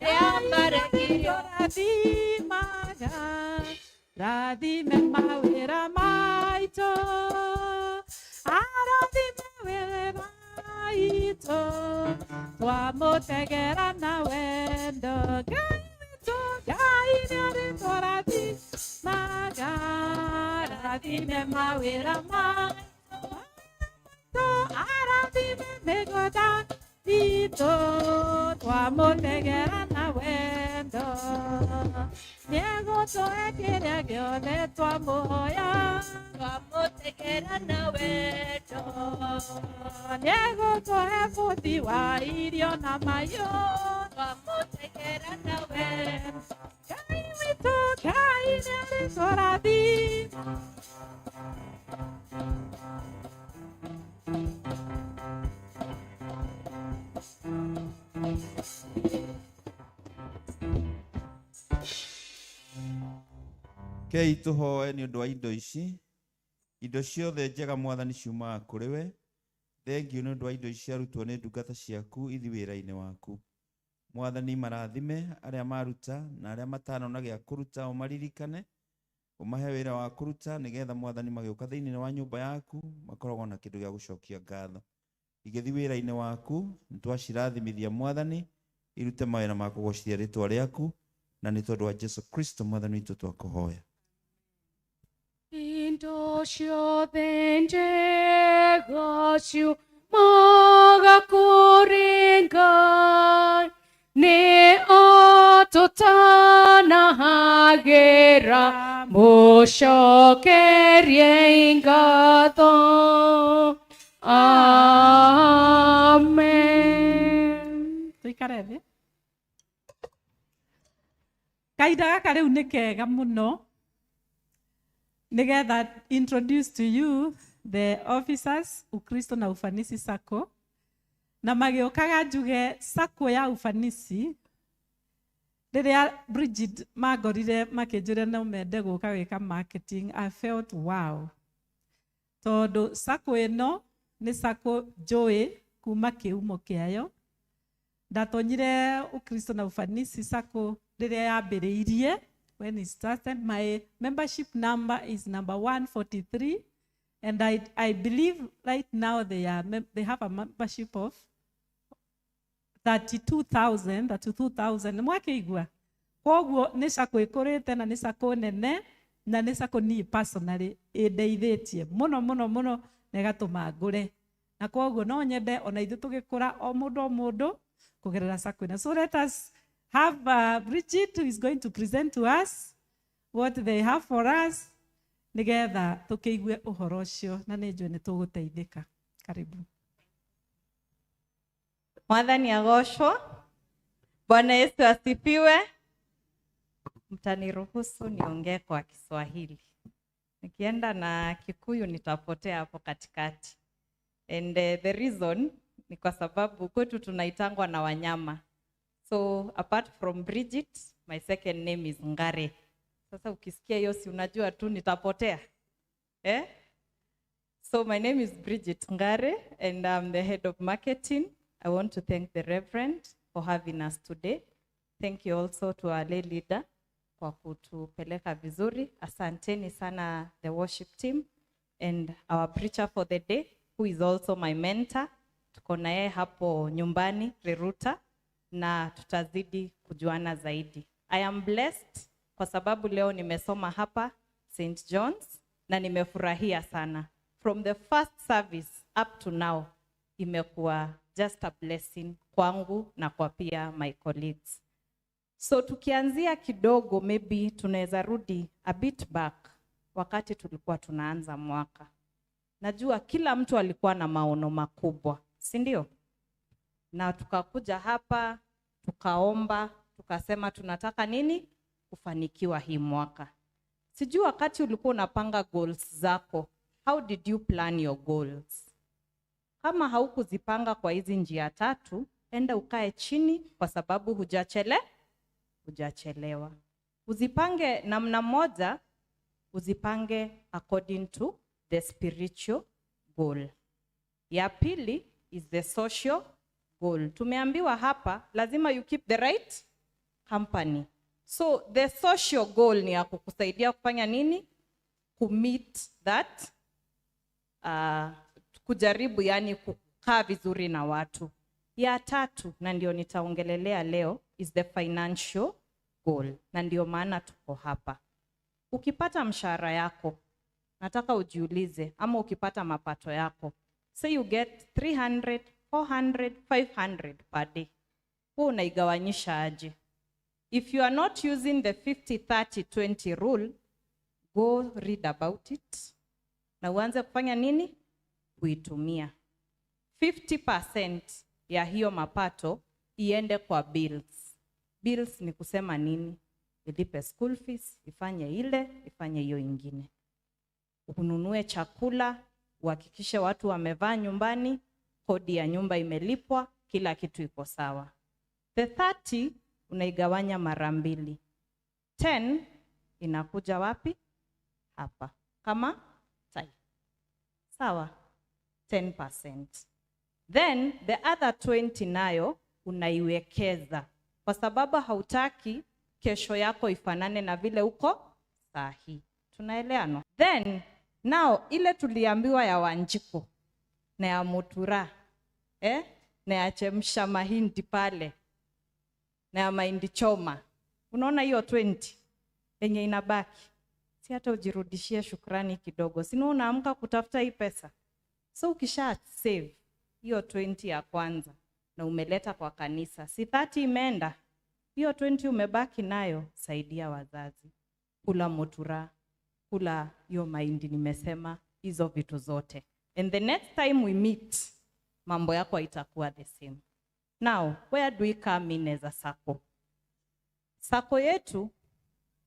arĩa maregirio Rathimaga, rathime mawĩra maitũ, arathime wĩra maitũ, twamũtegera na wendo. Ngai witũ, Ngai nĩarĩtũrathimaga, rathime mawĩra maitũ, arathime mĩgũnda itũ, twamũtegera na wendo. Nĩegũtũhe kĩrĩa gĩothe twamũhoya, twamũtegera na wendo. Nĩegũtũhe bũthi wa irio na mahiũ, twamũtegera na wendo. Ngai witũ, Ngai nĩarĩtũrathima. Kei tũhoe nĩ ũndũ wa indo ici indo ciothe njega mwathani ciumaga kũrĩ we thengiũ nĩ ũndũ wa indo ici arutwo nĩ ndungata ciaku ithi wĩra-inĩ waku mwathani marathime arĩa maruta na arĩa matanona gĩa kũruta ũmaririkane ũmahe wĩra wa kũruta nĩgetha mwathani magĩũka thĩinĩ wa nyũmba yaku makoragwo na kĩndũ gĩa gũcokia ngatho igĩthi wĩra-inĩ waku nĩtwacirathimithia mwathani irute mawĩra ma kũgocithia rĩtwa rĩaku na nĩ tondũ wa Jesu Kristo mwathani witũ twakũhoya. Indo ciothe njega ciumaga kũrĩ Ngai nĩ atũtanahagĩra mũcokerie ngatho. Amen. Tuikare thĩ. Kahinda gaka rĩu nĩ kega mũno nĩgetha introduce to you the officers Ukristo na Ufanisi Sacco na magĩũkaga njuge Sacco ya Ufanisi rĩrĩa Bridget mangorire makĩnjũria no mende gũka gwĩka marketing I felt wow tondũ Sacco ĩno nĩ Sacco njũĩ kuma kĩumo kĩayo. Ndatonyire Ukristo na Ufanisi Sacco rĩrĩa yambĩrĩirie when it started. My membership number is number 143 and I believe right now they have a membership of 32,000 32,000 mwakĩigua Koguo nĩ SACCO ĩkũrĩte na nĩ SACCO nene na nĩ SACCO niĩ personally ĩndeithĩtie mũno mũno mũno na ĩgatũma ngũre, na koguo no nyende ona ithuĩ tũgĩkũra o mũndũ o mũndũ kũgerera SACCO ĩno. So let us have Bridget, who is going to present to us what they have for us, nigetha tũkĩigue ũhoro ũcio, na nĩ njũĩ nĩ tũgũteithĩka. Karibu. Mwathani agocwo. Bwana Yesu asifiwe. Mtaniruhusu niongee kwa Kiswahili. Nikienda na Kikuyu nitapotea hapo katikati. And the reason ni kwa sababu kwetu tunaitangwa na wanyama. So apart from Bridget, my second name is Ngare. Sasa ukisikia hiyo si unajua tu nitapotea. Eh? So my name is Bridget Ngare and I'm the head of marketing. I want to thank the Reverend for having us today. Thank you also to our lay leader kwa kutupeleka vizuri. Asanteni sana the worship team and our preacher for the day, who is also my mentor. Tuko na yeye hapo nyumbani Riruta, na tutazidi kujuana zaidi. I am blessed kwa sababu leo nimesoma hapa St. John's na nimefurahia sana. From the first service up to now, imekuwa just a blessing kwangu na kwa pia my colleagues. So tukianzia kidogo, maybe tunaweza rudi a bit back wakati tulikuwa tunaanza mwaka. Najua kila mtu alikuwa na maono makubwa, si ndio? Na tukakuja hapa, tukaomba, tukasema tunataka nini? Kufanikiwa hii mwaka. Sijui wakati ulikuwa unapanga goals zako, how did you plan your goals? Kama haukuzipanga kwa hizi njia tatu, enda ukae chini kwa sababu hujachelewa. Uzipange namna moja, uzipange according to the spiritual goal. Ya pili is the social goal. Tumeambiwa hapa lazima you keep the right company. So the social goal ni ya kukusaidia kufanya nini? Kumeet that, kujaribu yani kukaa vizuri na watu. Ya tatu, na ndio nitaongelelea leo, is the financial goal. Na ndio maana tuko hapa. Ukipata mshahara yako, nataka ujiulize, ama ukipata mapato yako, say you get 300, 400, 500 per day. Huwa unaigawanyisha aje? If you are not using the 50, 30, 20 rule, go read about it. Na uanze kufanya nini? Kuitumia. 50% ya hiyo mapato iende kwa bills. Bills ni kusema nini? Ilipe school fees, ifanye ile, ifanye hiyo ingine. Ununue chakula, uhakikishe watu wamevaa nyumbani, kodi ya nyumba imelipwa, kila kitu iko sawa. The 30 unaigawanya mara mbili. 10 inakuja wapi? Hapa. Kama tai. Sawa. 10%. Then the other 20 nayo unaiwekeza. Kwa sababu hautaki kesho yako ifanane na vile uko sahi. Tunaelewana? Then now ile tuliambiwa ya Wanjiko na ya Mutura, na ya chemsha mahindi pale na ya mahindi choma. Unaona hiyo 20 yenye inabaki. Si hata ujirudishie shukrani kidogo. Si unaamka kutafuta hii pesa. So ukisha save hiyo 20 ya kwanza na umeleta kwa kanisa, si 30 imeenda. Hiyo 20 umebaki nayo, saidia wazazi. Kula mutura, kula hiyo mahindi nimesema, hizo vitu zote. And the next time we meet, mambo yako itakuwa the same. Now, where do we come in as a SACCO? SACCO yetu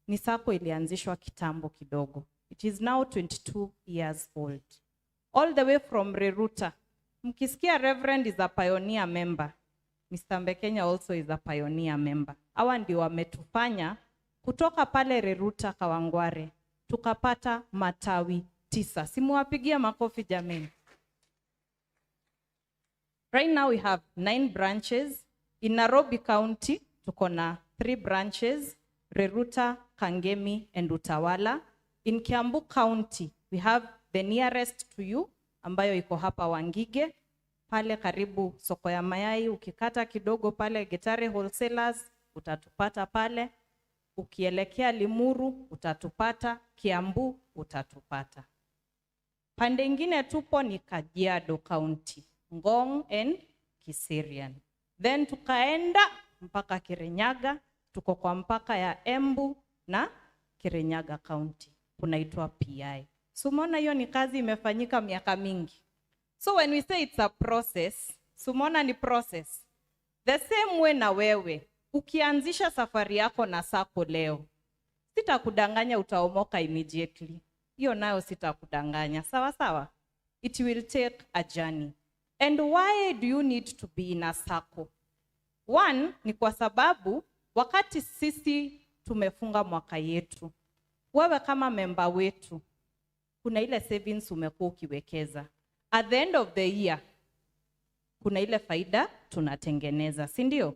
ni SACCO ilianzishwa kitambo kidogo. It is now 22 years old. All the way from Riruta. Mkisikia Reverend is a pioneer member. Mr. Mbekenya also is a pioneer member. Hawa ndio wametufanya kutoka pale Riruta Kawangware tukapata matawi 9. Simuwapigia makofi jameni. Right now we have 9 branches. In Nairobi County tuko na 3 branches, Riruta, Kangemi and Utawala. In Kiambu County we have the nearest to you ambayo iko hapa Wangige, pale karibu soko ya mayai, ukikata kidogo pale Getare Wholesalers utatupata pale. Ukielekea Limuru utatupata, Kiambu utatupata. Pande ingine tupo ni Kajiado County, Ngong and Kiserian. Then tukaenda mpaka Kirinyaga, tuko kwa mpaka ya Embu na Kirinyaga County, kunaitwa PI. So umeona hiyo ni kazi imefanyika miaka mingi. So when we say it's a process, so umeona ni process. The same way na wewe, ukianzisha safari yako na SACCO leo, sitakudanganya utaomoka immediately. Hiyo nayo sitakudanganya. Sawa sawa? It will take a journey. And why do you need to be in a SACCO? One, ni kwa sababu wakati sisi tumefunga mwaka yetu, wewe kama memba wetu, kuna ile savings umekuwa ukiwekeza. At the end of the year, kuna ile faida tunatengeneza, si ndio?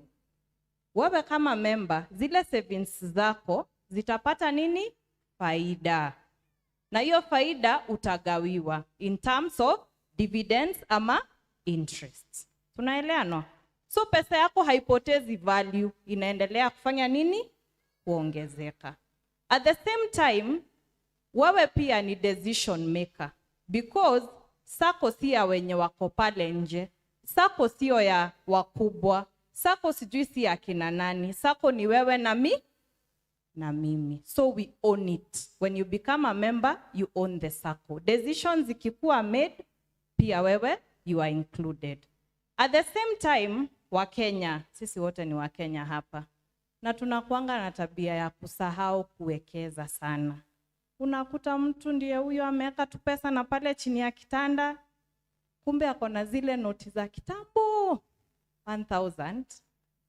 Wewe kama memba, zile savings zako zitapata nini? Faida. Na hiyo faida utagawiwa in terms of dividends ama interest. Tunaelewana? So pesa yako haipotezi value, inaendelea kufanya nini? Kuongezeka. At the same time, wewe pia ni decision maker because SACCO si ya wenye wako pale nje, SACCO sio ya wakubwa, SACCO sijui si ya kina nani, SACCO ni wewe na mi na mimi. So we own it. When you become a member, you own the SACCO. Decisions zikikuwa made, pia wewe you are included. At the same time, Wakenya, sisi wote ni Wakenya hapa, na tunakuanga na tabia ya kusahau kuwekeza sana. Unakuta mtu ndiye huyo ameweka tu pesa na pale chini ya kitanda, kumbe ako na zile noti za kitambo 1000.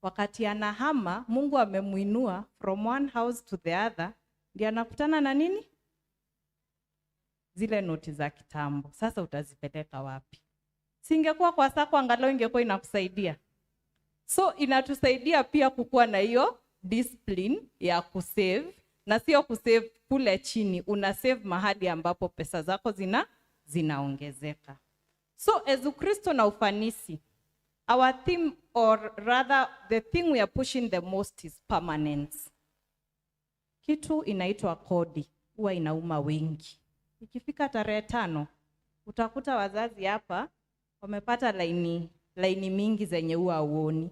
Wakati anahama, Mungu amemuinua from one house to the other, ndiye anakutana na nini? Zile noti za kitambo. Sasa utazipeleka wapi? Singekuwa kwa SACCO angalau ingekuwa inakusaidia. So inatusaidia pia kukuwa na hiyo discipline ya kusave, na sio kusave kule chini, una save mahali ambapo pesa zako zinaongezeka. So as Ukristo na ufanisi, our theme, or rather the thing we are pushing the most, is permanence. Kitu inaitwa kodi huwa inauma wengi. Ikifika tarehe 5 utakuta wazazi hapa wamepata laini mingi zenye huwa uoni,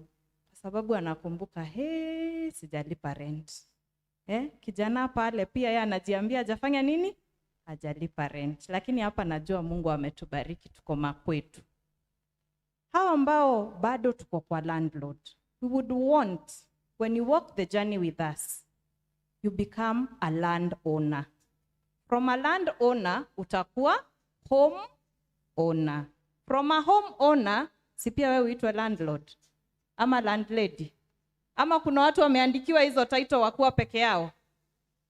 kwa sababu anakumbuka, hey, sijalipa rent. Kijana pale pia yeye anajiambia hajafanya nini? Hajalipa rent. Lakini hapa najua Mungu ametubariki, tuko makwetu. Hawa ambao bado tuko kwa landlord, we would want when you walk the journey with us, you become a landowner. From a landowner utakuwa home owner. From a home owner, si pia wewe uitwe landlord ama landlady? Ama kuna watu wameandikiwa hizo title wakuwa peke yao?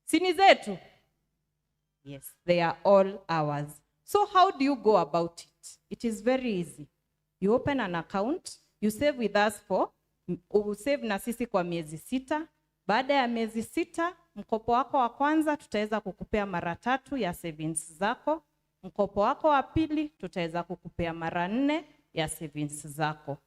Si ni zetu? Yes, they are all ours. So how do you go about it? It is very easy. You open an account, you save with us for, save na sisi kwa miezi 6. Baada ya miezi 6, mkopo wako wa kwanza tutaweza kukupea mara 3 ya savings zako. Mkopo wako wa pili tutaweza kukupea mara 4 ya savings zako.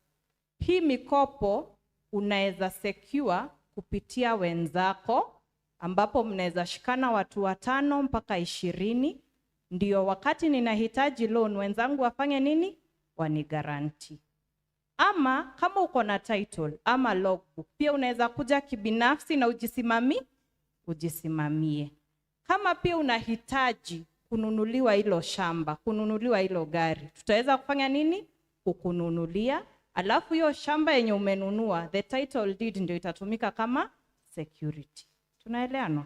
Hii mikopo unaweza secure kupitia wenzako, ambapo mnaweza shikana watu 5 mpaka 20. Ndio wakati ninahitaji loan wenzangu wafanye nini? Wanigaranti. Ama kama uko na title ama logbook, pia unaweza kuja kibinafsi na ujisimamie. Kama pia unahitaji kununuliwa hilo shamba, kununuliwa hilo gari, tutaweza kufanya nini? Kukununulia. Alafu hiyo shamba yenye umenunua, the title deed ndio itatumika kama security. Tunaelewana?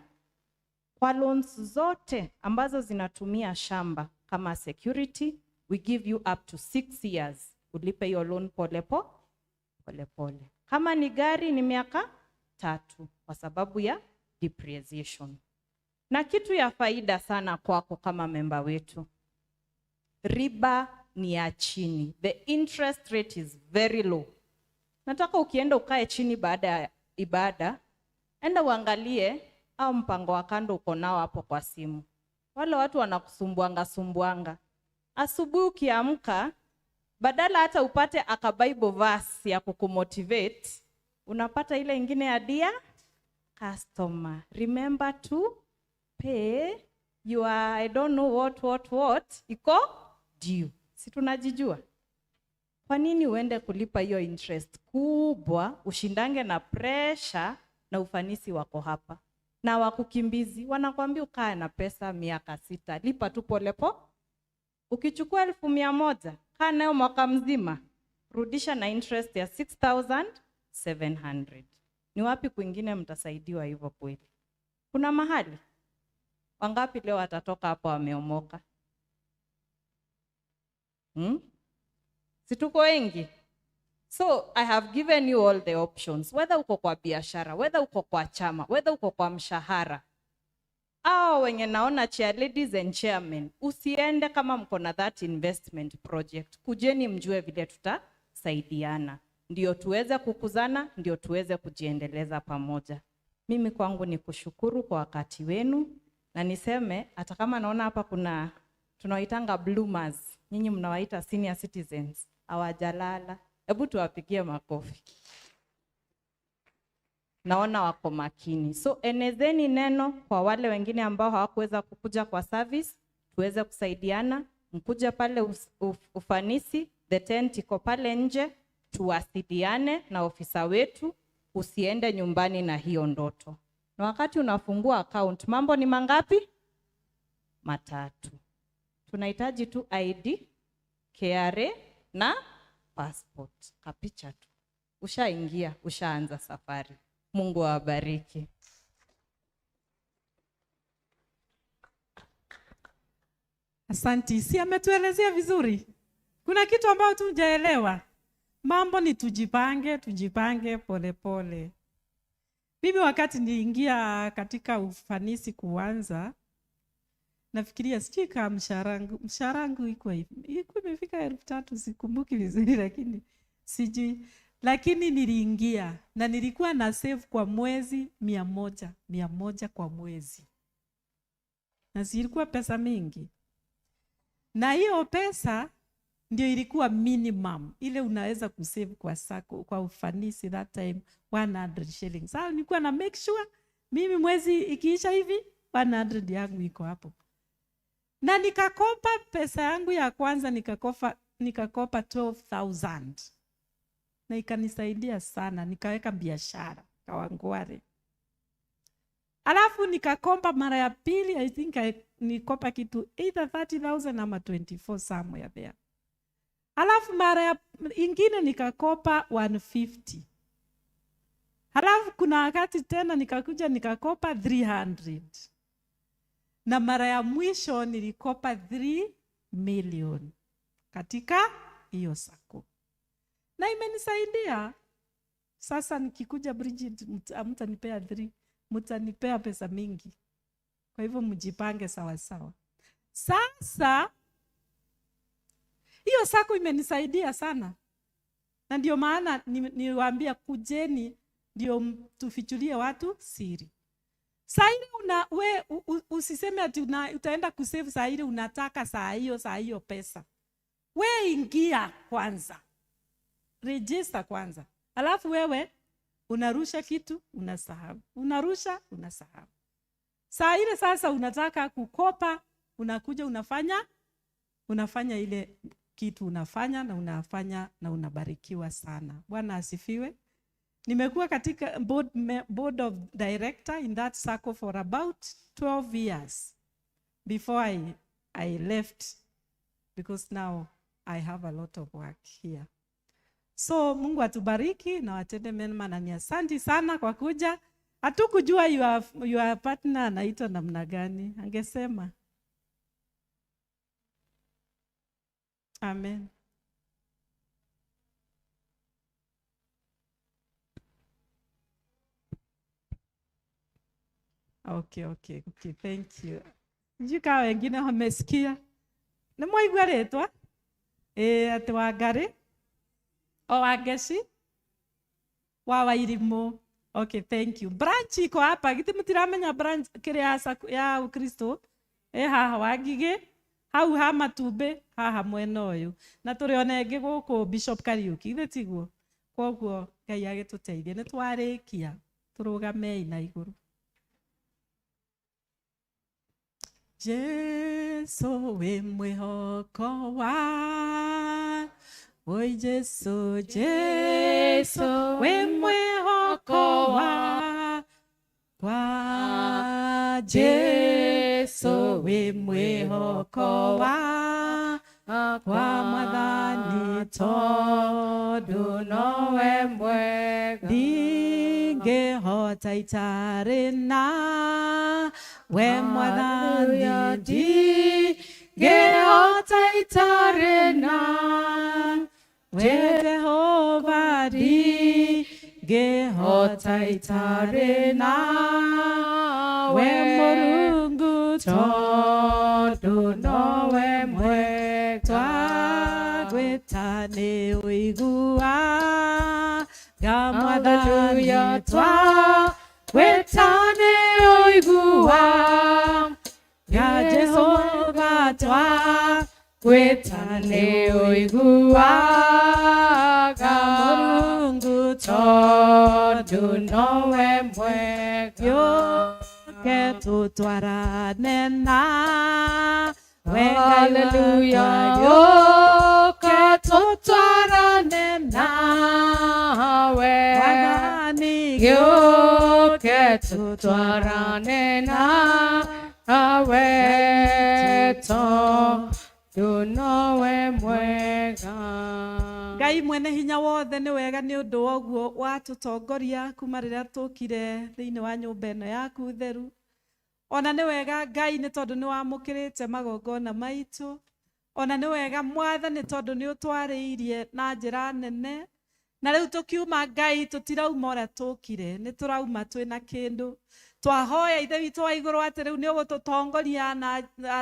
Kwa loans zote ambazo zinatumia shamba kama security, we give you up to 6 years. Ulipe hiyo loan pole pole. Kama ni gari ni miaka 3 kwa sababu ya depreciation. Na kitu ya faida sana kwako kama memba wetu, riba ni ya chini. The interest rate is very low. Nataka ukienda ukae chini baada ya ibada, enda uangalie au mpango wa kando uko nao hapo kwa simu. Wale watu wanakusumbuanga sumbuanga. Asubuhi ukiamka, badala hata upate aka Bible verse ya kukumotivate, unapata ile ingine ya dear Customer, remember to pay your I don't know what iko due. Si tunajijua? Kwa nini uende kulipa hiyo interest kubwa, ushindange na pressure na ufanisi wako hapa? Na wakukimbizi wanakwambia ukae na pesa miaka 6, lipa tu polepo. Ukichukua 100,000, kaa nayo mwaka mzima, rudisha na interest ya 6,700. Ni wapi kwingine mtasaidiwa hivyo kweli? Kuna mahali? Wangapi leo watatoka hapo wameomoka? Si tuko wengi? So I have given you all the options. Whether uko kwa biashara, whether uko kwa chama, whether uko kwa mshahara. Hao wenye naona chair ladies and chairmen, usiende kama mko na that investment project. Kujeni mjue vile tutasaidiana. Ndio tuweze kukuzana, ndio tuweze kujiendeleza pamoja. Mimi kwangu ni kushukuru kwa wakati wenu. Na niseme, hata kama naona hapa kuna tunawaitanga bloomers, nyinyi mnawaita senior citizens, hawajalala. Hebu tuwapigie makofi. Naona wako makini. So enezeni neno kwa wale wengine ambao hawakuweza kukuja kwa service, tuweze kusaidiana. Mkuja pale ufanisi, the tent iko pale nje, tuwasiliane na ofisa wetu, usiende nyumbani na hiyo ndoto. Na wakati unafungua account, mambo ni mangapi? 3. Tunahitaji tu ID, KRA na passport. Kapicha tu. Ushaingia, ushaanza safari. Mungu awabariki. Asante. Si ametuelezea vizuri. Kuna kitu ambacho tujaelewa. Mambo ni tujipange, tujipange pole pole. Mimi wakati niingia katika ufanisi kuanza, nafikiria sijui kama mshahara wangu iko imefika 3,000, sikumbuki vizuri lakini sijui. Lakini niliingia na nilikuwa na save kwa mwezi 100 kwa mwezi. Na zilikuwa pesa mingi. Na hiyo pesa ndio ilikuwa minimum ile unaweza kusave kwa sako kwa ufanisi that time 100 shillings. Sasa nilikuwa na make sure mimi mwezi ikiisha hivi 100 yangu iko hapo. Na nikakopa pesa yangu ya kwanza, nikakopa 12,000. Na ikanisaidia sana, nikaweka biashara Kawangware. Alafu nikakopa mara ya pili, I think nikopa kitu either 30,000 ama 24 somewhere there. Alafu mara ya ingine nikakopa 150. Alafu kuna wakati tena nikakuja nikakopa 300. Na mara ya mwisho nilikopa 3 million katika hiyo sako. Na imenisaidia. Sasa nikikuja Bridget, mtanipea 3, mtanipea pesa mingi. Kwa hivyo mjipange sawa sawa. Sasa hiyo sako imenisaidia sana. Na ndio maana niwaambia kujeni ndio tufichulie watu siri. Saa ile usiseme ati utaenda kusave saa ile unataka saa hiyo pesa. We ingia kwanza. Register kwanza. Alafu wewe unarusha kitu, unasahau. Unarusha, unasahau. Saa ile sasa unataka kukopa, unakuja unafanya ile kitu unafanya na unafanya na unabarikiwa sana. Bwana asifiwe. Nimekuwa katika board of director in that circle for about 12 years before I left, because now I have a lot of work here. So Mungu atubariki na watende mema, na ni asante sana kwa kuja. Hatukujua your partner anaitwa namna gani, angesema. Amen. Okay, thank you. Sijui kama wengine wamesikia. Nĩ mwaigua rĩtwa? Atĩ Wangari o Wangeci wa Wairimu. Okay, thank you. Branch iko hapa, githĩ mũtiramenya branch kĩrĩa ya Ukristo? Haha Wangigĩ, hau ha matumbĩ, haha mwena ũyũ. Na tũrĩ ona ĩngĩ gũkũ Bishop Kariuki, githĩ tiguo? Kwoguo Ngai agĩtũteithie, nĩ twarĩkia. Tũrũgamei na igũrũ. Jesu wĩ mwĩhoko wa Oi Jesu, Jesu wĩ mwĩhoko wa kwa Jesu wĩ mwĩhoko wa kwa Mwathani tondũ nowe mwega ndingĩhota itarĩ na we Mwathani ndingĩhota itarĩ na we Jehova ndingĩhota itarĩ na we Mũrungu tondũ nowe mwega twagwĩta nĩ ũiguaga Mwathani twagwĩta nĩ ũiguaga Jehova twagwĩta nĩ ũiguaga Mũrungu tondũ nowe mwega gĩũke tũtwarane na we Ngai Hallelujah. gĩũke tũtwarane nawe Mwathani Gĩũke tũtwarane nawe tondũ nowe mwega. Ngai mwene hinya wothe nĩ wega nĩ ũndũ wa ũguo watũtongoria kuma rĩrĩa tũkire thĩinĩ wa nyũmba ĩno yaku theru. Ona nĩ wega Ngai nĩ tondũ nĩ wamũkĩrĩte magongona maitũ. Ona nĩ wega Mwathani tondũ nĩ ũtwarĩirie na njĩra nene. Na rĩu tũkiuma Ngai tũtirauma ũrĩa tũkire, nĩ tũrauma twĩna kĩndũ. Twahoya Ithe witũ wa igũrũ atĩ rĩu nĩ ũgũtũtongoria na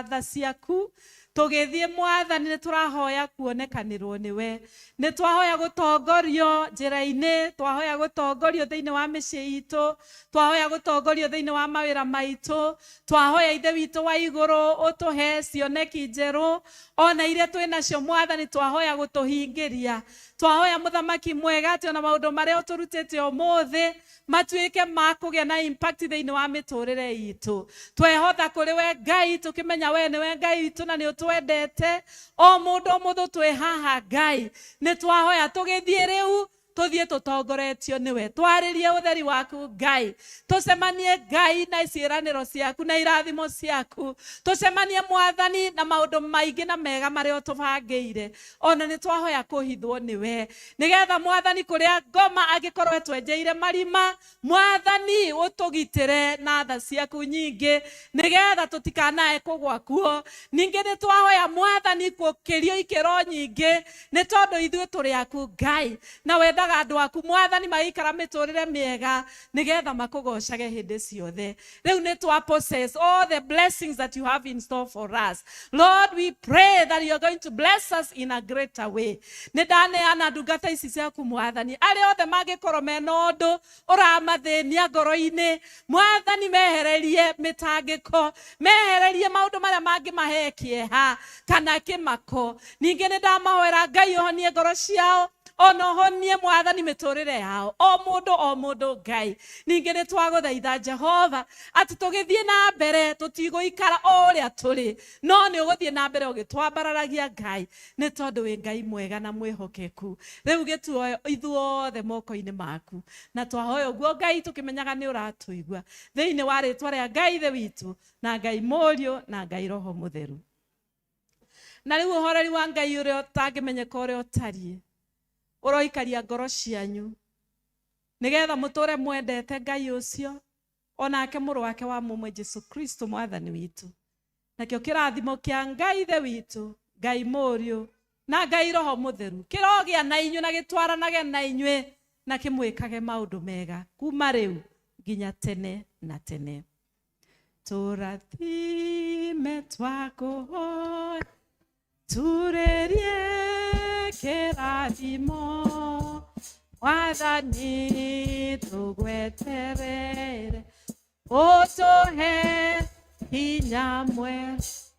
tha ciaku. Tũgĩthiĩ Mwathani nĩ tũrahoya kuonekanĩrwo nĩwe. Nĩ twahoya gũtongorio njĩra-inĩ, twahoya gũtongorio thĩinĩ wa mĩciĩ itũ, twahoya gũtongorio thĩinĩ wa mawĩra maitũ, twahoya Ithe witũ wa igũrũ ũtũhe cioneki njerũ ona iria twĩ nacio Mwathani twahoya gũtũhingĩria. Twahoya Mũthamaki mwega atĩ ona maũndũ marĩa ũtũrutĩte ũmũthĩ matuĩke ma kũgĩa na impact thĩinĩ wa mĩtũrĩre itũ. Twehotha kũrĩ we Ngai tũkĩmenya we nĩwe Ngai witũ na nĩ ũtwendete. O mũndũ o mũndũ twĩ haha Ngai nĩ twahoya tũgĩthiĩ rĩu tũthiĩ tũtongoretio nĩwe. Twarĩrie ũtheri waku Ngai, tũcemanie Ngai na ciĩranĩro ciaku na irathimo ciaku, tũcemanie Mwathani na maũndũ maingĩ na mega marĩa ũtũbangĩire. Ona nĩ twahoya kũhithwo nĩwe nĩgetha Mwathani kũrĩa ngoma angĩkorwo etwenjeire marima, Mwathani ũtũgitĩre na tha ciaku nyingĩ nĩgetha tũtikanae kũgwa kuo. Ningĩ nĩ twahoya Mwathani gũkĩrio ikĩro nyingĩ nĩ tondũ ithuĩ tũrĩ aku Ngai na wendaga andũ aku Mwathani magĩikara mĩtũrĩre mĩega nĩgetha makũgocage hĩndĩ ciothe. Rĩu nĩ twa possess all the blessings that you have in store for us. Lord, we pray that you are going to bless us in a greater way. Nĩ ndaneana ndungata ici ciaku Mwathani, arĩa othe mangĩkorwo mena ũndũ ũramathĩnia ngoro-inĩ, Mwathani mehererie mĩtangĩko, mehererie maũndũ marĩa mangĩmahe kĩeha kana kĩmako. Ningĩ nĩ ndamahoera Ngai ũhonie ngoro ciao, ona ũhonie Mwathani mĩtũrĩre yao, o mũndũ o mũndũ Ngai. Ningĩ nĩ twagũthaitha Jehova atĩ tũgĩthiĩ na mbere tũtigũikara o ũrĩa tũrĩ, no nĩ ũgũthiĩ na mbere ũgĩtwambararagia Ngai, nĩ tondũ wĩ Ngai mwega na mwĩhokeku. Rĩu gĩtuoe ithuothe moko-inĩ maku, na twahoya ũguo Ngai tũkĩmenyaga nĩ ũratũigua, thĩinĩ wa rĩtwa rĩa Ngai Ithe witũ na Ngai Mũriũ na Ngai Roho Mũtheru. Na rĩu ũhoreri wa Ngai ũrĩa ũtangĩmenyeka ũrĩa ũtariĩ ũroikaria ngoro cianyu nĩgetha mũtũre mwendete Ngai ũcio onake mũrũ wake wa mũmwe Jesu Kristo Mwathani witũ. Nakĩo kĩrathimo kĩa Ngai Ithe witũ, Ngai Mũriũ na Ngai Roho Mũtheru kĩrogĩa na inyuĩ na gĩtwaranage na inyuĩ na kĩmwĩkage maũndũ mega kuma rĩu nginya tene na tene. Tũrathime twakũhoya turĩrie kĩrathimo Mwathani tũgweterere ũtũhe hinya mwerũ.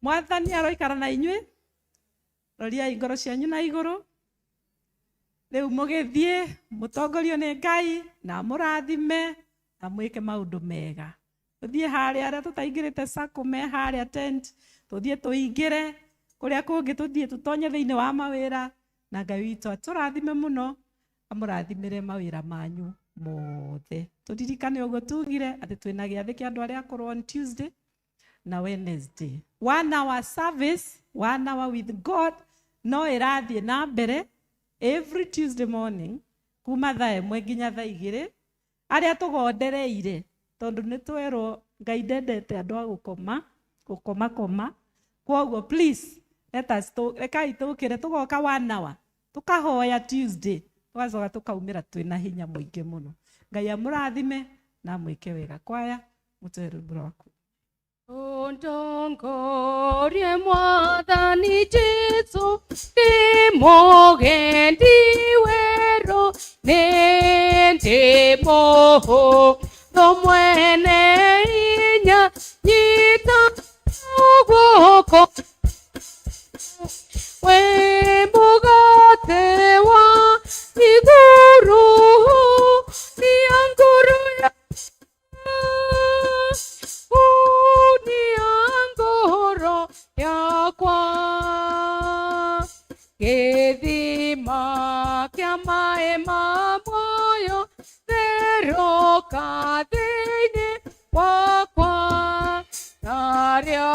Mwathani aroikara na inyuĩ, roriai ngoro cianyu na igũrũ. Rĩu mũgĩthiĩ mũtongorio nĩ Ngai na mũrathime na mwĩke maũndũ mega. Tũthiĩ harĩa arĩa tũtaingĩrĩte sacco me harĩa tent, tũthiĩ tũingĩre kũrĩa kũngĩ, tũthiĩ tũtonye thĩinĩ wa mawĩra, na Ngai witũ atũrathime mũno, amũrathimĩre mawĩra manyu mothe. Tũririkane ũguo tugire atĩ twĩna gĩathĩ kĩa andũ arĩa akũrũ on Tuesday na Wednesday. 1 hour service, 1 hour with God no ĩrathiĩ na mbere every Tuesday morning kuma thaa 1 nginya thaa 2. Arĩa tũgondereire, tondũ nĩ twerwo Ngai ndendete andũ a gũkoma gũkoma koma, kwoguo please let us rekai tũkĩre tũgoka 1 hour tũkahoya Tuesday, tũgacoka tũkaumĩra twĩna hinya mũingĩ mũno. Ngai amũrathime na amwĩke wega. Kwaya, mũtũhe rwĩmbo rwaku. Ũndongorie Mwathani Jesũ, ndĩ mũgendi werũ, nĩ ndĩ mũhũthũ mwene hinya, nyita guoko. Wĩ mũgate wa igũrũ, nia ngoro ya Unia ngoro yakwa, gĩthima kĩa maĩ ma muoyo, therũka thĩinĩ wakwa, narĩo.